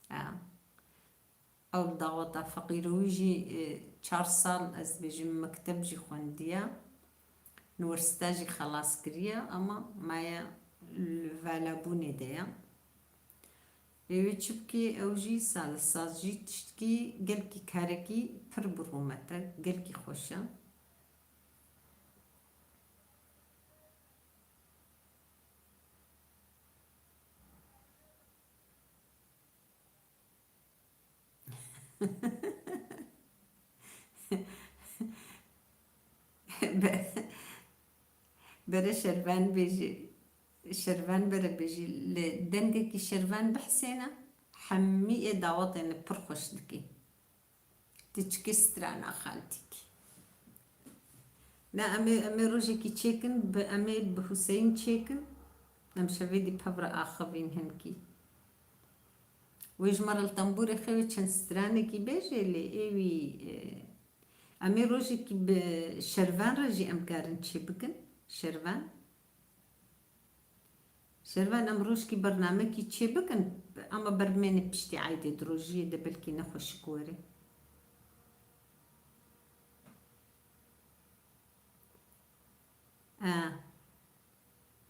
Ha. Ew daweta feqîr û wî jî, e, çar sal, ez bêjim, mekteb jî xwendiye, uniwersîte jî xelas kiriye, ama maye li valabûnê de ye. Ê wê çi bikê, ew jî saz, saz jî tiştkî gelkî karekî pir bi rûmet e, gelkî xweş e. Be-, bere Şervan bêjî, Şervan bere bêjî, li dengekî Şervan bihsêne, hemî ê dawetên li pir xweş dikî. Ti çikî strana xaltîkî. Ne, em ê, em ê rojekî çêkin, bi, em ê bi Huseyîn çêkin. Em şevê dî pev re axivîn hinkî. Wê ji me re li tembûrê xêwê çend stranekî bêje, lê ê wî, e, em ê rojekî bi Şervan re jî em karin çêbikin. Şervan. Şervan, em rojkî bernamekî çêbikin, ama ber bimêne piştî eydê, di rojiyê de belkî nexweşik were. E,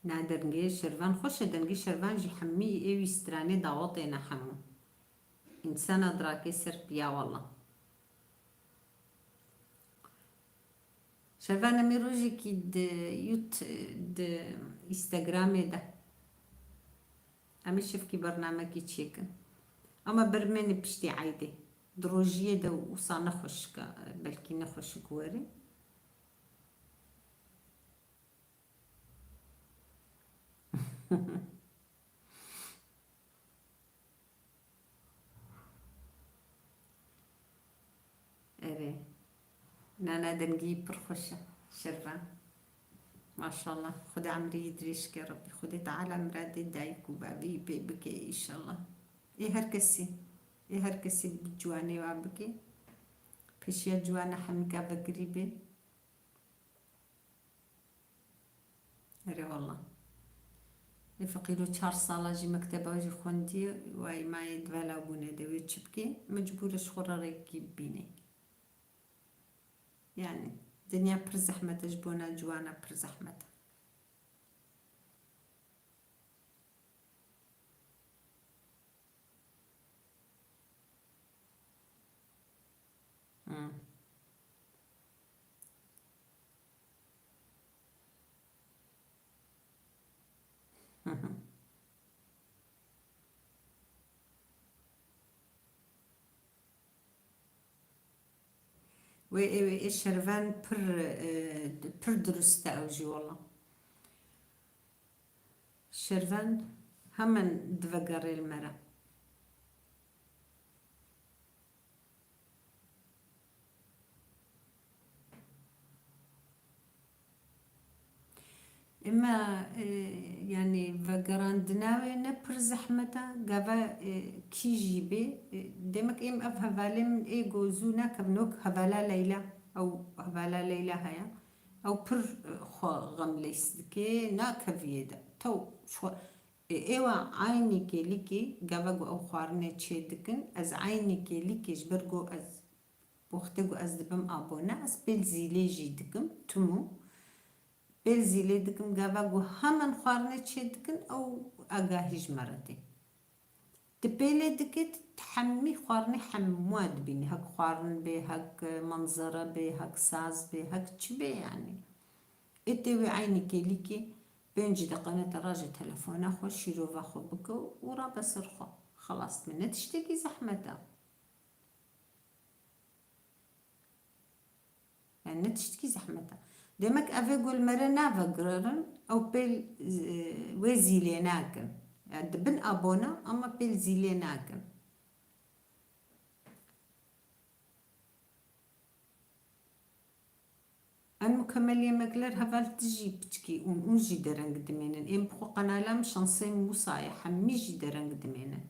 na dengê Şervan xweş e, dengê Şervan jî hemî ê wî stranê dawetê ne hemû. Însana dirakê ser piya wela. Şervan, em ê rojekî di Yout-, di Instagramê de em ê şevkî bernamekî çêkin. Ama ber bimêne piştî eydê. Di rojiyê de wisa nexweşik e, belkî nexweşik were. Erê. Nana dengî pir xweş e. Şervan. Maşallah. Xwedê emrê yî dirêj ke Rabbî. Xwedê Teala miradê dayik û bavê yî pê bike înşallah. Ê her kesî. Ê her kesî bi ciwanê wa bike. Pêşiya ciwana hemîka vekirî bê. Erê wela. Ê feqîro çar sala jî mekteba jî xwendiye, wayê mayê di vela bûne de wê çi bike? Mecbûr e ji xwe re rêkî bibîne. Yani, dinya pir zehmet e, ji bona ciwana pir zehmet e. Hmm. Wê, ê, wê, ê Şervan pir, e, pir dirust e ew jî wela. Şervan hemen divegerê li me re. Ema, e, yani vegerandina wê ne pir zehmet e, gava, e, kî jî bê, e, demek êm ev hevalê min ê go zû nakevin wek hevala Leyla, ew hevala Leyla heye, ew pir, e, xwe xemlês dike, nakeviyê de. Tew, xwe, e, êwa eynî kêlîkî, gava go ew xwarinê çê dikin, ez eynî kêlîkî ji ber go ez Wextê ku ez dibim abone, ez pêl zîlê jî dikim, timû. Pêl zîlê dikim, gava ku hemen xwarinê çê dikin, ew agahî ji me re tê. Ti pêlê dikit, ti hemî xwarinê hemû dibînî. Hek xwarin bê, hek, e, manzere bê, hek saz bê, hek çi bê yani. Ê tê wê eynî kêlîkî pênc deqe ne te rajê telefona xwe, şîrova xwe bike û rabe ser xwe. Xelas, min ne tiştekî zehmet e. Yani ne tiştkî zehmet e. Demek ev ê ku li me re navegirin, ew pêl, e, wê zîlê nakin. Yani dibin abone ama pêl zîlê nakin. Em mukemel yemekler heval tijî piçkî ûn, ûn jî dereng dimênin. Êm bi xwe qenalam şansê min wisa ye, hemî jî dereng dimênin.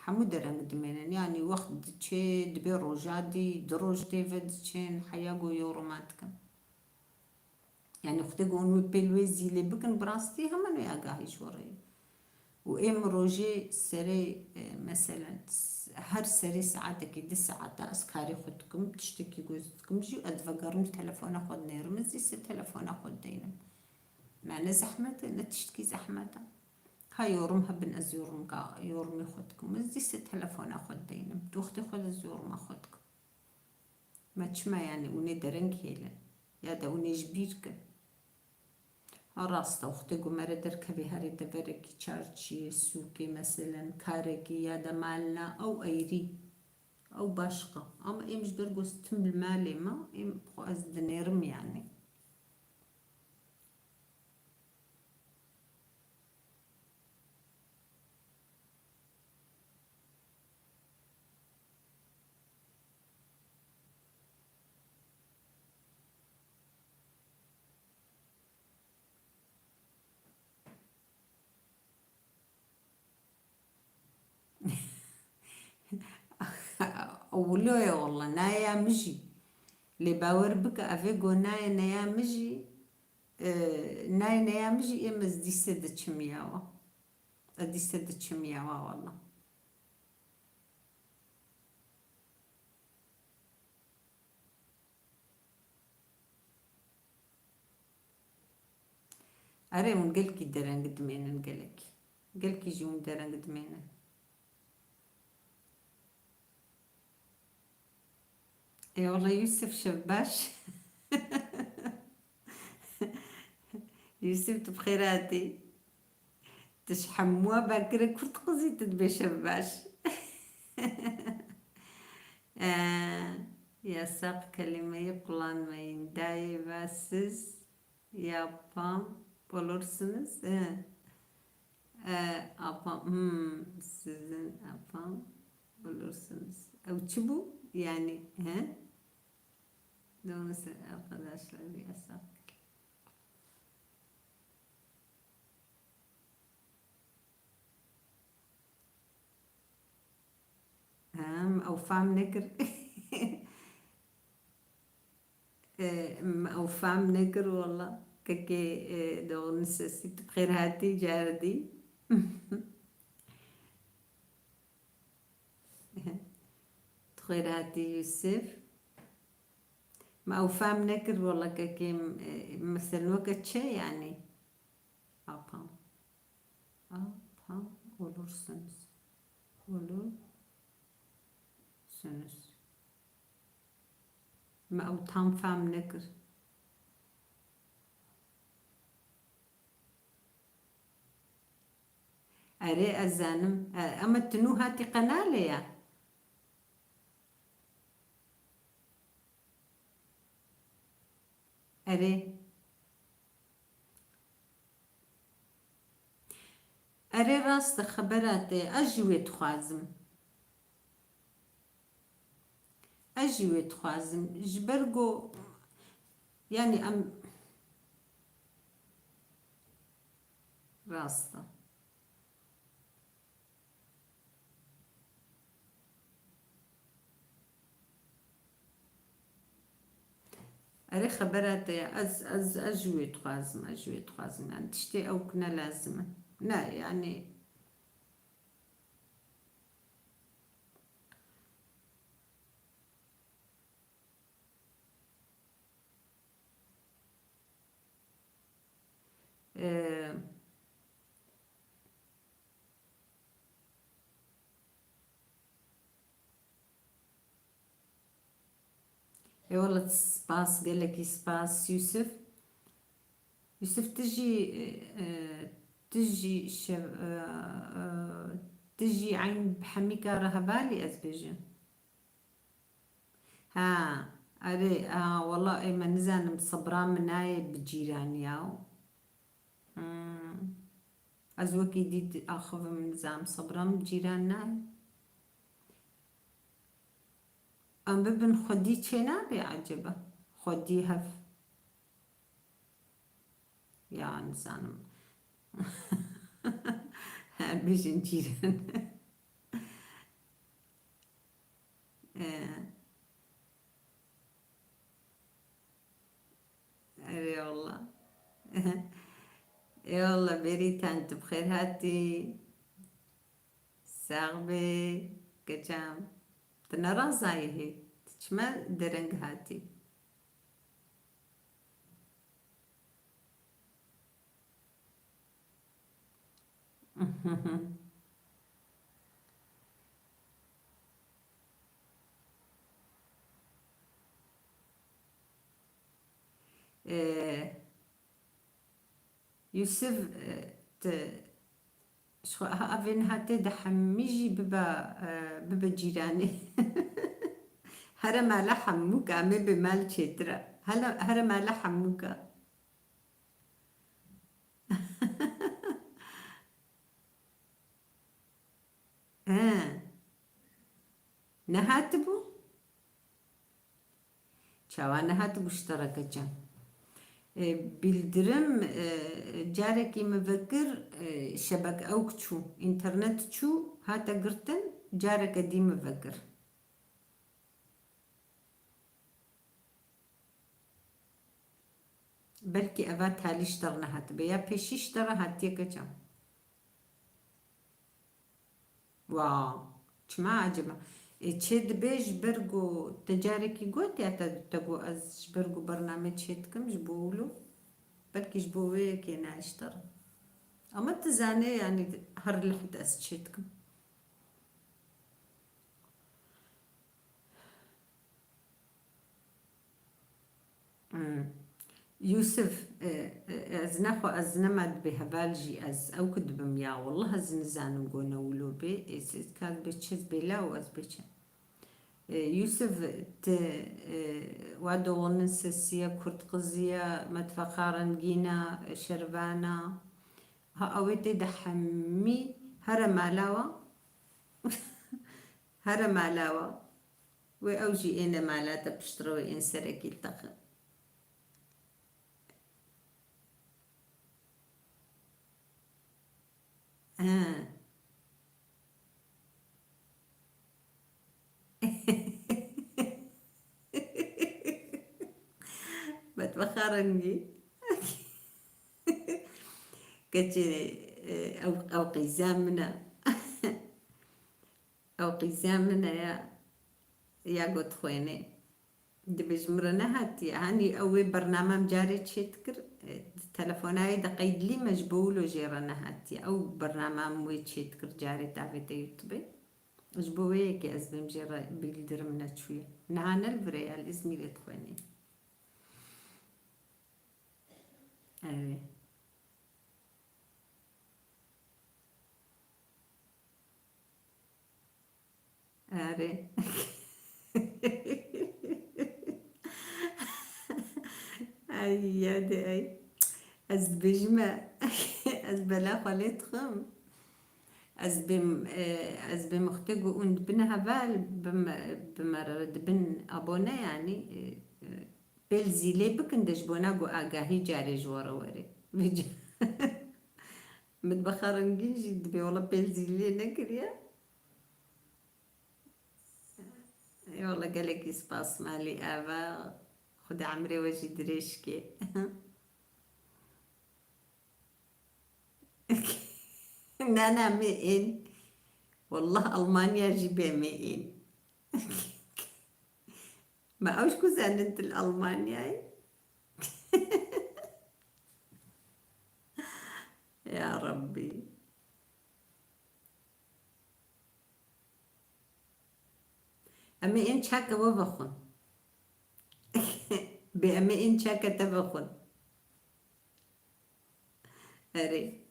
Hemû dereng dimênin. Yanî wext diçê, dibê roja dî, du roj tê ve diçên, heya go yoruma dikin. Yanî xwedê go hûn wê pêl wê zîlê bikin, bi rastî hemen wê agahî ji we re ye. Û êm rojê serê, e, meselen, s-, her serê saetekî, du saeta ez karê xwe dikim, tiştekî go ez dikim jî, ez vegerim telefona xwe dinêrim, ez dîsê telefona xwe dideynim. Me ne zehmet e, ne tiştkî zehmet e. Ha yorum hebin, ez yorumka, yorumê xwe dikim. Ez dîsê telefona xwe dideynim. Di wextê xwe de ez yoruma xwe dikim. Me çima yani hûn ê dereng hêlin? Ya da hûn ê ji bîr kin? Ha rast e, wextê ku me re derkevê herê deverekî, çarçiyê, sûkê, meselen, karekî ya da malna, ew eyrî, ew başqa. Ama êm ji ber ku ez tim li malê me, êm xwe ez dinêrim yani. Wilo ye walla, nayê ya min jî. Lê bawer bike, evê go nayê neya min jî, e, nayê neya min jî ê min ez dîse diçim ya wa. Ez dîse diçim ya wa walla. Erê, hûn gelkî dereng dimênin, gelekî. Gelkî jî hûn dereng dimênin. Ê wele Yusuf, şev baş. Yusuf, tu bi xêr hatî. Tu ji hemû berkirê kurt qizî, tu dibê şev baş. Ee, yasak kelimeyi kullanmayın. Dayê ve siz yapam olursunuz. Ee, e, apam, hmm, sizin apam olursunuz. Ew çi bû? Yani, he? Doğrusu arkadaşlar, yasak. Em, ew fam nekir. Em, ew fam nekir wala. Kekê, e, doğru sesî, tu bi xêr hatî, caredî. Tu xêr hatî Yusuf. Me ew fam nekir wala kekê, e, mesela weke çi yani? Apam. Apam olursunuz. Olursunuz. Me ew tam fam nekir. Erê, ez zanim. E, ama tu nû hatî qenalê ya. Erê. Erê, rast e, xebera te, ez jî wê dixwazim. Ez jî wê dixwazim. Ji ber ku, yani em, rast e. Erê, xebera te ya, ez, ez, ez ji wê dixwazim, ez ji wê dixwazim. Yani tiştê ew kine lazim e. Ne, yani, e, Eyvallah, spas, gelekî spas Yusuf. Yusuf, tu jî, e, tu jî şev-, e, e, tu jî eyn bi hemîka re hevalî ez bêjim. Ha, erê, ha, wala ê me nizanim, sebra min nayê bi cîran ya. Hmm. Ez wekî dît axivim, nizam, sebra min cîran nayê. Em bibin xwedî çê nabe eceba? Xwedî hev. Ya nizanim. Her bêjin cîran. Ee, Eyvallah. Eyvallah, Berîtan, tu bi xêr hatî. Sax bê, keçam. Tu nerazayî hê. Tu çima dereng hatî? Ee, Yusuf, e, tu, ji xwe, ha, evê niha tê de hemî jî bibe, e, bibe cîranê. Here mala hemûka, em ê bê mal çêtir e. Hele, here mala hemûka. He. Nehatibû? Çawa nehatibû ji te re, keçam? E, bildirim, e, carekî min vekir, e, şebek ewk çû, înternet çû, hate girtin, careke dî min vekir. Belkî eva talî ji te re nehatibê ya pêşî ji te re hatiye keça. Wa, çima acaba? Ê, çê dibe ji ber ku te carekî got ya te, te got ez ji ber ku bername çê dikim ji bo wilo. Belkî ji bo wê yekê nayê ji te re. Ama tu zanê, yanî her lihd ez çê dikim. Hmm. Yusuf, e, e, ez nexwe, ez nema dibê heval jî, ez ew ku dibim ya, wallah ez nizanim ku ne wilo bê, e, se-, ka dibê çi, ez bê law, ez bê çi. E, Yusuf, ti, e, wa doxinin sesiya, kurtqiziya, metfeqa rengîna, şervana. Ha, ew ê tê de hemî here mala wa. Here mala wa. Wê ew jî êne mala te piştre wê ên serekî li te xin. He. Metbexa rengî. Keçê, e, ew, ew qîza min e. Ew qîza min e ya, ya got xwênê. Dibê ji min re nehatiye. Hanî ew wê bernamem carê çê dikir, e, di telefonayê de qeydilî me ji bo wilo jê re nehatiye. Ew bernamem wê çê dikir carê davête YouTubeê. Ji bo wê yekê ez bêm jê re bildirim neçûye. Niha ne li vir e ya, li Îzmîrê dixwênê. Erê. Erê. Ay, yadê ay. Ez dibêjime, ez bela xwe lê dixim. Ez bêm, e, ez bêm wextê ku hûn dibine heval, bi me, bi me re dibin abone, yanî, e, e, pêl zîlê bikin de ji bona ku agahî carê ji we re were. Vêca. Mitbexa rengîn jî dibê wela pêl zîlê nekiriye. Ê wela gelekî spas malî Eva. Xuda emrê we jî dirêj kê. Na, na, me ên. Wallah Almanya jî bê me ên. Ma ew ji ku zanin tu li Almanyayê? Ya Rabbî. Em ê ên çaka we vexwin. Bê em ê ên çaka te vexwin. Erê.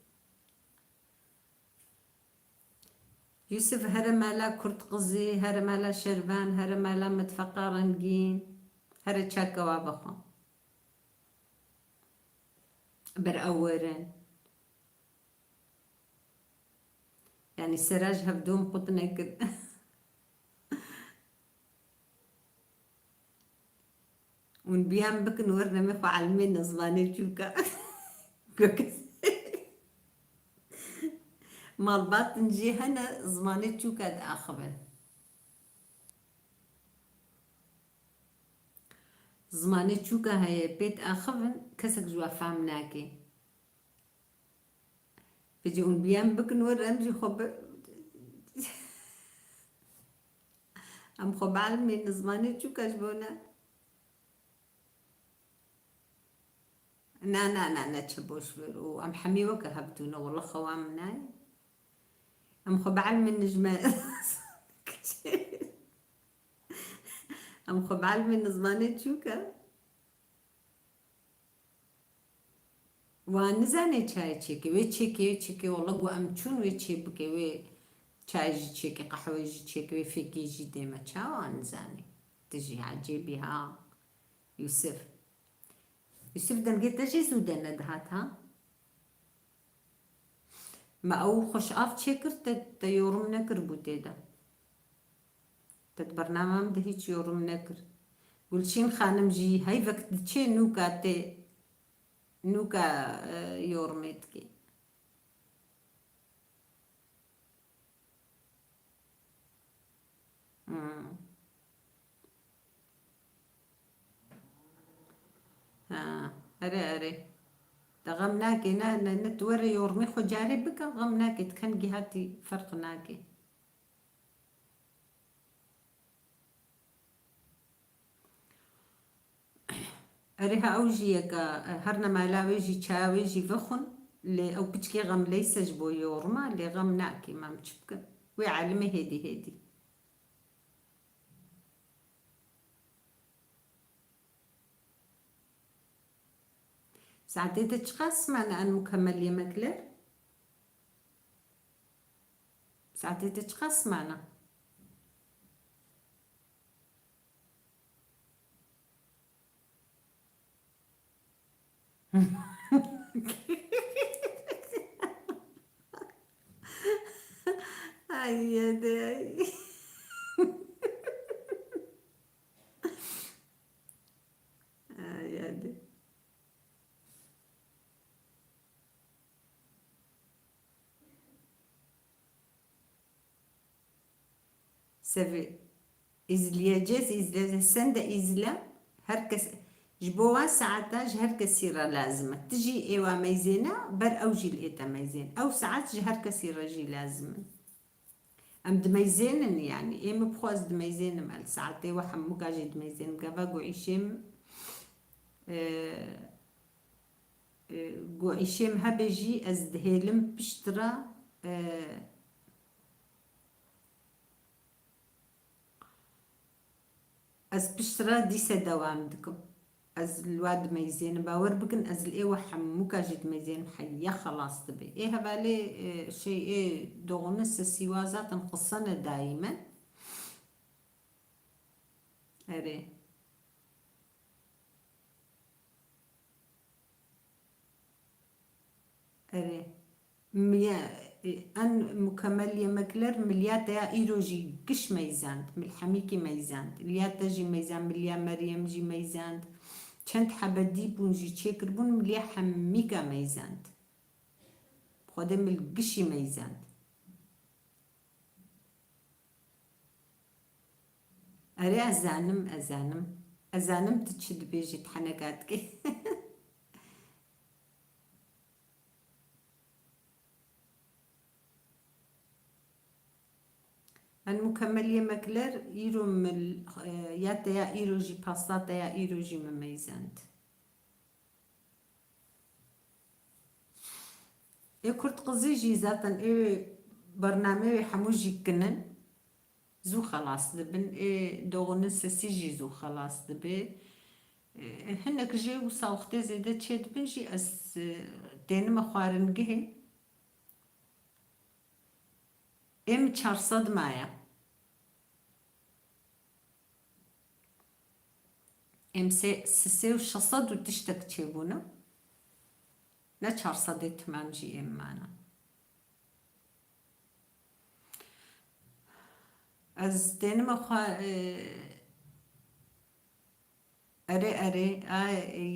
Yusuf, here mala kurtqizî, here mala şervan, here mala mitfeqa rengîn, here çaka wa vexwe. Ber ew werin. Yanî sera ji hevdû em qut nekir. Hûn biyan bikin, werin em ê xwe elmên zimanê çûka. Malbatin jî hene zimanê çûka diaxivin. Zimanê çûka heye pê diaxivin, kesek ji we fehm nake. Vêca hûn biyan bikin, werin em jî xwe bi-, em xwe bielmên zimanê çûka ji bo ne. Na, na, na, ne çi boş ver. Û em hemî weke hevdû ne, wela xewa min nayê. Em xwe bielmên ji me. Em xwe bielmên zimanê çûka. Wan nizane çayê çêke. Wê çêke, wê çêke. Wela ku em çûn wê çê bike, wê çayê jî çêke, qehweyê jî çêke, wê fêkê jî dê me. Çawa nizane? Tu jî ecêbî ha, Yusuf. Yusuf, dengê te jî zû de nedihat ha? Me ew xweş av çêkir, te, te yorum nekiribû tê de. Te di bername min de hîç yorum nekir. Gulşîn xanim jî heyvek diçê nûka tê, nûka, e, yorumê dikê. Hmm. Ha. Erê, erê. De xem nake, ne, ne, ne tu were yormê xwe carê bike, xem nake, tu kengî hatî ferq nake. Erê ha ew jî yeka, e, her ne mala wê jî çaya wê jî vexwin, lê ew piçkê xemleyse ji bo yorma, lê xem nake, ma em çi bikin? Wê elimê hêdî hêdî. Saetê te çiqas mane en mukemmel yemekler? Saetê te çiqas mane? Ay, hadi, ay. Ay, hadi. Sevê, izleyeceğiz, izleyeceğiz. Sen de izle. Her kes, ji bo wan saeta ji her kesî re lazim e. Tu jî êwa meyzêne, ber ew jî li ête meyzên. Ew saet ji her kesî re jî lazim in. Em dimeyzênin, yanî ê min bi xwe ez dimeyzênim, el saetê we hemûka jî dimeyzênim. Gava ku îşê min, e, e, ku îşê min hebe jî ez dihêlim pişt re, e, ez pişt re dîse dewam dikim. Ez li we dimeyzênim. Bawer bikin, ez li êwe hemûka jî dimeyzênim. Heya xelas dibe. Ê hevalê, e, şey, ê doğunun sesi wa zaten qisene daîmen. Erê. Erê. Miye-, en mukemmel yemekler milya te ya îro jî giş meyzand, milhemîkî meyzand. Liya te jî meyzand, milya Meryem jî meyzand. Çend hebe dî bûn jî çêkirbûn, milya hemîka meyzand. Xwedê mil gişî meyzand. Erê, ez zanim, ez zanim. Ez zanim tu çi dibêjî, tu heneka dikî. En mukemmel yemekler îro mil, e, ya te ya îro jî, pasta te ya îro jî min meyzand. Ê kurt qizî jî zaten ê bernameyê wê hemû jî kinin. Zû xelas dibin. Ê doğunun sesi jî zû xelas dibe. Ê, hinek jê wisa wextê zêde çêdibin jî ez, e, tênime xwaringihê. Ê min çar sed maye. Em sê, sisê û şeş sed û tiştek çêbûne. Ne çar sedê timam jî êm mane. Ez tênime xwe, e, erê, erê, a,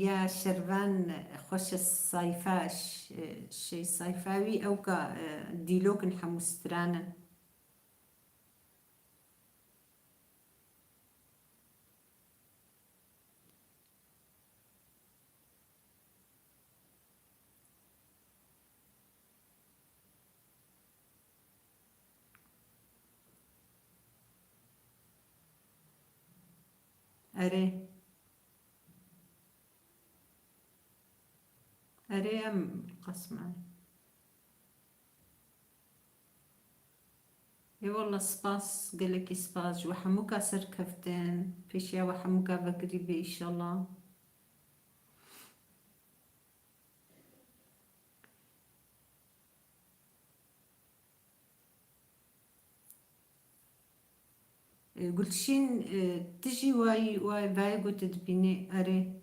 ya Şervan xweş e, sayfa, ş-, e, şey, sayfa wî ewka, e, dîlok in, hemû stran in. Erê. Erê, em qesme. Ê wele spas, gelekî spas. Ji we hemûka serkeftin, pêşiya we hemûka vekirî be, înşallah. E, Gulşîn, e, tu jî wayî, wayî, vayê ku tu dibînî, erê.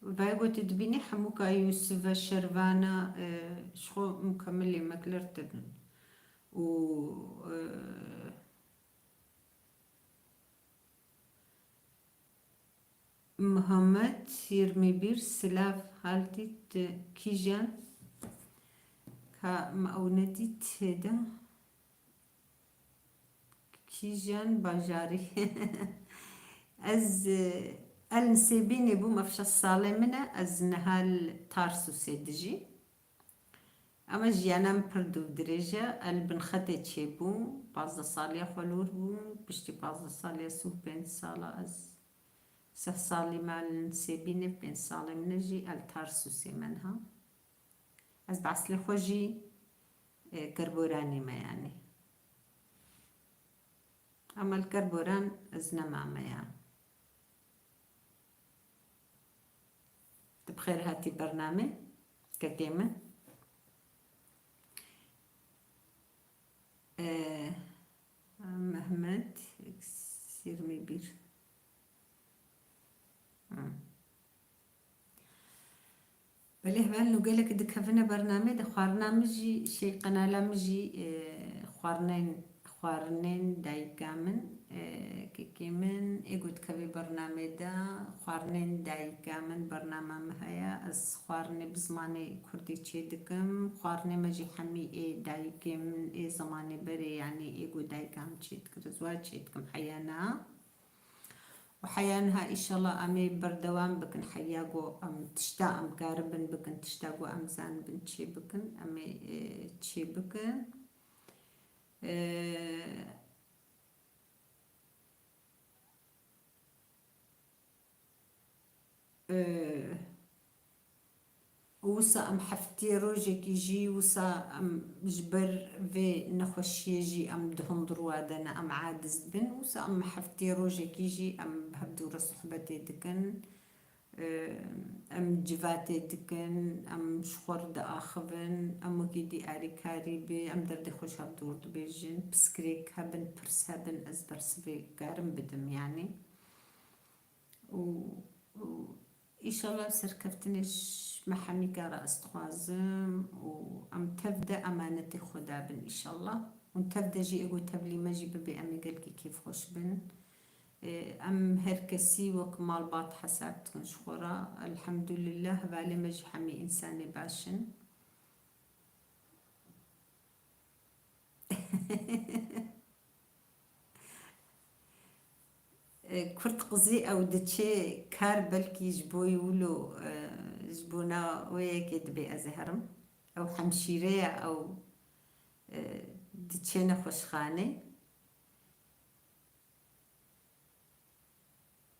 Vayê ku tu dibînî hemûka Yûsife, Şervana, e, ji xwe mukemilê mekler tibin. Û, e, Muhammed yirmi bir, silav, haltî tu kîjan, ka me ew nedît hêde. Kîjan bajarî? Ez, e, El Nisêbînê bûm, ev şeş salê min e, ez niha li Tarsusê dijî. Ama jiyana min pir dû dirêj e, el bin xetê çêbû, pazdeh saliya xwe lûr bûm, piştî pazdeh saliya sû pênc sala ez sih salî me el Nisêbînê, pênc salê min e jî el Tarsusê me niha. Ez bi eslê xwe jî, e, Kerboranî me yanî. Ama li Kerboran ez nemame ya. Tu bi xêr hatî bernamê, kekê min. E, Mehmet, yirmi bir. Hı. Belê hevalno, gelek dikevine bernamê de, xwarina min jî, şey, qenala min jî, e, xwarinên, xwarinên dayika min, e, kekê min, ê ku dikeve bernamê de, xwarinên dayika min, bernama min heye, ez xwarinê bi zimanê kurdî çê dikim, xwarinê me jî hemî ê dayikê min, ê zimanê berê, yanî ê ku dayika min çê dikir, ez wa çê dikim, heya niha. Û heya niha, îşallah, em ê berdewam bikin, heya ku em tişta em karibin bikin, tişta ku em zanibin çê bikin, em ê, e, çê bikin. E, e, Û wisa em heftê rojekî jî, wisa em ji ber vê nexweşiyê jî em di hundirwa de ne, em aciz dibin. Wisa em heftê rojekî jî em bi hevdû re sohbetê dikin, e, em civatê dikin, em ji xwe re diaxivin, em wekî dî alîkarî bê, em derdê xwe ji hevdû re dibêjin, piskirêk hebin, pirs hebin, ez bersivê karim bidim, yanî. Û, û îşallah serkeftinê ji me hemîka re ez dixwazim û em tev de emanetê Xweda bin îşallah. Hûn tev de jî ê ku tevlî me jî bibê, em ê gelkî kêfxweş bin. Ê, em her kesî wek malbat hesab dikin ji xwe re. Elhamdulillah, hevalê me jî hemî însanê baş in. E, Kurd qizî ew diçê kar, belkî ji bo wilo, e, ji bona wê yekê dibê ez ê herim. Ew hemşîre ye, ew, e, diçê nexweşxanê.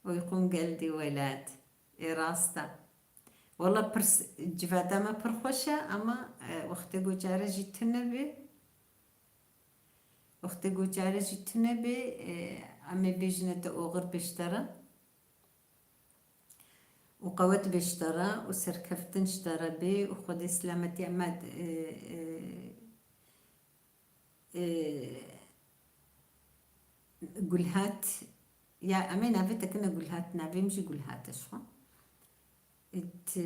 Uykum geldi welat. Ê rast e. Wela pirs, civata me pir xweş e, ama, e, wextê ku çare jî tune bê, wextê ku çare jî tune bê, e, em ê bêjine te oxir pêştera û qewet pêştera û serkeftin ji te re bê û Xwedê silametiya me, e, e, e, Gulhat, ya em ê navê te kine Gulhat, navê min jî Gulhat e ji xwe. E, ti,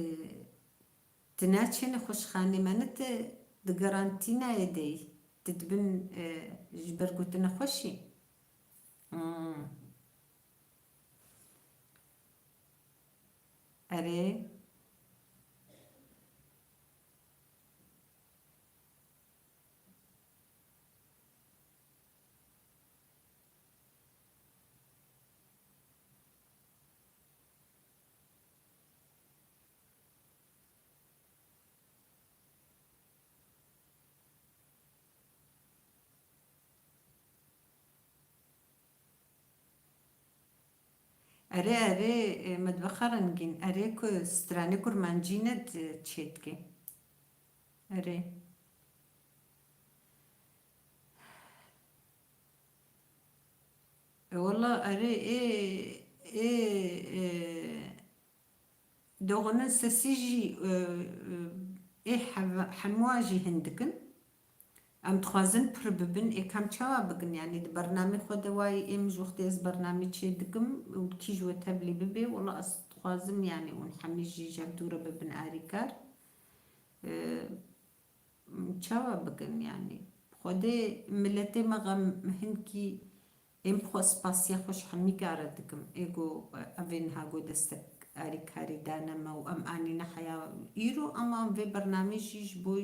ti naçê nexweşxanê me ne, ti di garantînayê de yî. Ti dibin, e, ji ber ku tu nexweş î. Hmm. Erê. Erê, erê, e, medbexa rengîn. Erê ku stranê kurmancî ne di çêdikê. Erê. E, wela erê, ê, ê, e, Doxunin sesî jî, e, e, ê hev-, hemûa jî hindik in. Em dixwazin pir bibin, ê kam çawa bikin? Yanî di bernamê xwe de wayî ê min ji wextê ez bernamê çê dikim û kî ji we tevlî bibê, wela ez dixwazim, yanî hûn hemî jî ji hevdû re bibin arîkar. E, Çawa bikin yanî? Xwedê miletê me xem hinkî ên bi xwe spasiya xwe ji hemîka re dikim. Ê ku, e, evê niha ku destek arîkarî dane me û em anîne heya îro, ama em vê bernamê jî ji bo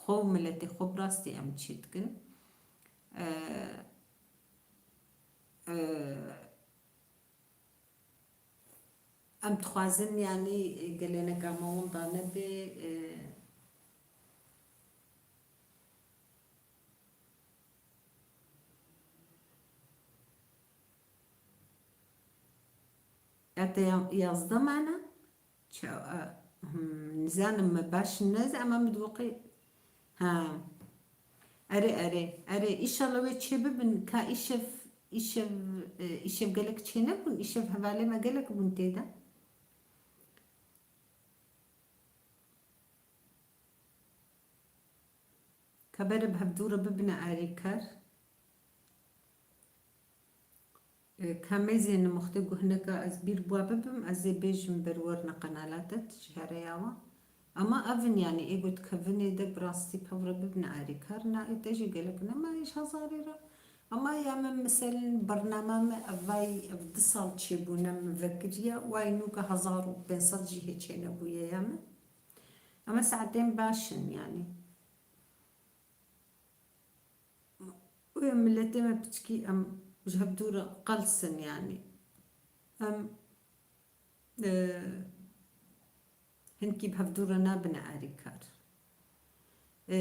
xwe û miletê xwe bi rastî em çê dikin. E, e, Em dixwazin, yanî, gelêneka me winda nebe, e, ya te ya-, yazdeh mane? Ça-, e, hmm, nizanim me baş nez, ama min diwqî-, ha. Erê, erê, erê. Îşallah wê çê bibin. Ka îşev, îşev, e, îşev gelek çê nebûn. Îşev hevalê me gelek bûn tê de. Ka berê bi hevdû re bibine arîkar. E, ka mêzê nimixtê guhneka ez bîr bûa bibim, ez ê bêjim ber werine qenala te, tu jî here ya wan. Ama ev in, yanî ê got kevinê de bi rastî pevre bibine arîkar, na ê te jî gelek nema ê ji hezarê re. Ama ya min, misel, bernama me evay, ev du sal çêbûne min vekiriya, way nûka hezar û pênc sed jî hê çênebûye ya min. Ama saetên baş in, yanî. Wê miletê me piçkî em ji hevdû re qels in, yanî. Em, e, hinkî bi hevdû re nabine arîkar. E,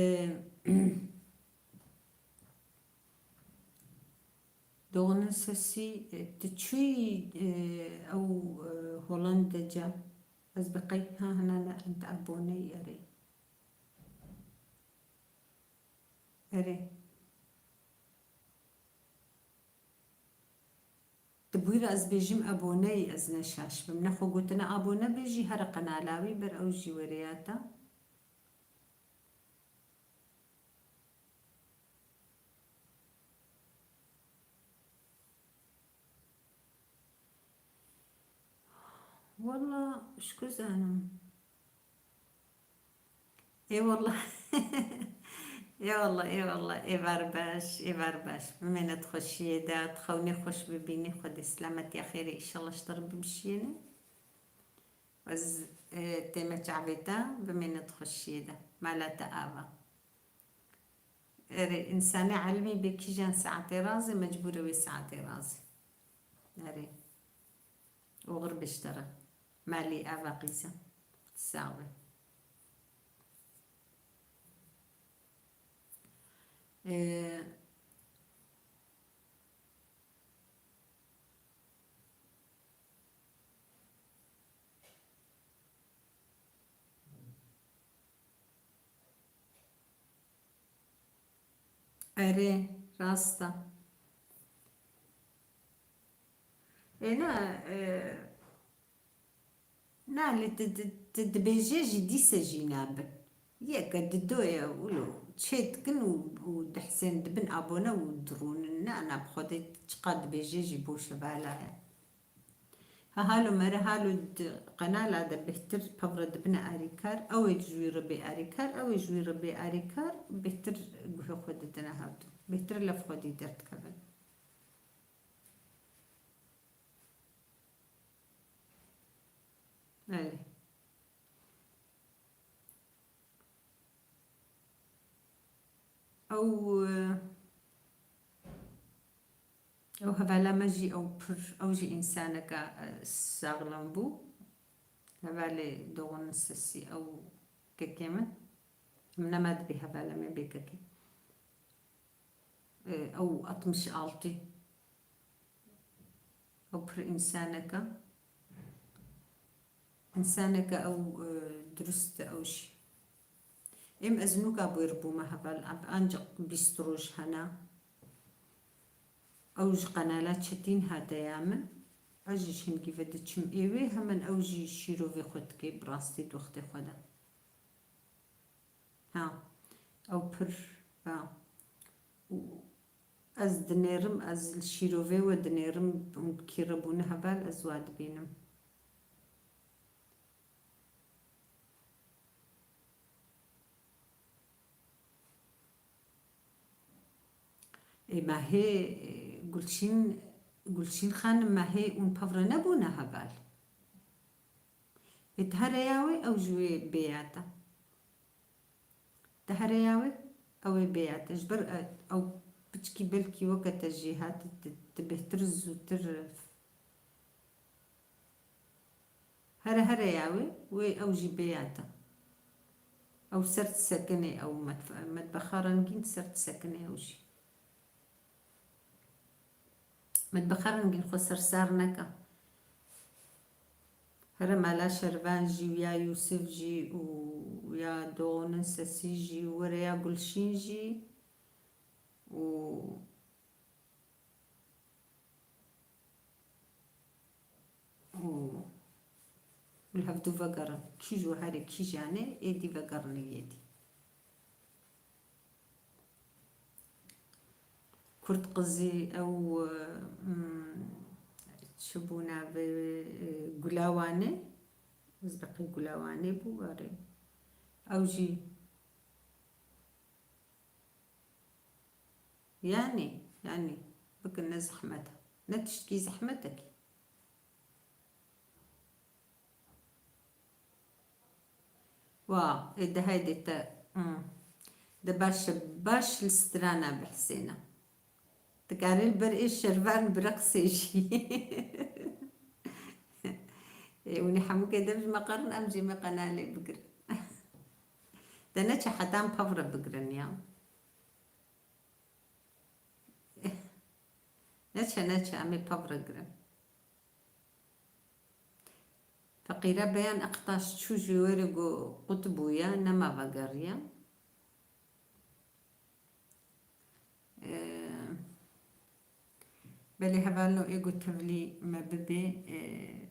Doğan'ın sesi, e, tu çûyî, e, ew, e, Hollanda ca? Ez bi qey ha hina ne, em te aboneyî erê. Erê. Di bûyî re ez bêjim aboneyî, ez ne şaş bim. Ne xwe gotine abone bê jî, here qenala wî ber ew jî were ya te. Walla, ji ku zanim? Ê walla. Ê walla, ê walla, êvar baş, êvar baş. Bimêne di xweşiyê de, di xewnê xweş bibînî, Xwedê silametiya xêrê îşallah ji te re bibişiyêne. Ez, e, tême çavê te, bimêne di xweşiyê de. Mala te ava. Erê, însanê elmî bê kîjan saetê razê, mecbûr e wê saetê razê. Erê. Oxir be ji te re. Malî ava qîza. Sax be. Ee, Erê, rast e. Ê, na, e, na, lê tu, tu, tu dibêje jî dîse jî nabin. Yeke dido ye, wilo çê dikin û, û dihsên dibin abone û dirûnin. Na, na, bi Xwedê çiqa dibêje jî boş e, vala ye. Ha, halo mere, halo di qenala de bêhtir pevre dibine arîkar, ew ê ji wî re bê arîkar, ew ê ji wî re bê arîkar, bêhtir guhê xwe didine hevdu. Bêhtir lev xwedî derdikevin. Belê. Ew, ew hevala me jî ew pir, ew jî însaneka, e, saxlem bû. Hevalê Doğan'ın sesi ew kekê min. Min nema dibî hevala me bê kekê. E, ew altmış altı. Ew pir însaneke, însaneke ew, e, dirust e ew jî. Êm ez nûka bi wê re bûme heval, ancaq bîst roj hene. Ew ji qenala Çetîn hate ya min. Ez jî ji hingî ve diçim ê wê, hemen ew jî şîrovê xwe dike bi rastî di wextê xwe de. Ha, ew pir, ha. Û ez dinêrim, ez li şîrovê we dinêrim, hûn bi kî re bûne heval, ez wa dibînim. Ê, ma hê, Gulşîn, Gulşîn xanim, ma hê hûn pevre nebûne heval? Ê, tu here ya wê, ew ji wê bêya te. Tu here ya wê, ew ê bêya te. Ji ber, e, ew piçkî belkî weke te jî hat, tu, tu bêhtir zûtir, e, Here here ya wê, wê ew jî bêya te. Ew ser disekinê, ew metf-, metbexa rengîn ser disekinê ew jî. Metbexa rengîn xwe sersar neke. Here mala Şervan jî û ya Yûsif jî û ya Doğu'nun Sesi jî û were ya Gulşîn jî û û, û li hevdû vegerin. Kî ji herê kî janê êdî vegerin êdî. Kurd qizî ew, mm, çi bû navê, e, Gulawanê? Ez beqî Gulawanê bû, erê. Ew jî Yanî, yanî, bikin ne zehmet e. Ne tiştkî zehmetekî. Wa, ê de heydê te, hmm, de baş, baş li strana bihsêne. Dikarê li ber ê Şervan bireqsê jî. Ê, hûn ê hemûkê dev ji me qerin, em jî me qenalê bigirin. De neçe heta em pevre bigirin ya. Neçe, neçe, em ê pevre girin. Feqîre Beyan Ektaş çû ji wêrê ku qut bûye, nema vegeriye. Ee, belê hevalno ê ku tevlî me bibê, ee,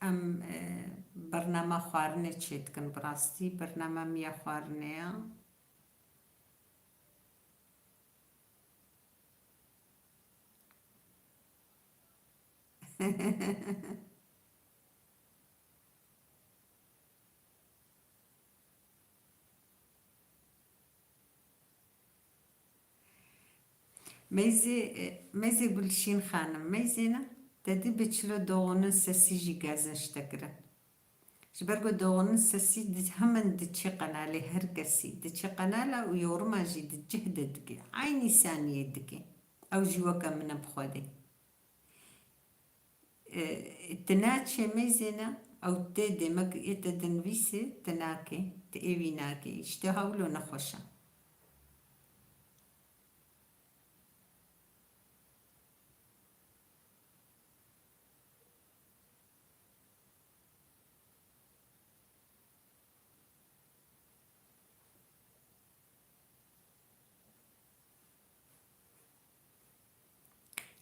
em, ee, bernama xwarinê çêdikin, bi rastî bernama miya xwarinê ye. Meyzê, e, meyzê Gulşîn xanim, meyzê ne? Te dî bi çilo Doğu'nun Sesi jî gazin ji te kirin. Ji ber ku Doğu'nun Sesi di-, hemen diçe qenalê her kesî. Diçe qenala û yoruma jî di cih de dike. Eynî saniyê dike. Ew jî weke min e bi Xwedê. E, tu naçê meyzê ne, ew tê demek ê te dinivîsê, tu nakê, tu ê wî nakê. Îşte hewlo nexweş e.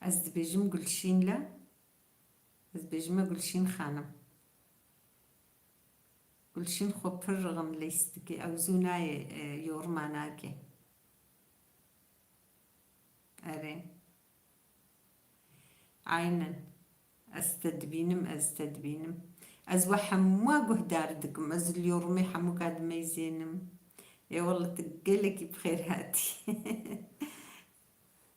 Ez dibêjim Gulşîn le, ez dibêjime Gulşîn xanim. Gulşîn xwe pir rixim leyst dike, ew zû nayê, e, yorima nake. Erê. Aynen. Ez te dibînim, ez te dibînim. Ez we hemûa guhdar dikim. Ez li yorumê hemûka dimeyzênim. Ê wele tu gelekî bi xêr hatî.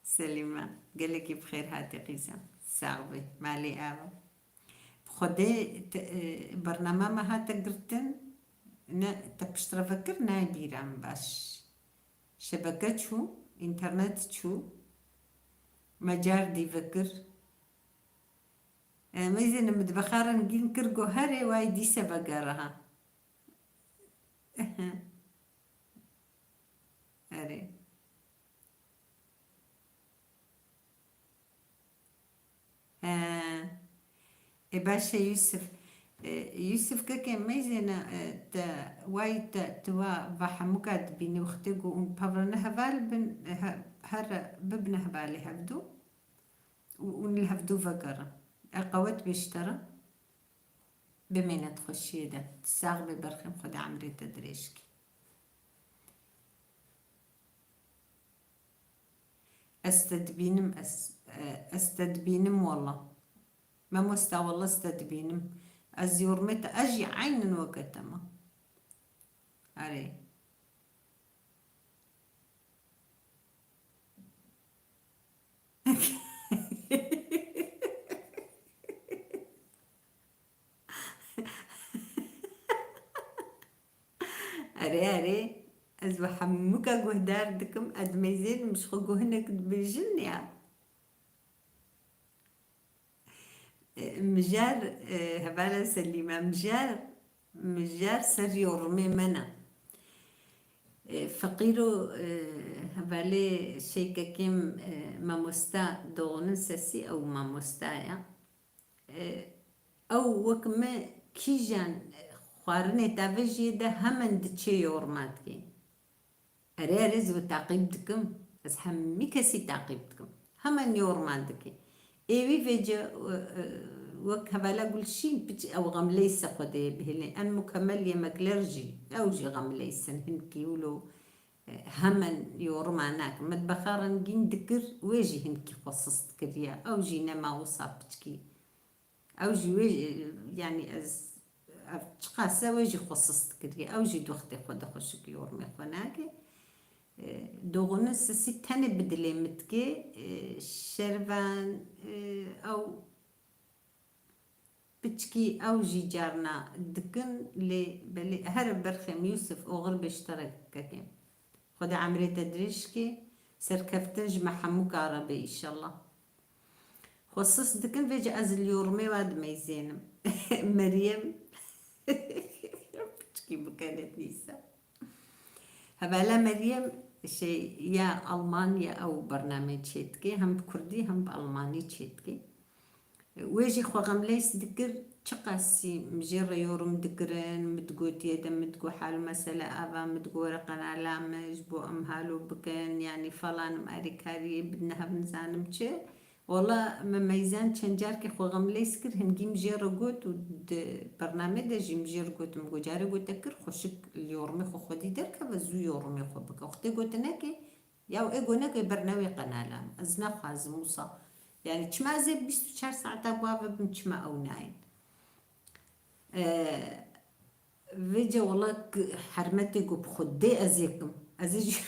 Selîma, gelekî bi xêr hatî qîza. Sax bî. Malê ava. Bi Xwedê te, e, bernama me hate girtin. Ne, te piştre vekir nayê bîra min baş. Şebeke çû, înternet çû, me car dî vekir. E, meyzê ne mitbexa rengîn kir, got, "Herê, wayî dîse vegere ha." Erê. He. Ê baş e Yusuf. E, Yusuf kekê meyzêne, e, te, way te, tu wa va hemûka dibînî wextê ku hûn pevre ne heval bin, e, he-, her bibine hevalê hevdû û hûn li hevdû vegerin. E, qewet bê ji te re. Bimêne di xweşiyê de. Tu sax bê berxên Xwedê emrê te dirêj kî. Ez te dibînim, ez, e, ez te dibînim walla. Mamosta, walla ez te dibînim. Ez yormê te, ez jî eynin weke te me. Erê. Erê, erê. Ez we hemûka guhdar dikim. Ez dimeyzênim, ji xwe guhinek dibêjin ya. Em, Mijar, e, hevala Selîme, mijar, mijar ser yorumê me ne. E, feqîro, e, hevalê şeykekêm, e, mamosta Doğu'nun sesi ew mamosta ya. E, ew wek me kîjan xwarinê tavêjiyê de hemen diçê yorma dikê. Erê, erê, ez wê taqîb dikim. Ez hemî kesî taqîb dikim. Hemen yorma dikê. Ê wî vêce, e, e, wek hevala Gulşîn piç ew xemleyse xwedê bihêlê. En mukemel yemekler jî, ew jî xemleysin. Hinkî wilo, e, hemen yoruma nakin. Metbexa rengîn dikir, wê jî hinkî xwe sist kiriye. Ew jî nema wisa piçkî. Ew jî wê, yanî ez, ev çiqas e wê jî xwe sist kiriye. Ew jî di wextê xwe de xweşik yormê xwe nake. E, Doğu'nun sesi tenê bi dilê min dike. E, Şervan, e, ew piçkî ew jî carna dikin, lê belê her berxem Yusuf oxir beşterek kekê. Xwedê emrê te dirêj ke, serkeftin ji me hemûka re be îşellah. Xwe sist dikin, vêce ez li yormê we dimeyzênim. Meryem, piçkî bikene dîsa. Hevala Meryem, şey, ya Almanya ew bername çêdike, hem bi kurdî hem bi almanî çêdike. Wê jî xwe xemlês dikir, çiqasî min jê re yorum dikirin, min digotiye de, min digo hal û mesele ava, min digo were qenala min, ji bo em halo bikin, yanî falan, em alîkariyê bidine hev nizanim çi. Wela me meyzan çend carkê xwe xemlês kir, hingî min jê re got û di bernamê de jî min jê re got, min got, carê got te kir, xweşik li yorumê xwe xwedî derkeve, zû yorumê xwe bike. Wextê gotinekê, Ya ê gonekê bernewê qenala min. Ez naxwazim wisa. Yanî çima ez ê bîst û çar saeta bi wa ve bim, çima ew nayên? Ee, vêce wela k-, hermetê ku bi xwe dê ez ê kim. Ez ê jî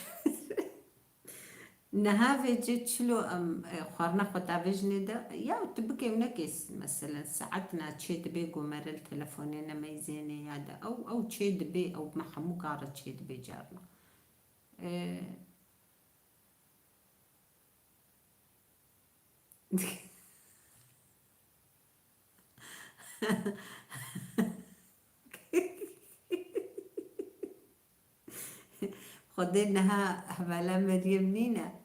niha vêce çilo em, e, xwarina xwe tavêjinê de, ya tu bikê û nekê s-, meselen saet na çê dibê ku mere li telefonê nemeyzênê ya de ew, ew çê dibê, ew me hemû kar re çê dibê carna. Ee, Xwedê niha hevala Meryem nîne,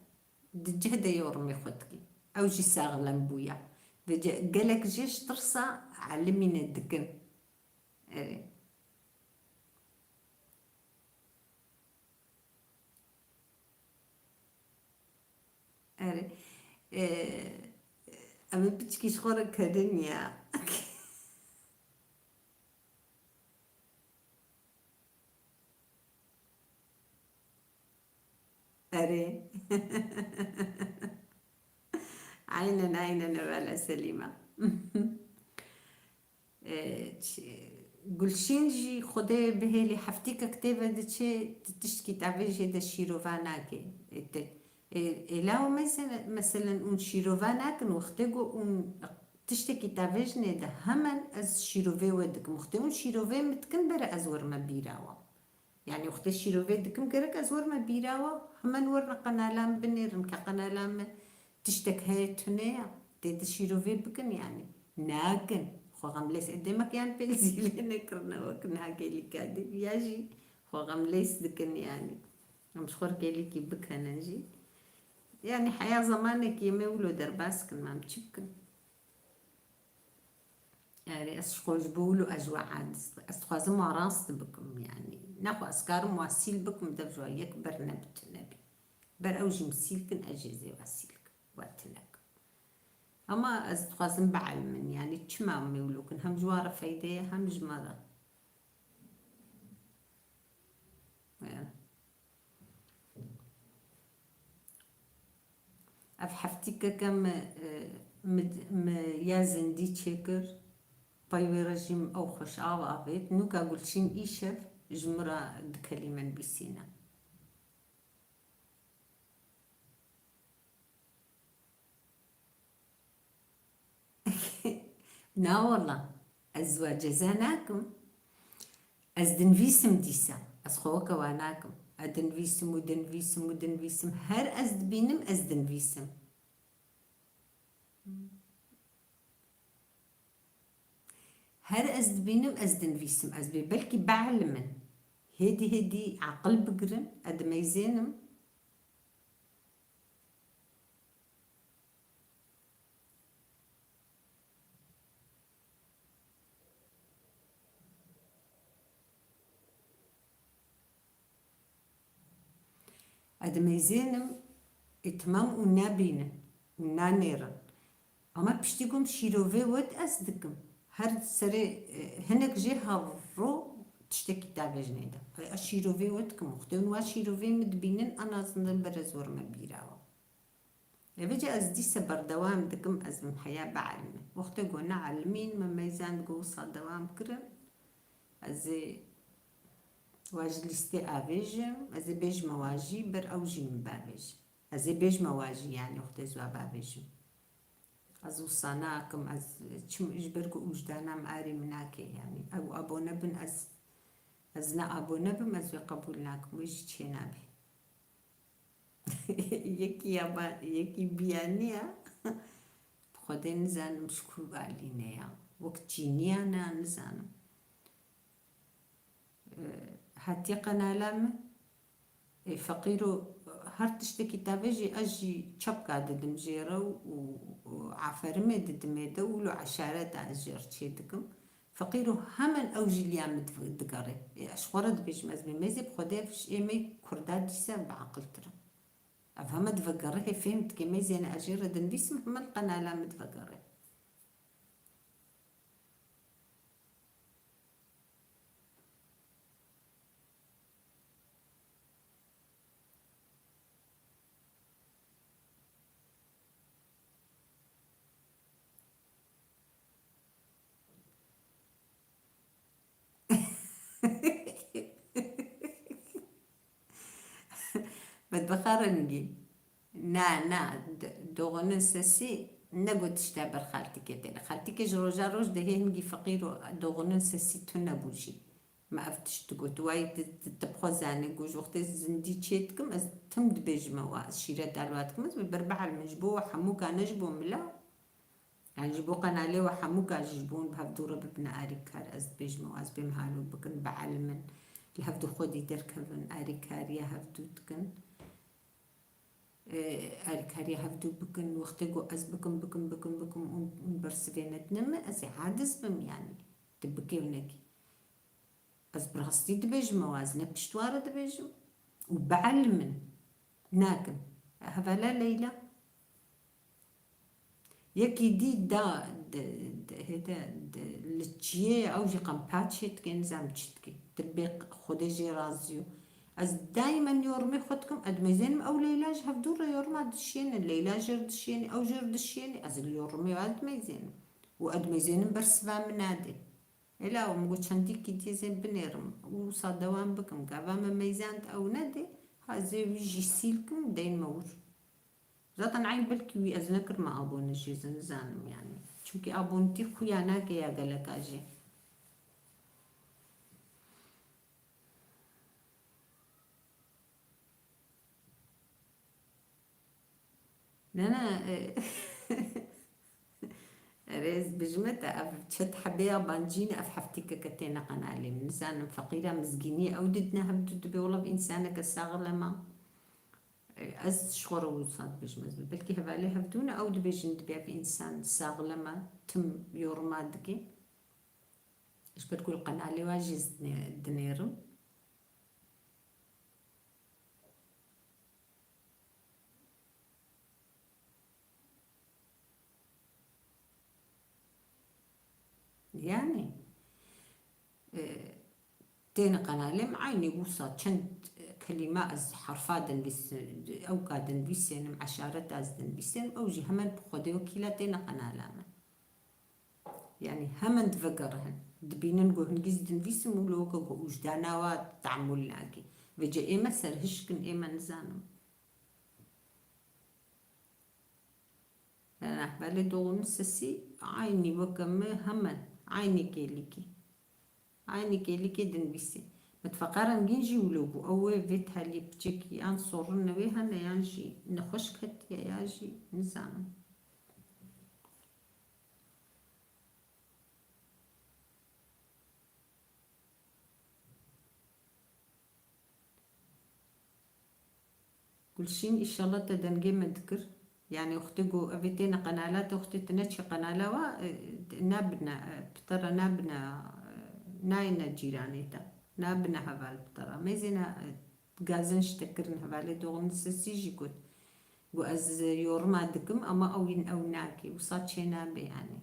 di cih de yormê xwe dikî. Ew jî saxlem bûya. Vêce gelek jê ji tirsa elimîne dikin. Erê. Erê. Ee, em ê piçkî ji xwe re kerin ya. Erê. Aynen, aynen, hevala Selîma. E, ç-, Gulşîn jî Xwedê bihêlî heftîkek tê ve diçe, ti tiştkî tavê jê de şîrova nake. E, te, e, êlaw mese-, meselen, ûn şîrova nakin, wextê ku ûn tiştekî tavê jinê de hemen ez şîrovê we dikim. Wextê ûn şîrovê min dikin, bere ez werime bîra we. Yanî wextê şîrovê dikim, gerek ez werime bîra we, hemen werine qenala min binêrin, ke qenala min tiştek heye tune ya, tê di şîrovê bikin yanî. Nakin. Xwe xemlês ê demek yan pê zîlê nekirine wek niha kêlîka dî. Ya jî xwe xemlês dikin yanî. Em ji xwe re kêlîkî bikene jî. Yanî heya zemanekî em ê wilo derbas kin, em çi bikin? Erê, ez ji xwe ji bo wilo ez ji we aciz be. Ez dixwazim wa rast bikim, yanî. Nexwe ez karim wa sîl bikim, dev ji wa yek ber ne bi tune bî. Ber ew jî min sîl kin, ez jê zê wa sîl kim. Wa tune kim. Ama ez dixwazim bielimin, yanî çima em ê wilo kin? Hem ji wa re feyde ye, hem ji me re. Ya. Ev heftîkeke me, e, me, me ya zindî çêkir. Pey wê re jî min ew xweş av avêt. Nûka Gulşîn îşev ji min re du kelîme nivîsîne. Na wela, ez wa ceza nakim. Ez dinivîsim dîsa. Ez xwe weke wa nakim. Ez dinivîsim û dinivîsim û dinivîsim. Her ez dibînim, ez dinivîsim. Her ez dibînim, ez dinivîsim. Ez bê belkî bielimin. Hêdî hêdî aqil bigirim, ez dimeyzênim. Ez dimeyzênim, ê, temam û nebînin û nanêrin. Ama piştî gom şîrovê wet ez dikim. Her serê, e, hinek jê hevro tiştekî tavêj nêda. Ay, ez şîrovê wet dikim. Wextê hûn wa şîrovê min dibînin, en azından berê zor me bîra we. Ê vêca ez dîse berdewam dikim, ez bim heya bielime. Wextê ku neelimîn, me meyzand ku wisa dewam kirin, ez ê wa ji lîstê avêjim, ez ê bêjime wa jî, ber ew jî min bavêje. Ez ê bêjime wa jî, yanî wextê ez wa bavêjim. Ez wisa nakim, ez çim, ji ber ku wijdanan arê min nake, yanî ew abone bin, ez, ez ne abone bim, ez wê qebûl nakim, wê jî çênabe. Yekî ya ba-, yekî biyaniya. Bi Xwedê nizanim ji ku alî ne ya. Wek çîniya ne, nizanim. Ee, hatiye qenala min. Ê, feqîro, her tiştekî tavê jî ez jî çepka didim jê re û, û, û aferimê didimê de û lo eşareta ez jê re çê dikim. Feqîro hemen ew jî liya min div-, digerê. Ê, ez ji xwe re dibêjim, ez bê mêzê bi Xwedê ev ji ê me kurda dîse biaqiltir e. Ev heme divegerê, hê fêm dike mêzê ne ez jê re dinivîsim, heme li qenala min divegerê. Bedbexa rengîn. Na, na, d-, doxunin sesî ne got tişta ber xaltîkê têne. Xaltîkê ji roja roj dihê hingî feqîr û doxunin sesî tune bû jî. Me ev tişt digot. Wayî ti, ti, ti bi xwe zanî, got, ji wextê zindî çê dikim, ez tim dibêjime wa, ez şîret alwa dikim, ez bi berbiel min ji bo we hemûka ne ji bo mila. Yani ji bo qenalê we hemûka jî ji bo hûn bi hevdû re bibine arîkar, ez dibêjime wa, ez bêm halo bikin, bielimin, li hevdû xwedî derkevin, arîkariya hevdû dikin. Ê, alîkariya hevdû bikin, wextê ku ez bikim, bikim, bikim, bikim û, û bersivê nedine min, ez ê aciz bim, yanî. Tu bikê û nekî. Ez bi rastî dibêjim, ew ez ne piştware dibêjim. Û bielimin. Nakim. Hevala Leyla. Yekî dî da, di, di, hêde, di, li çiyê ew jî qan paçê dike, nizam çi dike. Ti bê Xwedê jê razî yo. Ez daîmen yorumê xwe dikim, ez dimeyzênim ew Leyla ji hevdû re yoruma dişiyêne, Leyla jê re dişiyêne, ew jê re dişiyêne, ez li yorumê ez dimeyzênim. Û ez dimeyzênim bersiva min nadê. Ê lawo, min got çendîkî dî ez ê binêrim û wisa dewam bikim. Gava me meyzand ew nedê, ha ez ê wî jî sîl kim û deynime wir. Zaten eyn belkî wî ez nekirime abone jî, ez nizanim yani. Çimkî abonetî xuya nake ya geleka jî. Ne, ne, e, erê ez bijime te, ev çet hebê yabancî ne, ev heftîkeke têne qenalê min. Nizanim feqîra mizgînî ew didine hevdû dibê wela ev însaneke saxlema. E, ez ji xwe re wisa dibêjim, ez belkî hevalê hevdû ne, ew dibêjin dibê ev însan saxlema, tim yoruma dike. Ji ber ku li qenalê wa jî ez dinê-, dinêrim. Yani, e, têne qenalê min eynî wisa çend kelîme ez herfa dinivîs-, ewka dinivîsênim, eşareta ez dinivîsênim, ew jî hemen bi Xwedê wekîla têne qenala min. Yani hemen divegerihin. Dibînin ku hingî ez dinivîsim û li weke ku ûjdana wa tehamûl nake. Vêce ê me serhişk in, ê me nizanim. Belê doğru sesî aynî weke me hemen. Aynî kêlîkî. Aynî kêlîkê dinivîsî. Mitfeqa rengîn jî wilo bû. Ew ê vê talî piçekî yan sorin wê hene yan jî nexweş ketiye ya jî nizanim. Gulşîn, îşallah te dengê me dikir. Yani wextê ku evê têne qenala te, wextê tu neçî qenala wa, e, nabine, e, pitera nabine, e, nayêne cîranê te. Nabine heval pitera. Mêzêne, e, gazin ji te kirin hevalê doxin sesî jî got. Got ez, e, yorima dikim ama ew yîn ew nake. Wisa çê nabe yani.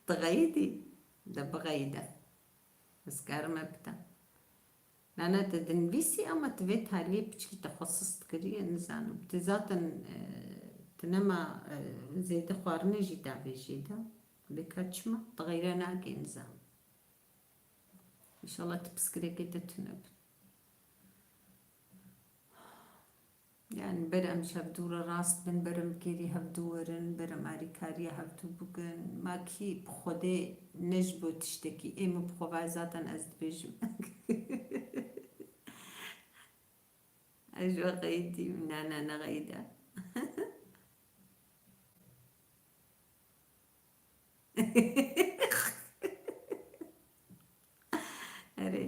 Dixeyidî? De bixeyide. Ez karim e bide. Nana, te dinivîsî ama tu vê taliyê piçkî te xwe sist kiriye, nizanim. Tu zaten, e, tu nema, e, zêde xwarinê jî davêjî de. Bêka çima? Dixeyre nake, nizanim. Înşallah tu piskirêkê te tune bin. Yani ber em ji hevdû re rast bin, ber em kêrî hevdû werin, ber em alîkariya hevdû bikin. Ma kî bi Xwedê ne ji bo tiştekî, ê min bi xwe va zaten ez dibêjim. Ez ji we qeydîm. Na, na, ne qeyde. Erê.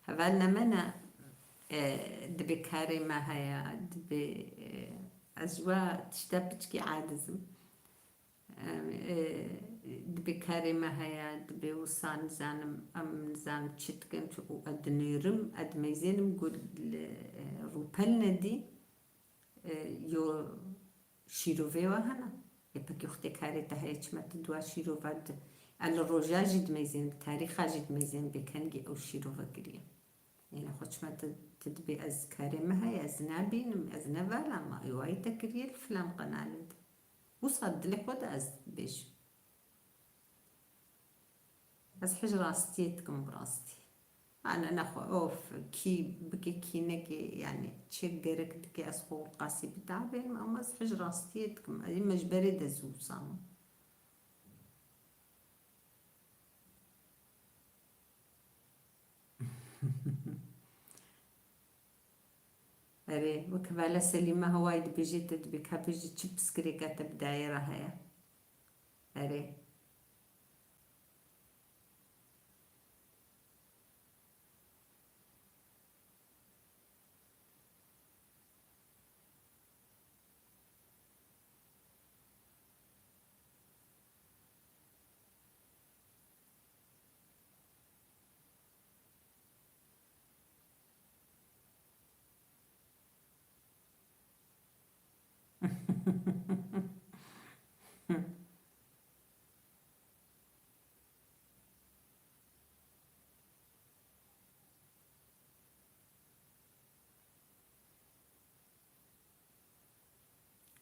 Heval nemene, e, dibê karê me heye, dibê, e, ez ji we tişta piçkî aciz im. Em, e, dibê karê me heye, dibê wisa nizanim, em nizanim çi dikin û ez dinêrim, ez dimeyzênim ku li, e, rûpel nedî, e, yo şîrovê we hene. Ê pekî xwedê karê te heye, çima tu dua şîrova di-, ez li roja jî dimeyzên, bi tarîxa jî dimeyzên bêkengî ew şîrove kiriye. Yêne xwe çima tu, tu dibê ez karê me heye, ez nabînim, ez nevala ma ê wayî te kiriye li filan qenalê de. Wisa dilê xwe de ez dibêjim. Ez hij rastiyê dikim bi rastî. Ane nexwe, of, kî bike kî neke, yani çi gerek dike ez xwe qasî bidabênim, ama ez hij rastiyê dikim. Ey me ji berê de zû sam. Erê, wek hevala Selîme hewayî dibêje te dibê ka bêje çi piskirêka te bi dayê re heye. Erê.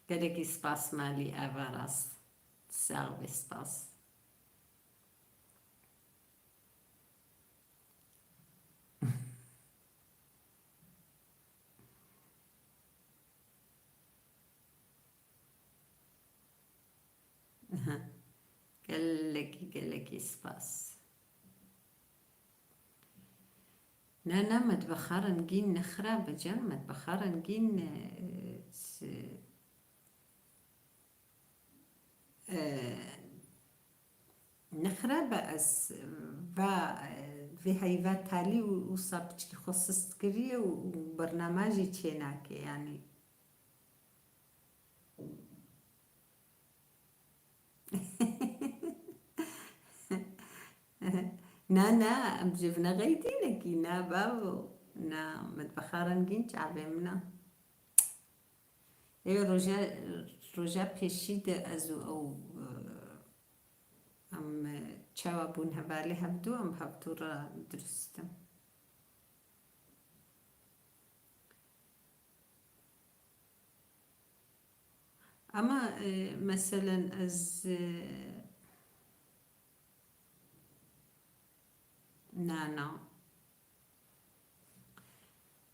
Gelekî spas Malî, eva rast. Sax bî, spas. Gelekî, gelekî spas. Na, na, metbexa rengîn ne xirab e can, metbexa rengîn, e, s-, e, ne xirab e, ez va, e, vê heyva talî û wisa piçkî xwe sist kiriye û, û bernama jî çênake, yanî. Na, na, em ji vine xeydînekî, na bavo. Na, metbexa rengîn çavê min e. Ê roja, roja pêşî de ez û ew, e, em, e, çawa bûn hevalê hevdu, em hevdu re dirust in. Ama, e, meselen ez, e, na, na.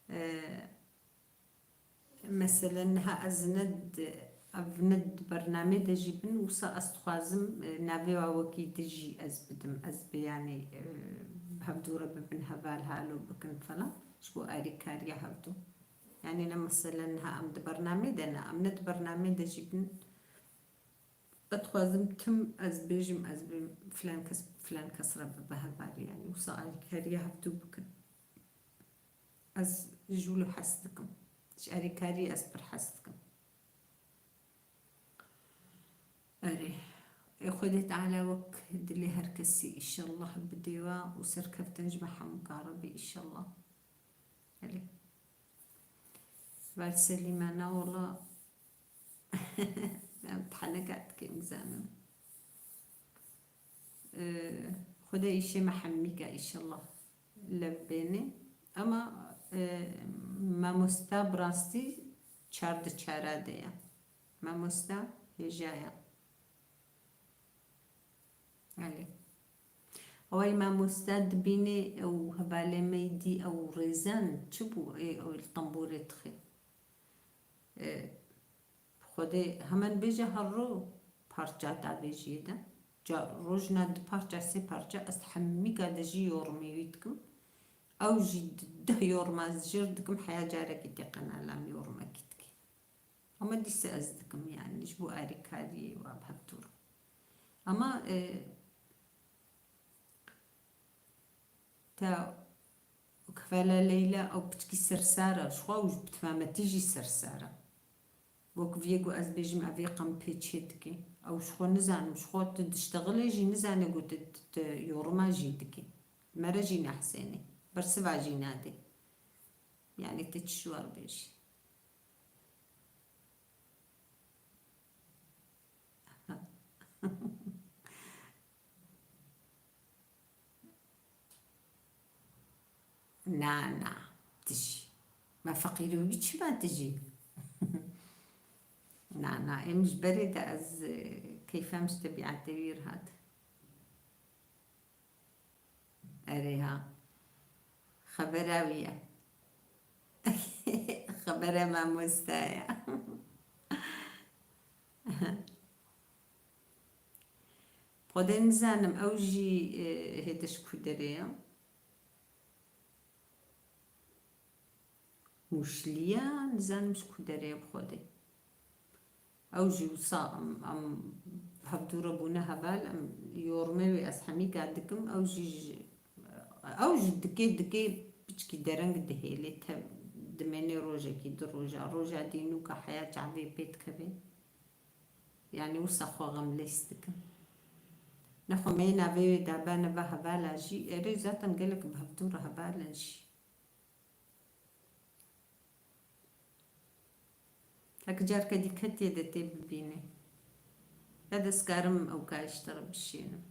E, meselen niha ez ne di, ev ne di bernamê de jî bin, wisa ez dixwazim, e, navê wa wekî di jî ez bidim. Ez bi, yanî, e, hevdû re bibin heval, halo bikin falan. Ji bo alîkariya hevdû. Yanî ne mesele niha em di bernamê de ne, em ne di bernamê de jî bin. Ez dixwazim tim ez bêjim, ez bêm filan kes, filan kes re bibe hevalî, yanî wisa alîkariya hevdû bikin. Ez ji wilo hez dikim. Ji alîkariyê ez pir hez dikim. Erê. Ê Xwedê Teala wek dilê her kesî îşellah bidê we û serkeftin ji me hemû ka re bê îşellah. Erê. Ber Selîme, na wela. Em tehneka dikêm zanim. Ee, Xwedê îşê me hemîka îşellah lev bênê. Ama, e, mamosta bi rastî çar di çara de ye. Mamosta hêja ye. Elê. Awayî mamosta dibînê ew hevalê me yî dî ew rêzen çi bû ê ew li tembûrê dixê. E, Xwedê hemen bêje her ro parça davêjiyê de. Ca rojna du parça, sê parça ez hemîka de jî yormê wî dikim. Ew jî di-, deh yorma ez jêr dikim, heya carekê tê qenala min yormekî dikê. Ama dîse ez dikim, yanî ji bo alîkariyê wa bi hev dûr. Ama, e, te Kifele Leyla ew piçkî sersar e, ji xwe û ji bi timametî jî sersar e. Wek vê ku ez bêjim, ev ê qempê çê dike. Ew ji xwe nizanim, ji xwe tu diştexile jî nizane ku tu, tu, tu yorima jî dike. Mere jî nehsênê. Bersiva jî nadê. Yanî tu çi ji war bêjî. Na, na, tijî. Me feqîr û çima tijî? Na, na, em ji berê de ez, e, keyfem ji tebîetê wî re hat. Erê ha. Xebera wî ye. Xebera mamosta ye. Xwedê nizanim ew jî, e, hêde ji ku derê ye. Mûşliya, nizanim ji ku derê ye bi Xwedê. Ew jî wisa em, em hevdû re bûne heval, em yormê wê ez hemîka dikim, ew jî ji, ew jî dikê, dikê piçkî dereng dihêlê, tev dimênê rojekî, du roja, roja dî nûka heya çavê pê dikeve. Yanî wisa xwe xemlês dikim. Nexwe me yê navê wê dabe neva hevala jî, erê zaten gelek bi hevdû re heval in jî. Heke careke dî ketiye de tê bibînê. Ya de ez karim ew ka ji te re bişînim.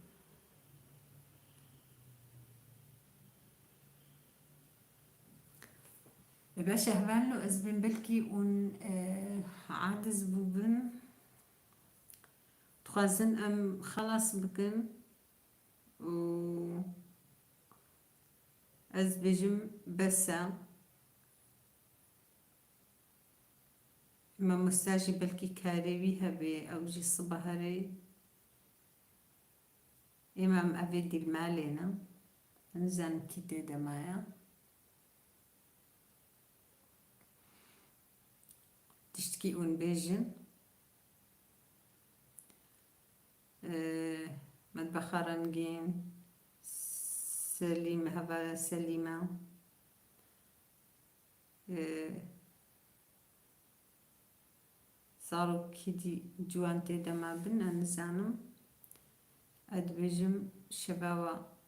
E, beş e, hevalno, ez bêm belkî hûn, e, aciz bûbin. Dixwazin em xelas bikin û ez bêjim bes e. Mamosta jî belkî karê wî hebe, ew jî sibe here. Êma em evê dî li malê ne. Nizanim kî tê de maye. Tiştkî hûn bêjin. Ee, Medbexa Rengîn, Selîm, hevala Selîme. Ee, Zarokî dî ciwan tê de mabin, ez nizanim. Ez dibêjim şeva we.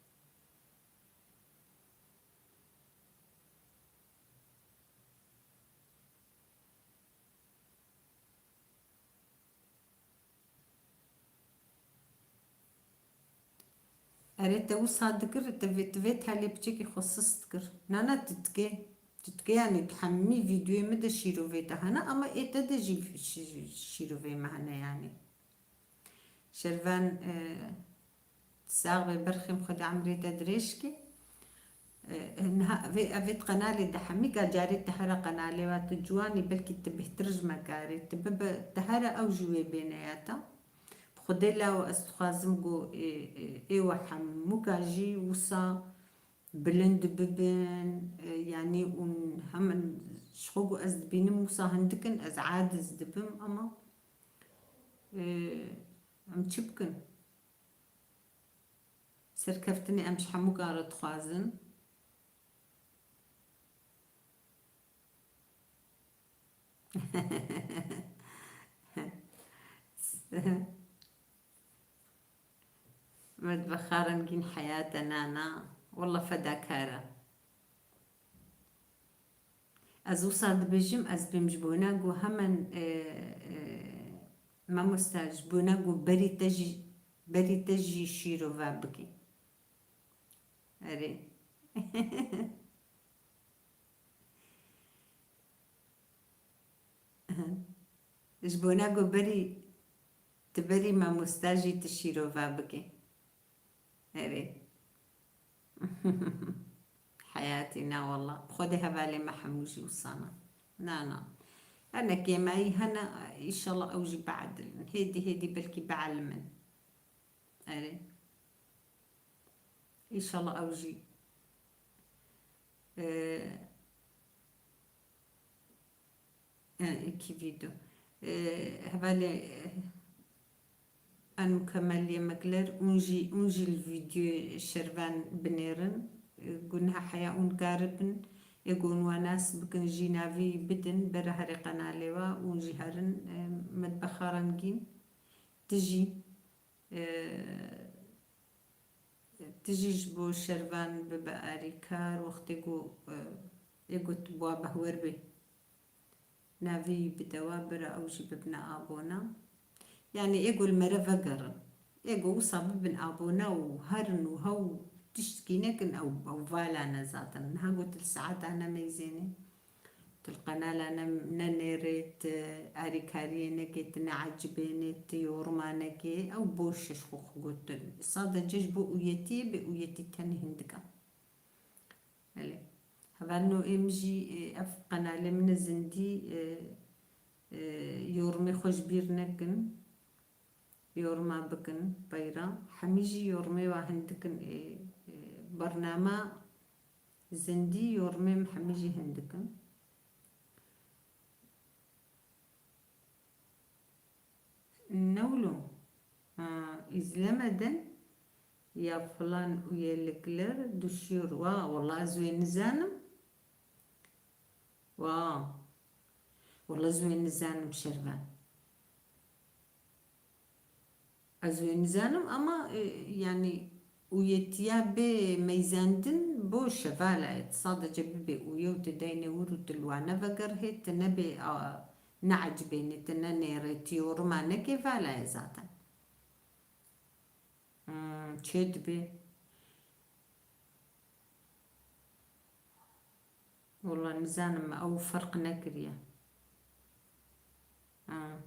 Erê, te wisa dikir, te vê, tu vê telê piçekî xwe sis dikir. Na, na, tu dikê. Tu dikê, yanî tu hemî vîdyoyê min de şîrovê te hene, ama ê te de jî şî-, şîrovê me hene, yanî. Şervan, e, sax be, berxêm, Xwedê emrê te dirêj ke. E, niha vê, evê qenalê de hemîka carê te here qenalê wa, tu ciwanî, belkî tu bêhtir ji me karê, tu bibe, te here ew jî wê bêne ya te. Bi Xwedê lawo, ez dixwazim ku ê, ê, ê we hemûka jî wisa bilind bibin, e, yanî û hemin ji xwe ku ez dibînim wisa hindik in, ez aciz dibim, ama, e, Em çi bikin? Serkeftinê em ji hemûkan re dixwazin. Medbexa rengîn heyate nana. Walla fedakar e. Ez wisa dibêjim, ez bêm ji bona ku hemen, e, e, mamoste, ji bona ku berî te jî, berî te jî şîrove bikî. Erê. Ji bona ku berî, tu berî mamoste jî tu şîrove bikî. Erê. Heyatî, na walla. Xwedê hevalê me hemû jî wisa ne. Na, na. Hene kêmayî hene, înşallah ew jî biedilin. Hêdî, hêdî belkî bielimin. Erê. Înşallah ew jî, e, e, iki video. E, hevalê, e, en mükemmel yemekler, hûn jî, hûn jî li vîdyoyê şervan binêrin. E, ku niha heya hûn karibin, ê ku hûn wa nas bikin jî navê bidin, bere herê qenalê wa, hûn jî herin, e, medbexa rengîn. Tu jî, e, tu jî ji bo şervan bibe arîkar, wextê ku, e, ê ku tu bi wa behwer bê. Navê wî bide wa, bira ew jî bibine abona. Yanî ê ku li me re vegerin. Ê ku wisa bibin abona û herin û hew tiştkî nekin, ew, ew vala ne zaten. Niha ku tu li saeta ne meyzênê, tu li qenala ne, nenêrê, tu arîkariyê nekê, tu neecibênê, tu yorima nekê, ew boş e ji xwe xwe gotin. Sadece ji bo uyetiyê bê uyetî tenê hindik e. Belê. Hevalino ê min jî, e, ev qenalê min e zindî, e, e, yorumê xwe ji bîr nekin. Yoruma bikin, peyra. Hemî jî yorumê wa hindik in, e, e, bernama zindî yorumê min hemî jî hindik in. Ne wilo? Ha, izlemeden ya falan üyelikler düşüyor. Wa, wala ez wê nizanim. Wa, wala ez wê nizanim şervan. Ez wê nizanim ama, e, yani, uyetiya bê meyzendin boş e, vala ye. Sadece bibê uye û tu deynê wir û tu li wan nevegerhê, tu nebê, a, neecibênê, tu nenêrê, tu yoruma nekê, vala ye zaten. Hmm, çê dibê. Wala nizanim, ew ferq nekiriye. Ha.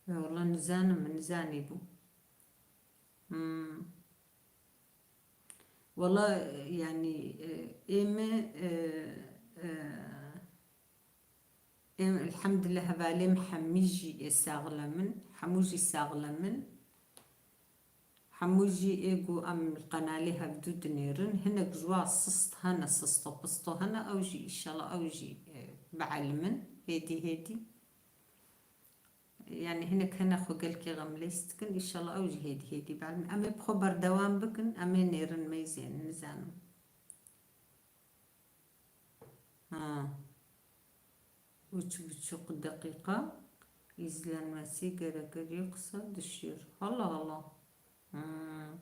Ya wala nizanim, nizanî bû. Hmm. Wala, yani, e, ê me, e, e, Êm, elhamdülillah, hevalêm hemî jî ê saxlem in, hemû jî saxlem in. Hemû jî ê ku em li qenalê hevdû dinêrin, hinek ji wa sist hene, sisto pisto hene, ew jî, înşallah, ew jî, e, bielimin, hêdî hêdî. Yani hinek hene xwe gelkê xemlês dikin, înşallah ew jî hêdî hêdî bielimin. Em ê bi xwe berdewam bikin, em ê nêrin meyzên, nizanim. Ha. Üç buçuk dakika izlenmesi gerekir, yoksa düşüyor. Allah Allah. Hmm.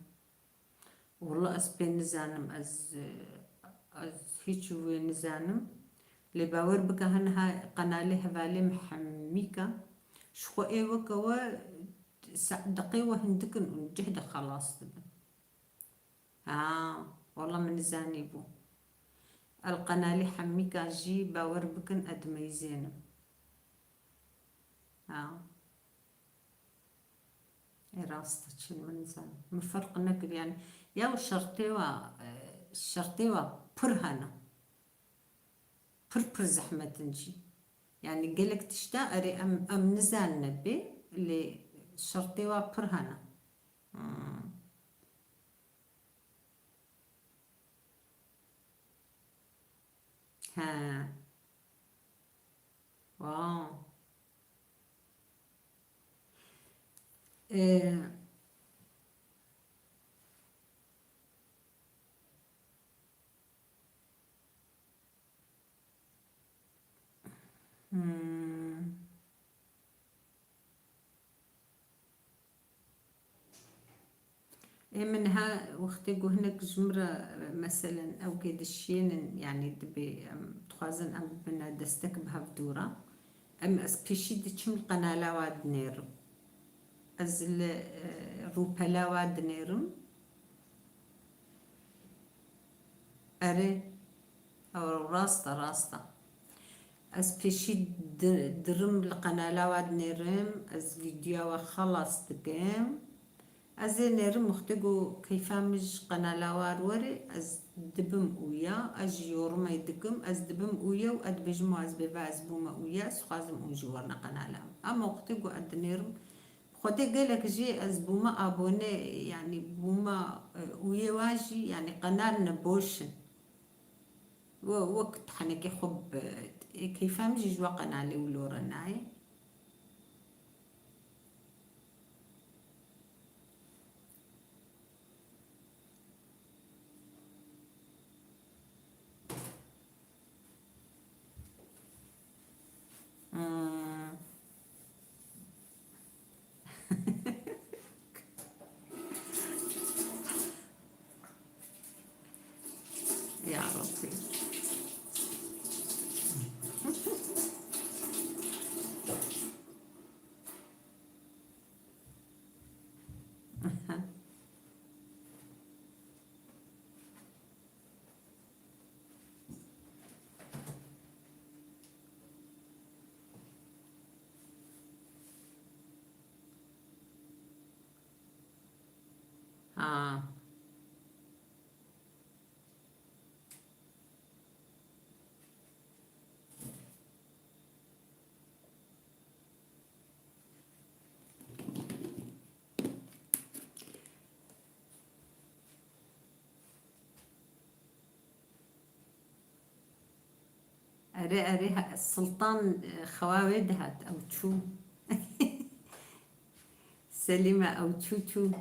Wala ez pê nizanim, ez, ez hiç wê nizanim. Lê bawer bike, hene ha qenalê hevalê min hemîka. Ji xwe ê weke we se-, deqê we hindik in û cih de xelas dibin. Ha, wala min nizanîbû. El qenalî hemîka jî bawer bikin, ez dimeyzênim. Ha. Ê rast e, çin min nizanim. Min ferq nekir, yani, ya şertê wa, e, şertê wa pir hene. Pir pir zehmet in jî. Yani gelek tişta erê em, em nizanine bê, lê şertê wa pir hene. Hmm. He. Wow. Ee, hmm. Ê min ha wextê ku hinek ji min re, meselen, ew kê dişiyênin, yanî dibê em dixwazin em bibine destek bi hev dû re. Em, ez pêşî diçim li qenala wa dinêrim. Ez li, e, rûpela wa dinêrim. Erê, ew rast e, rast e. Ez pêşî di-, dirim li qenala wa dinêrim, ez vîdyoya we xelas dikim. Ez ê nêrim wextê ku keyfa min ji qenala wa were, ez dibim uya, ez ji yorumê dikim, ez dibim uya û ez dibêjim, ez bêva ez bûme uya, ez dixwazim hûn jî werine qenala min. Ama wextê ku ez dinêrim, Xwedê gelek jê ez bûme abone, yanî bûme, e, ûyê wa jî, yanî qenal ne boş in. We, wek tenekê xwe bi, ê keyfa min jî ji we qenalê wilo re nayê. Hmm. Ya Rabbi. Ha. Erê, erê, he, Sultan, e, xewa wê dihat, ew çû. Selîme, ew çû, çû.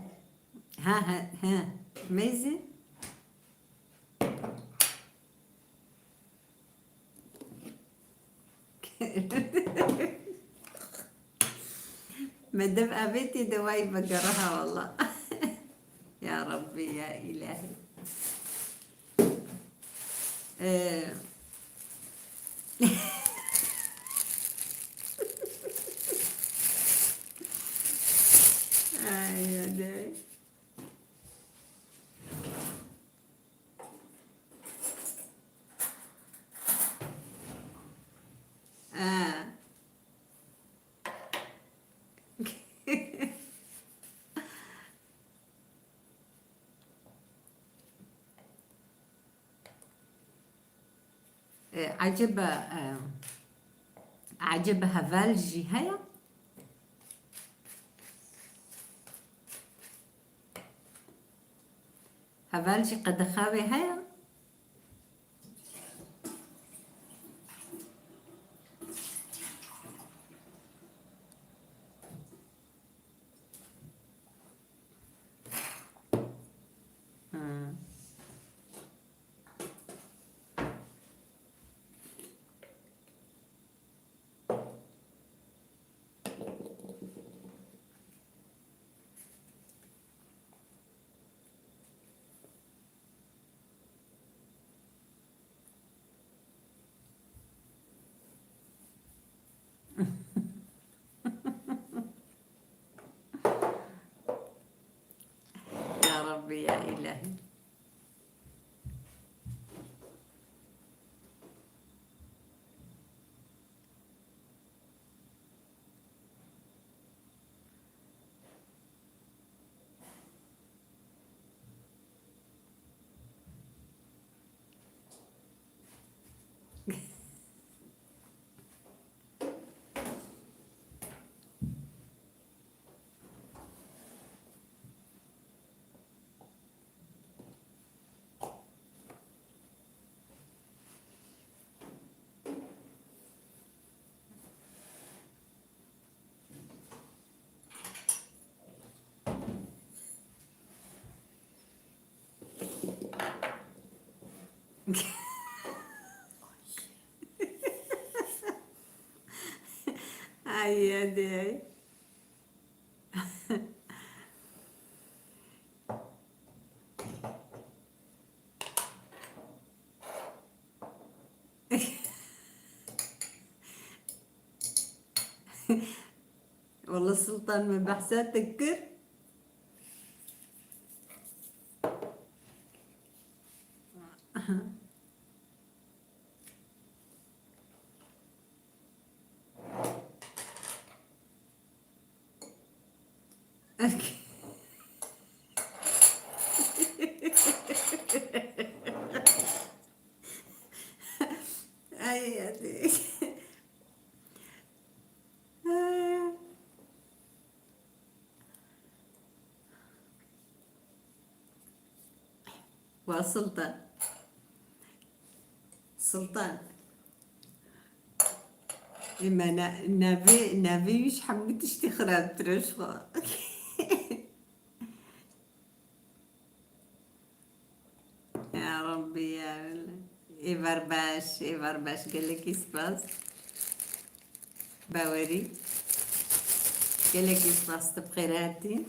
Ha, ha, ha. Meyzî? Me dev avêtî de way vegere ha walla. Ya Rabbî, ya Îlahî. Ee, ay, ay, ay. Ee. E, ecebe, e, ecebe heval jî heye? Heval jî qedexa wê heye? Hmm. Ay, hadi. Wala Sultan, min behsa te kir. Ay, hadi. Wa Sultan. Sultan. Ê me ne-, nevê, nevê wî ji hemû tiştî xirabtir e ji xwe. Ya Rabbî ya. Êvar baş, êvar baş. Gelekî spas. Bawerî. Gelekî spas, tu bi xêr hatî.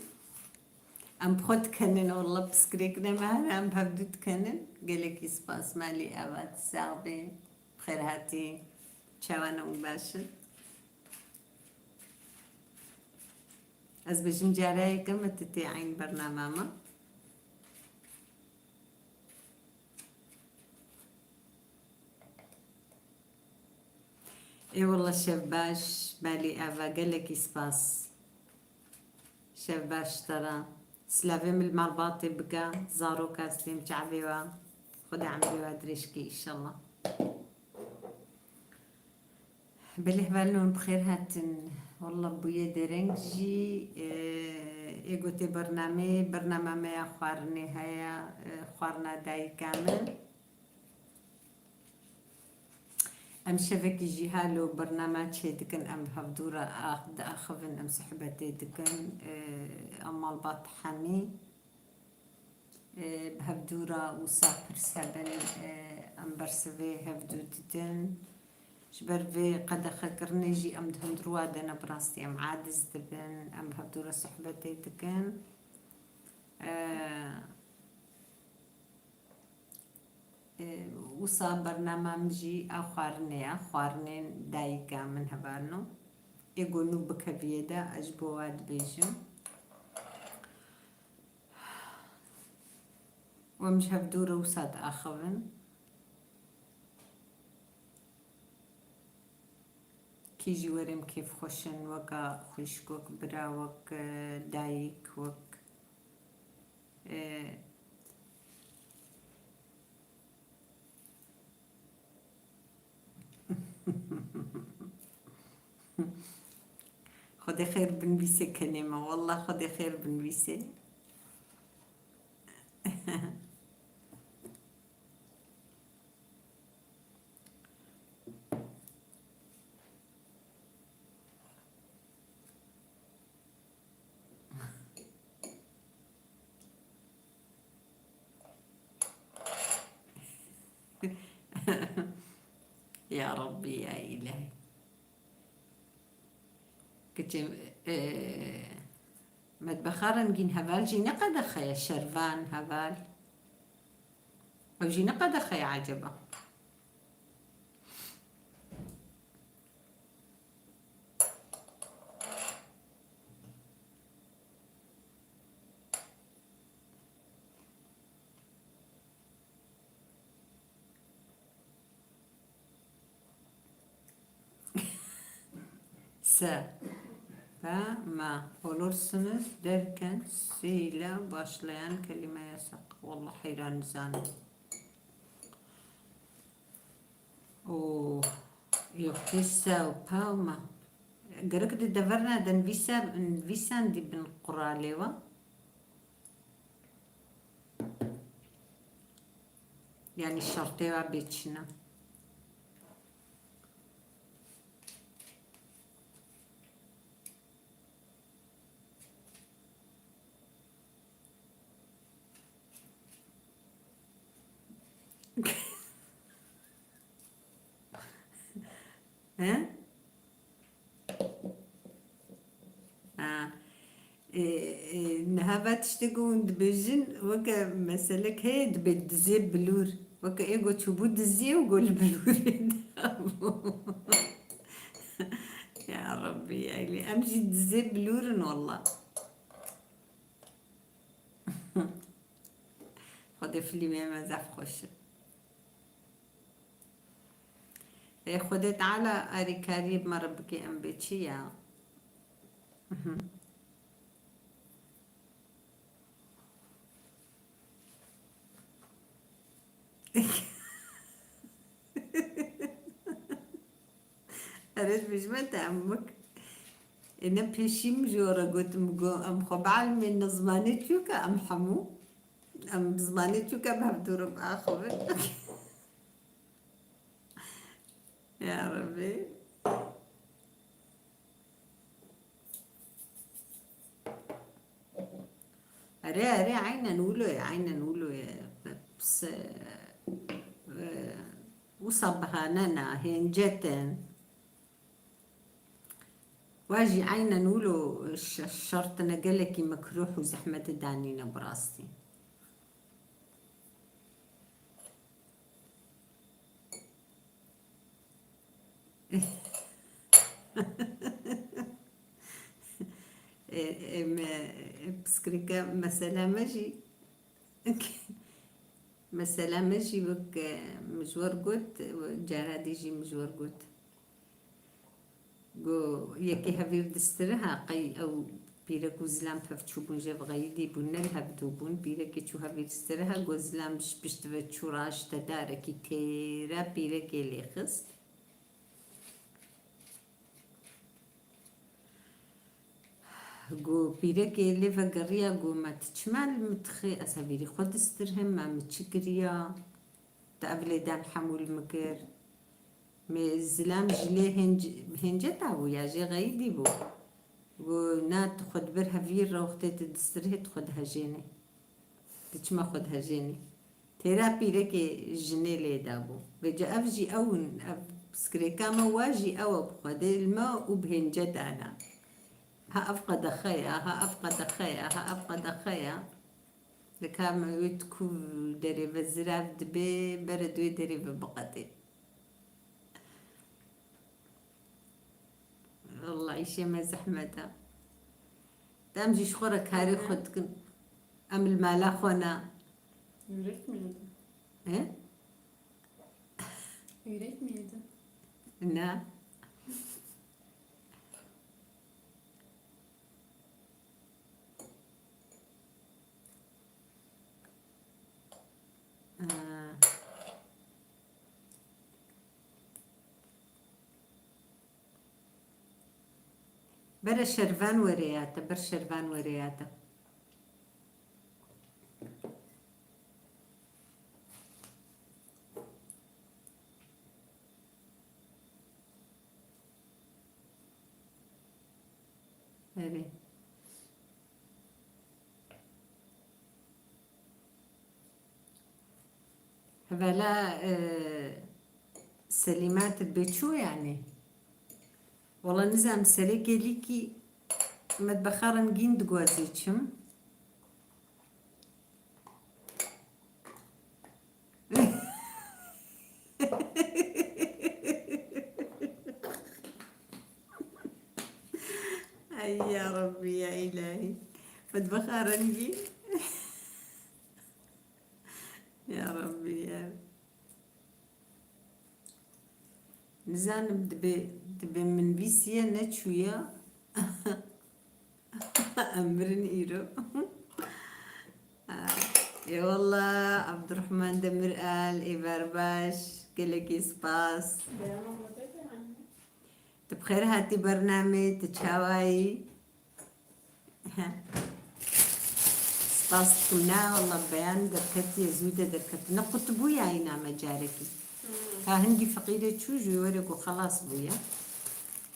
Em bi xwe dikenin, walla pirsgirêk ne me hene, em bi hevdû dikenin. Gelekî spas, malî eva, tu sax bî. Bi xêr hatî. Çawa ne hûn baş in? Ez bêjim cara yekem e tu tê eyn bernama me. Ê wela şev baş, belê eva, gelekî spas. Şev baş ji te re. Silavê min li malbatê bike, zaroka stêm çavê we. Xwedê emrê we dirêj kê, înşallah. Belê hevalno, hûn bi xêr hatin. Wallah bûye dereng jî, e, ê gotê bernameyê, bernama me ya xwarinê heye, e, xwarina dayika min. Em şevekî jî halo bernama çêdikin, em bi hevdû re ax-, diaxivin, em sohbetê dikin, e, em malbat hemî. Bi hevdû re wisa pirs hebin, em bersivê hevdû didin. Ji ber vê qedexekirinê jî em di hundirûa de ne, bi rastî em aciz dibin, em bi hevdû re sohbetê dikin. Wisa bernama min jî a xwarinê ye, xwarinên dayika min hevalno. Ê ku nû bikeviyê de ez ji bo we dibêjim. Em ji hevdû re wisa diaxivin. Kî jî werêm kêfxweş in, weka xwişk, wek bira, wek, e, dayik, wek, e, Xwedê xêr binivîse kenê me. Wallah Xwedê xêr binivîse. Ya Rabbî, ya Îlahî. Kiçê, e, metbexa rengîn heval jî ne qedexe ye, şervan heval. Ew jî ne qedexe ye eceba. Se. Be, me. Olursunuz derken S ile başlayan kelime yasak. Wallah heyran zanim. Oo, yok, se û pa û me. Gerek di deverna de nivîsa, nivîsandî bin quralê we. Yani şertê we bê çi ne? He? Eva tiştê ku hûn dibêjin, weke meselek heye, dibê dizê bilûr. Weke ê ku çûbû diziyê û ku li bilûrê de bû. Ya Rabbî, eylê. Em jî dizê bilûr in walla. Xwedê filmê me zaf xweş e. Ê Xwedê Teala arîkariyê bi me re bike, em bê çi ya? Mhm. Erê, dibêjime te em wek, ê ne pêşî min ji we re gotim, got, em xwe bielmên ne zimanê çûka, em hemû, em bi zimanê çûka bi hevdû re biaxivin. Ya Rebî. Erê, erê, eynen wilo ye, eynen wilo ye. Bes, e, e, wisa bihane ne, hêncet in. Wa jî eynen wilo şe-, şertine gelekî mekrûh û zehmetê danîne bi rastî. Ê, ê, me, piskirika mesela me jî, mesela me jî wek, e, min ji we re got, cara dî jî min ji we re got. Go yekê hevîr distiriha, qey ew pîrek û zilam pevçû bûn, ji vexeyîdî bûn, ne li hevdû bûn. Pîrekê çû hevîr distiriha, go zilam ji pişt ve çû raşte darekî têra pîrekê lê xist. Go pîrekê lê vegeriya, go, "Ma tu çima li min dixê? Ez hevîrî xwe distirhim, ma min çi kiriya? Tu ev lêdan hemû li min kir?" Mê zilam ji lê hênc-, hênceta bû ya jê xeyîdî bû. Go, "Na, tu xwe di ber hevîr re wextê tu distirhê tu xwe dihejênê. Tu çima xwe dihejênî?" Têra pîrekê jinê lê dabû. Vêca ev jî ew in, ev piskirêka me wa jî ew e bi Xwedê li me û bi hênce dana. Ha ev qedexe ya, ha ev qedexe ya, ha ev qedexe ya. Li ka me wê tu ku derê ve zirav dibê, bere di wê derê ve biqetê. Wallah îşê me zehmet e. Em jî ji xwe re karê xwe dikin. Em li mala xwe ne. Yürek mi yedin? He? Yürek mi yedin? Ne. Ee, bere şervan were ya te, ber şervan were ya te. Erê. Hevala, e, Selîma, tu bê çû yanî? Wala nizam serê gelîkî metbexa rengîn digwazî çim. Ay ya Rabbî ya îlahî. Metbexa rengîn. Ya Rabbî ya. Nizanim, dibê, dibê min vîsiye neçûya. Em mirin îro. Ê wallah, Abdurrahman Demirel, êvar baş, gelekî spas. Tu bi xêr hatî bernamê, tu çawayî? He. Spas dikim. Na, wallah, beyan derketiye, zû de derketiye. Ne qutibûya îna me carekî. Hmm. Ka hingî feqîrê çû, ji wê were ku xelas bûye.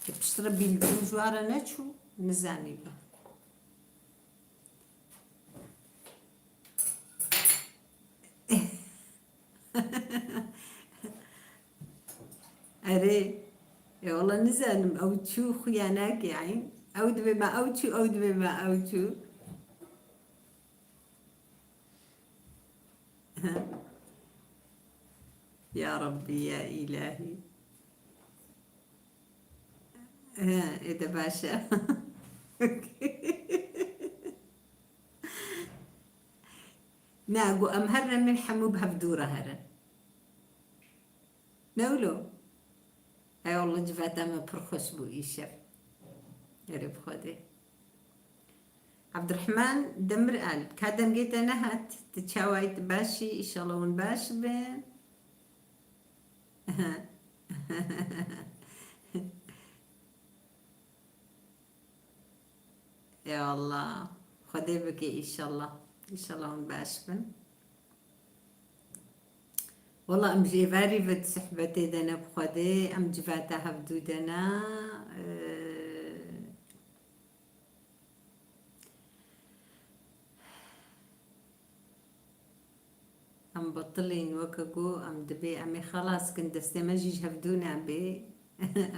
Ke piştre bîldim ji ware neçû, nizanî bû. Erê, e, wala nizanim, ew çû xuya nake, eyn. Ew dibê me ew çû, ew dibê me ew çû. Ya Rabbî, ya Îlahî. He, ê de baş e. Na, got, em herin, em ê hemû bi hevdû re herin. Ne wilo? Ey Allah, civata me pir xweş bû îşev. Erê bi Xwedê. Abdurrahman Demir Alp, ka dengê te nehat, tu çawa yî, tu baş î? Înşallah hûn baş bin. Ya Allah. Xwedê bike înşallah. Înşallah hûn baş bin. Wela em jê verî ve di sohbetê de ne bi Xwedê, em civata hevdû de ne. Ee, Em betilîn, weke ku em dibê em ê xelas kin, destê me jî ji hevdû nabê.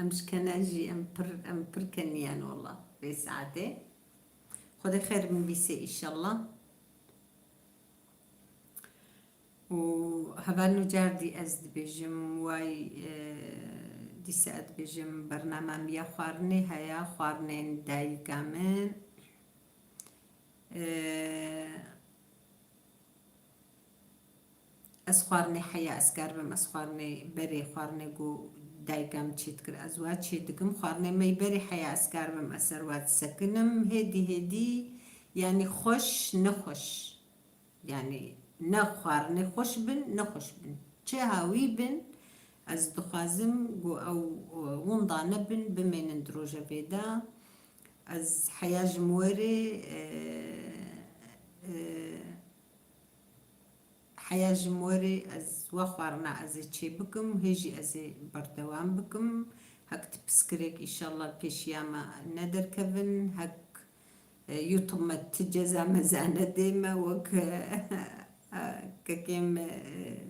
Em ji kene jî, em pir, em pir keniyan wela vê saetê. Xwedê xêr binivîsê înşallah. Û hevalno cardî ez dibêjim, way, e, dîsa ez dibêjim, bernama min ya xwarinê heye, xwarinên dayika min. E, Ez xwarinê heya ez karbim, ez xwarinê berê, xwarinê ku dayika min çêdikir, ez wa çêdikim. Xwarinê me yî berê heya ez karbim, ez ser wa disekinim. Hêdî hêdî, yanî xweş, nexweş. Yanî ne xwarinê xweş bin, nexweş bin. Çi hawî bin, ez dixwazim ku ew, e, winda nebin, bimênin di rojevê de. Ez heya ji min werê, e, e, Heya ji min werê ez we xwarina ez ê çê bikim, hê jî ez ê berdewam bikim. Hek ti piskirêk înşallah pêşiya me nederkevin, hek, e, YouTube me ti ceza meza nedê me wek, e, kekê me, e,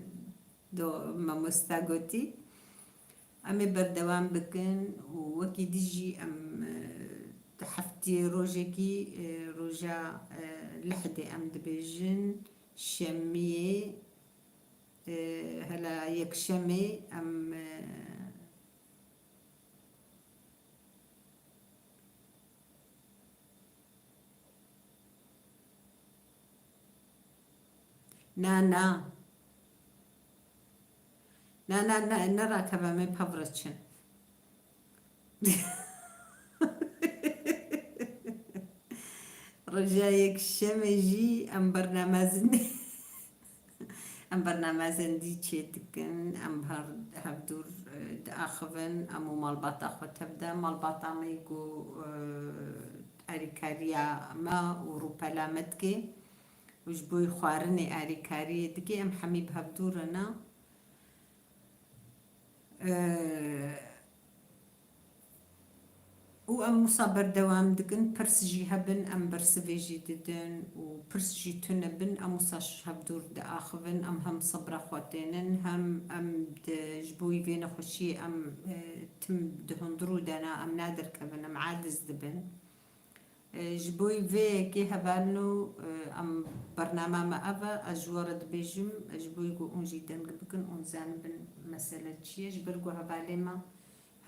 do mamosta gotî. Em ê berdewam bikin û wekî dî jî em, e, di heftiyê rojekî, e, roja, e, Lehdê em dibêjin, şemiyê, e, hela yekşemê em, e, Na, na. Na, na, na, nerakeve me pevre çin. Roja yekşemê jî em bernamezin. Em bernamezên dî çê dikin, em her hevdûr, e, diaxivin, em û malbata xwe tev de. Malbata me ku, e, erîkariya me û rûpela me dike û ji bo xwarinê erîkariyê dike, em hemî bi hevdû re ne. E, Û em wisa berdewam dikin, pirs jî hebin, em bersivê jî didin û pirs jî tune bin, em wisa ji hevdûr diaxivin, em hem sebra xwe tênin, hem em di, ji bo vê nexweşiyê em, e, tim di hundirû de ne, em naderkevin, em aciz dibin. E, ji bo vê yekê hevalno, e, em bernama me ev e, ez ji we re dibêjim, ji bo ku hûn jî deng bikin, hûn zanibin mesele çi ye, ji ber ku hevalê me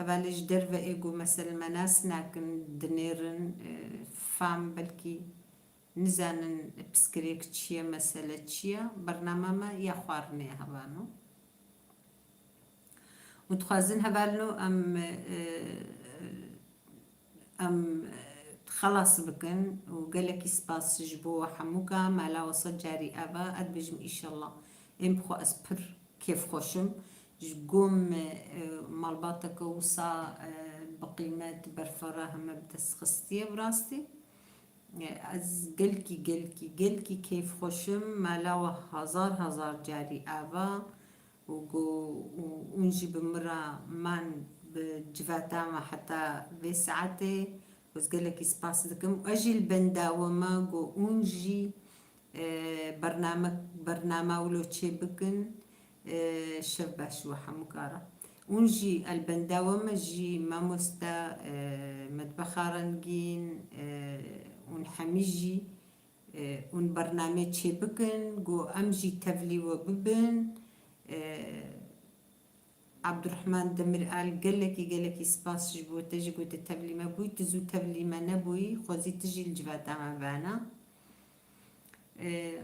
Hevalê ji derve ê ku mesel me nas nakin, dinêrin, e, fam belkî nizanin piskirêk çi ye, mesele çi ye. Bernama me ya xwarinê ye hevano. Û dixwazin hevalno em, e, em, e, xelas bikin û gelekî spas ji bo we hemûka. Mala we sed carî ev e, ez dibêjim, îşellah ên bi xwe ez pir kêfxweş im. Ji gom, e, malbateke wisa, e, bi qîmet berfireh me bi dest xistiye bi rastî. E, ez gelkî, gelkî, gelkî kêfxweş im. Mala we hezar hezar carî ava û go, û, hûn jî bi min re man bi civata me heta vê saetê. Ez gelekî spas dikim. Ez jî li benda we me go hûn jî e, bername, bernama wilo çê bikin, e, şev baş we hemûka re. Hûn jî el benda we me jî mamoste, e, Medbexa Rengîn, e, hûn hemî jî, e, hûn bernamê çê bikin, go em jî tevlî we bibin, e, Abdurrahman Demirel, gelekî, gelekî spas ji bo te, ji ku te tevlî me bûyî, tu zû tevlî me nebûyî, xwezî tu jî li civata me vena. Ee,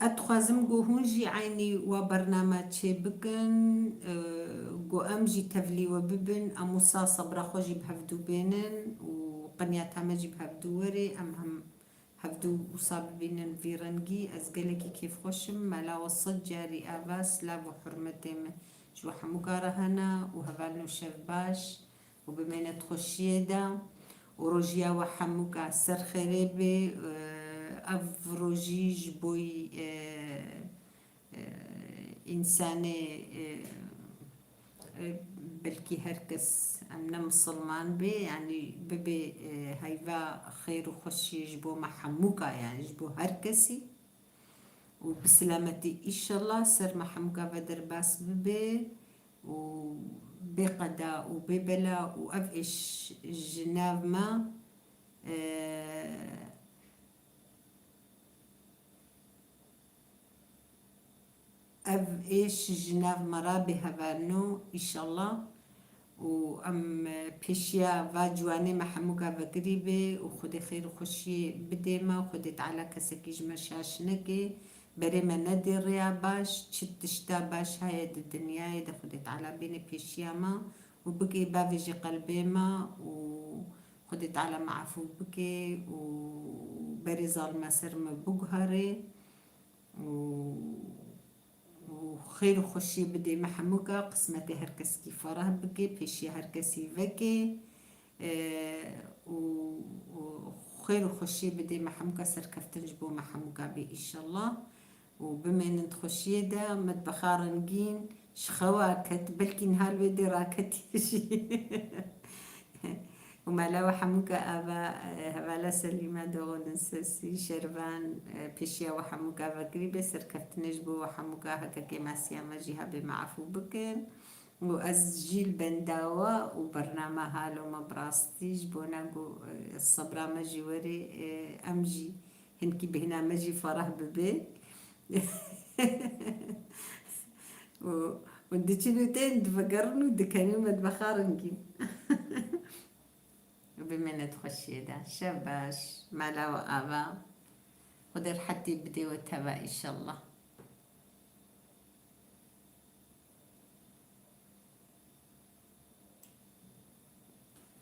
ez dixwazim ku hûn jî eynî wa bername çê bikin, ee, ku em jî tevlî we bibin, em wisa sebra xwe jî bi hevdû bênin û qenyata me jî bi hevdû were, em hem hevdû wisa bibînin vî rengî. Ez gelekî kêfxweş im. Mela we sed carî ava silav û hurmetê min ji we hemûka re hene û hevalno şev baş û bimêne di xweşiyê de û rojiya we hemûka ser xêrê bê. Ev rojî ji boy, e, e, însanê, e, e, belkî her kes, em ne misilman bê, yanî bibê, e, heyva xêr û xweşiyê ji bo me hemûka, yanî ji bo her kesî. Û bi silametî, îşallah, ser me hemûka ve derbas bibe û bê qeda û bê bela û ev êş ji nav me, e, ev êş ji nav me re bê hevalno, îşallah. Û em, e, pêşiya va ciwanê me hemûka vekirî bê û Xwedê xêr û xweşiyê bidê me û Xwedê Teala kesekî ji me şaş neke. Berê me nedê rêya baş, çi tişta baş heye di dinyayê de Xwedê Teala bêne pêşiya me û bikê bavêjê qelbê me û Xwedê Teala me efû bike û berê zalime ser me biguherê û û xêr û xweşiyê bidê me hemûka, qismetê her keskî ferah bike, pêşiya her kesî veke, e, û, û xêr û xweşiyê bidê me hemûka, serkeftin ji bo me hemûka bê, îşallah. Û bimênin di xweşiyê de, metbexa rengîn, ji xewa ket, belkî niha li wê dê raketiye jî. Û mela we hemûka ava, e, hevala Selîma Doğu'nun sesi, Şervan, e, pêşiya we hemûka vekirî bê, serkeftinê ji bo we hemûka, heke kêmasiya me jî hebê me efû bikin. Û ez jî li benda we û bername halo me bi rastî ji bona ku, e, sebra me jî werê, e, em jî hinkî bêhna me jî ferah bibe. Û, û diçin û tên divegerin û dikenin metbexa rengîn. Bimêne di xweşiyê de. Şev baş, mela we ava. Xwedê rehetî bidê we teva, îşallah.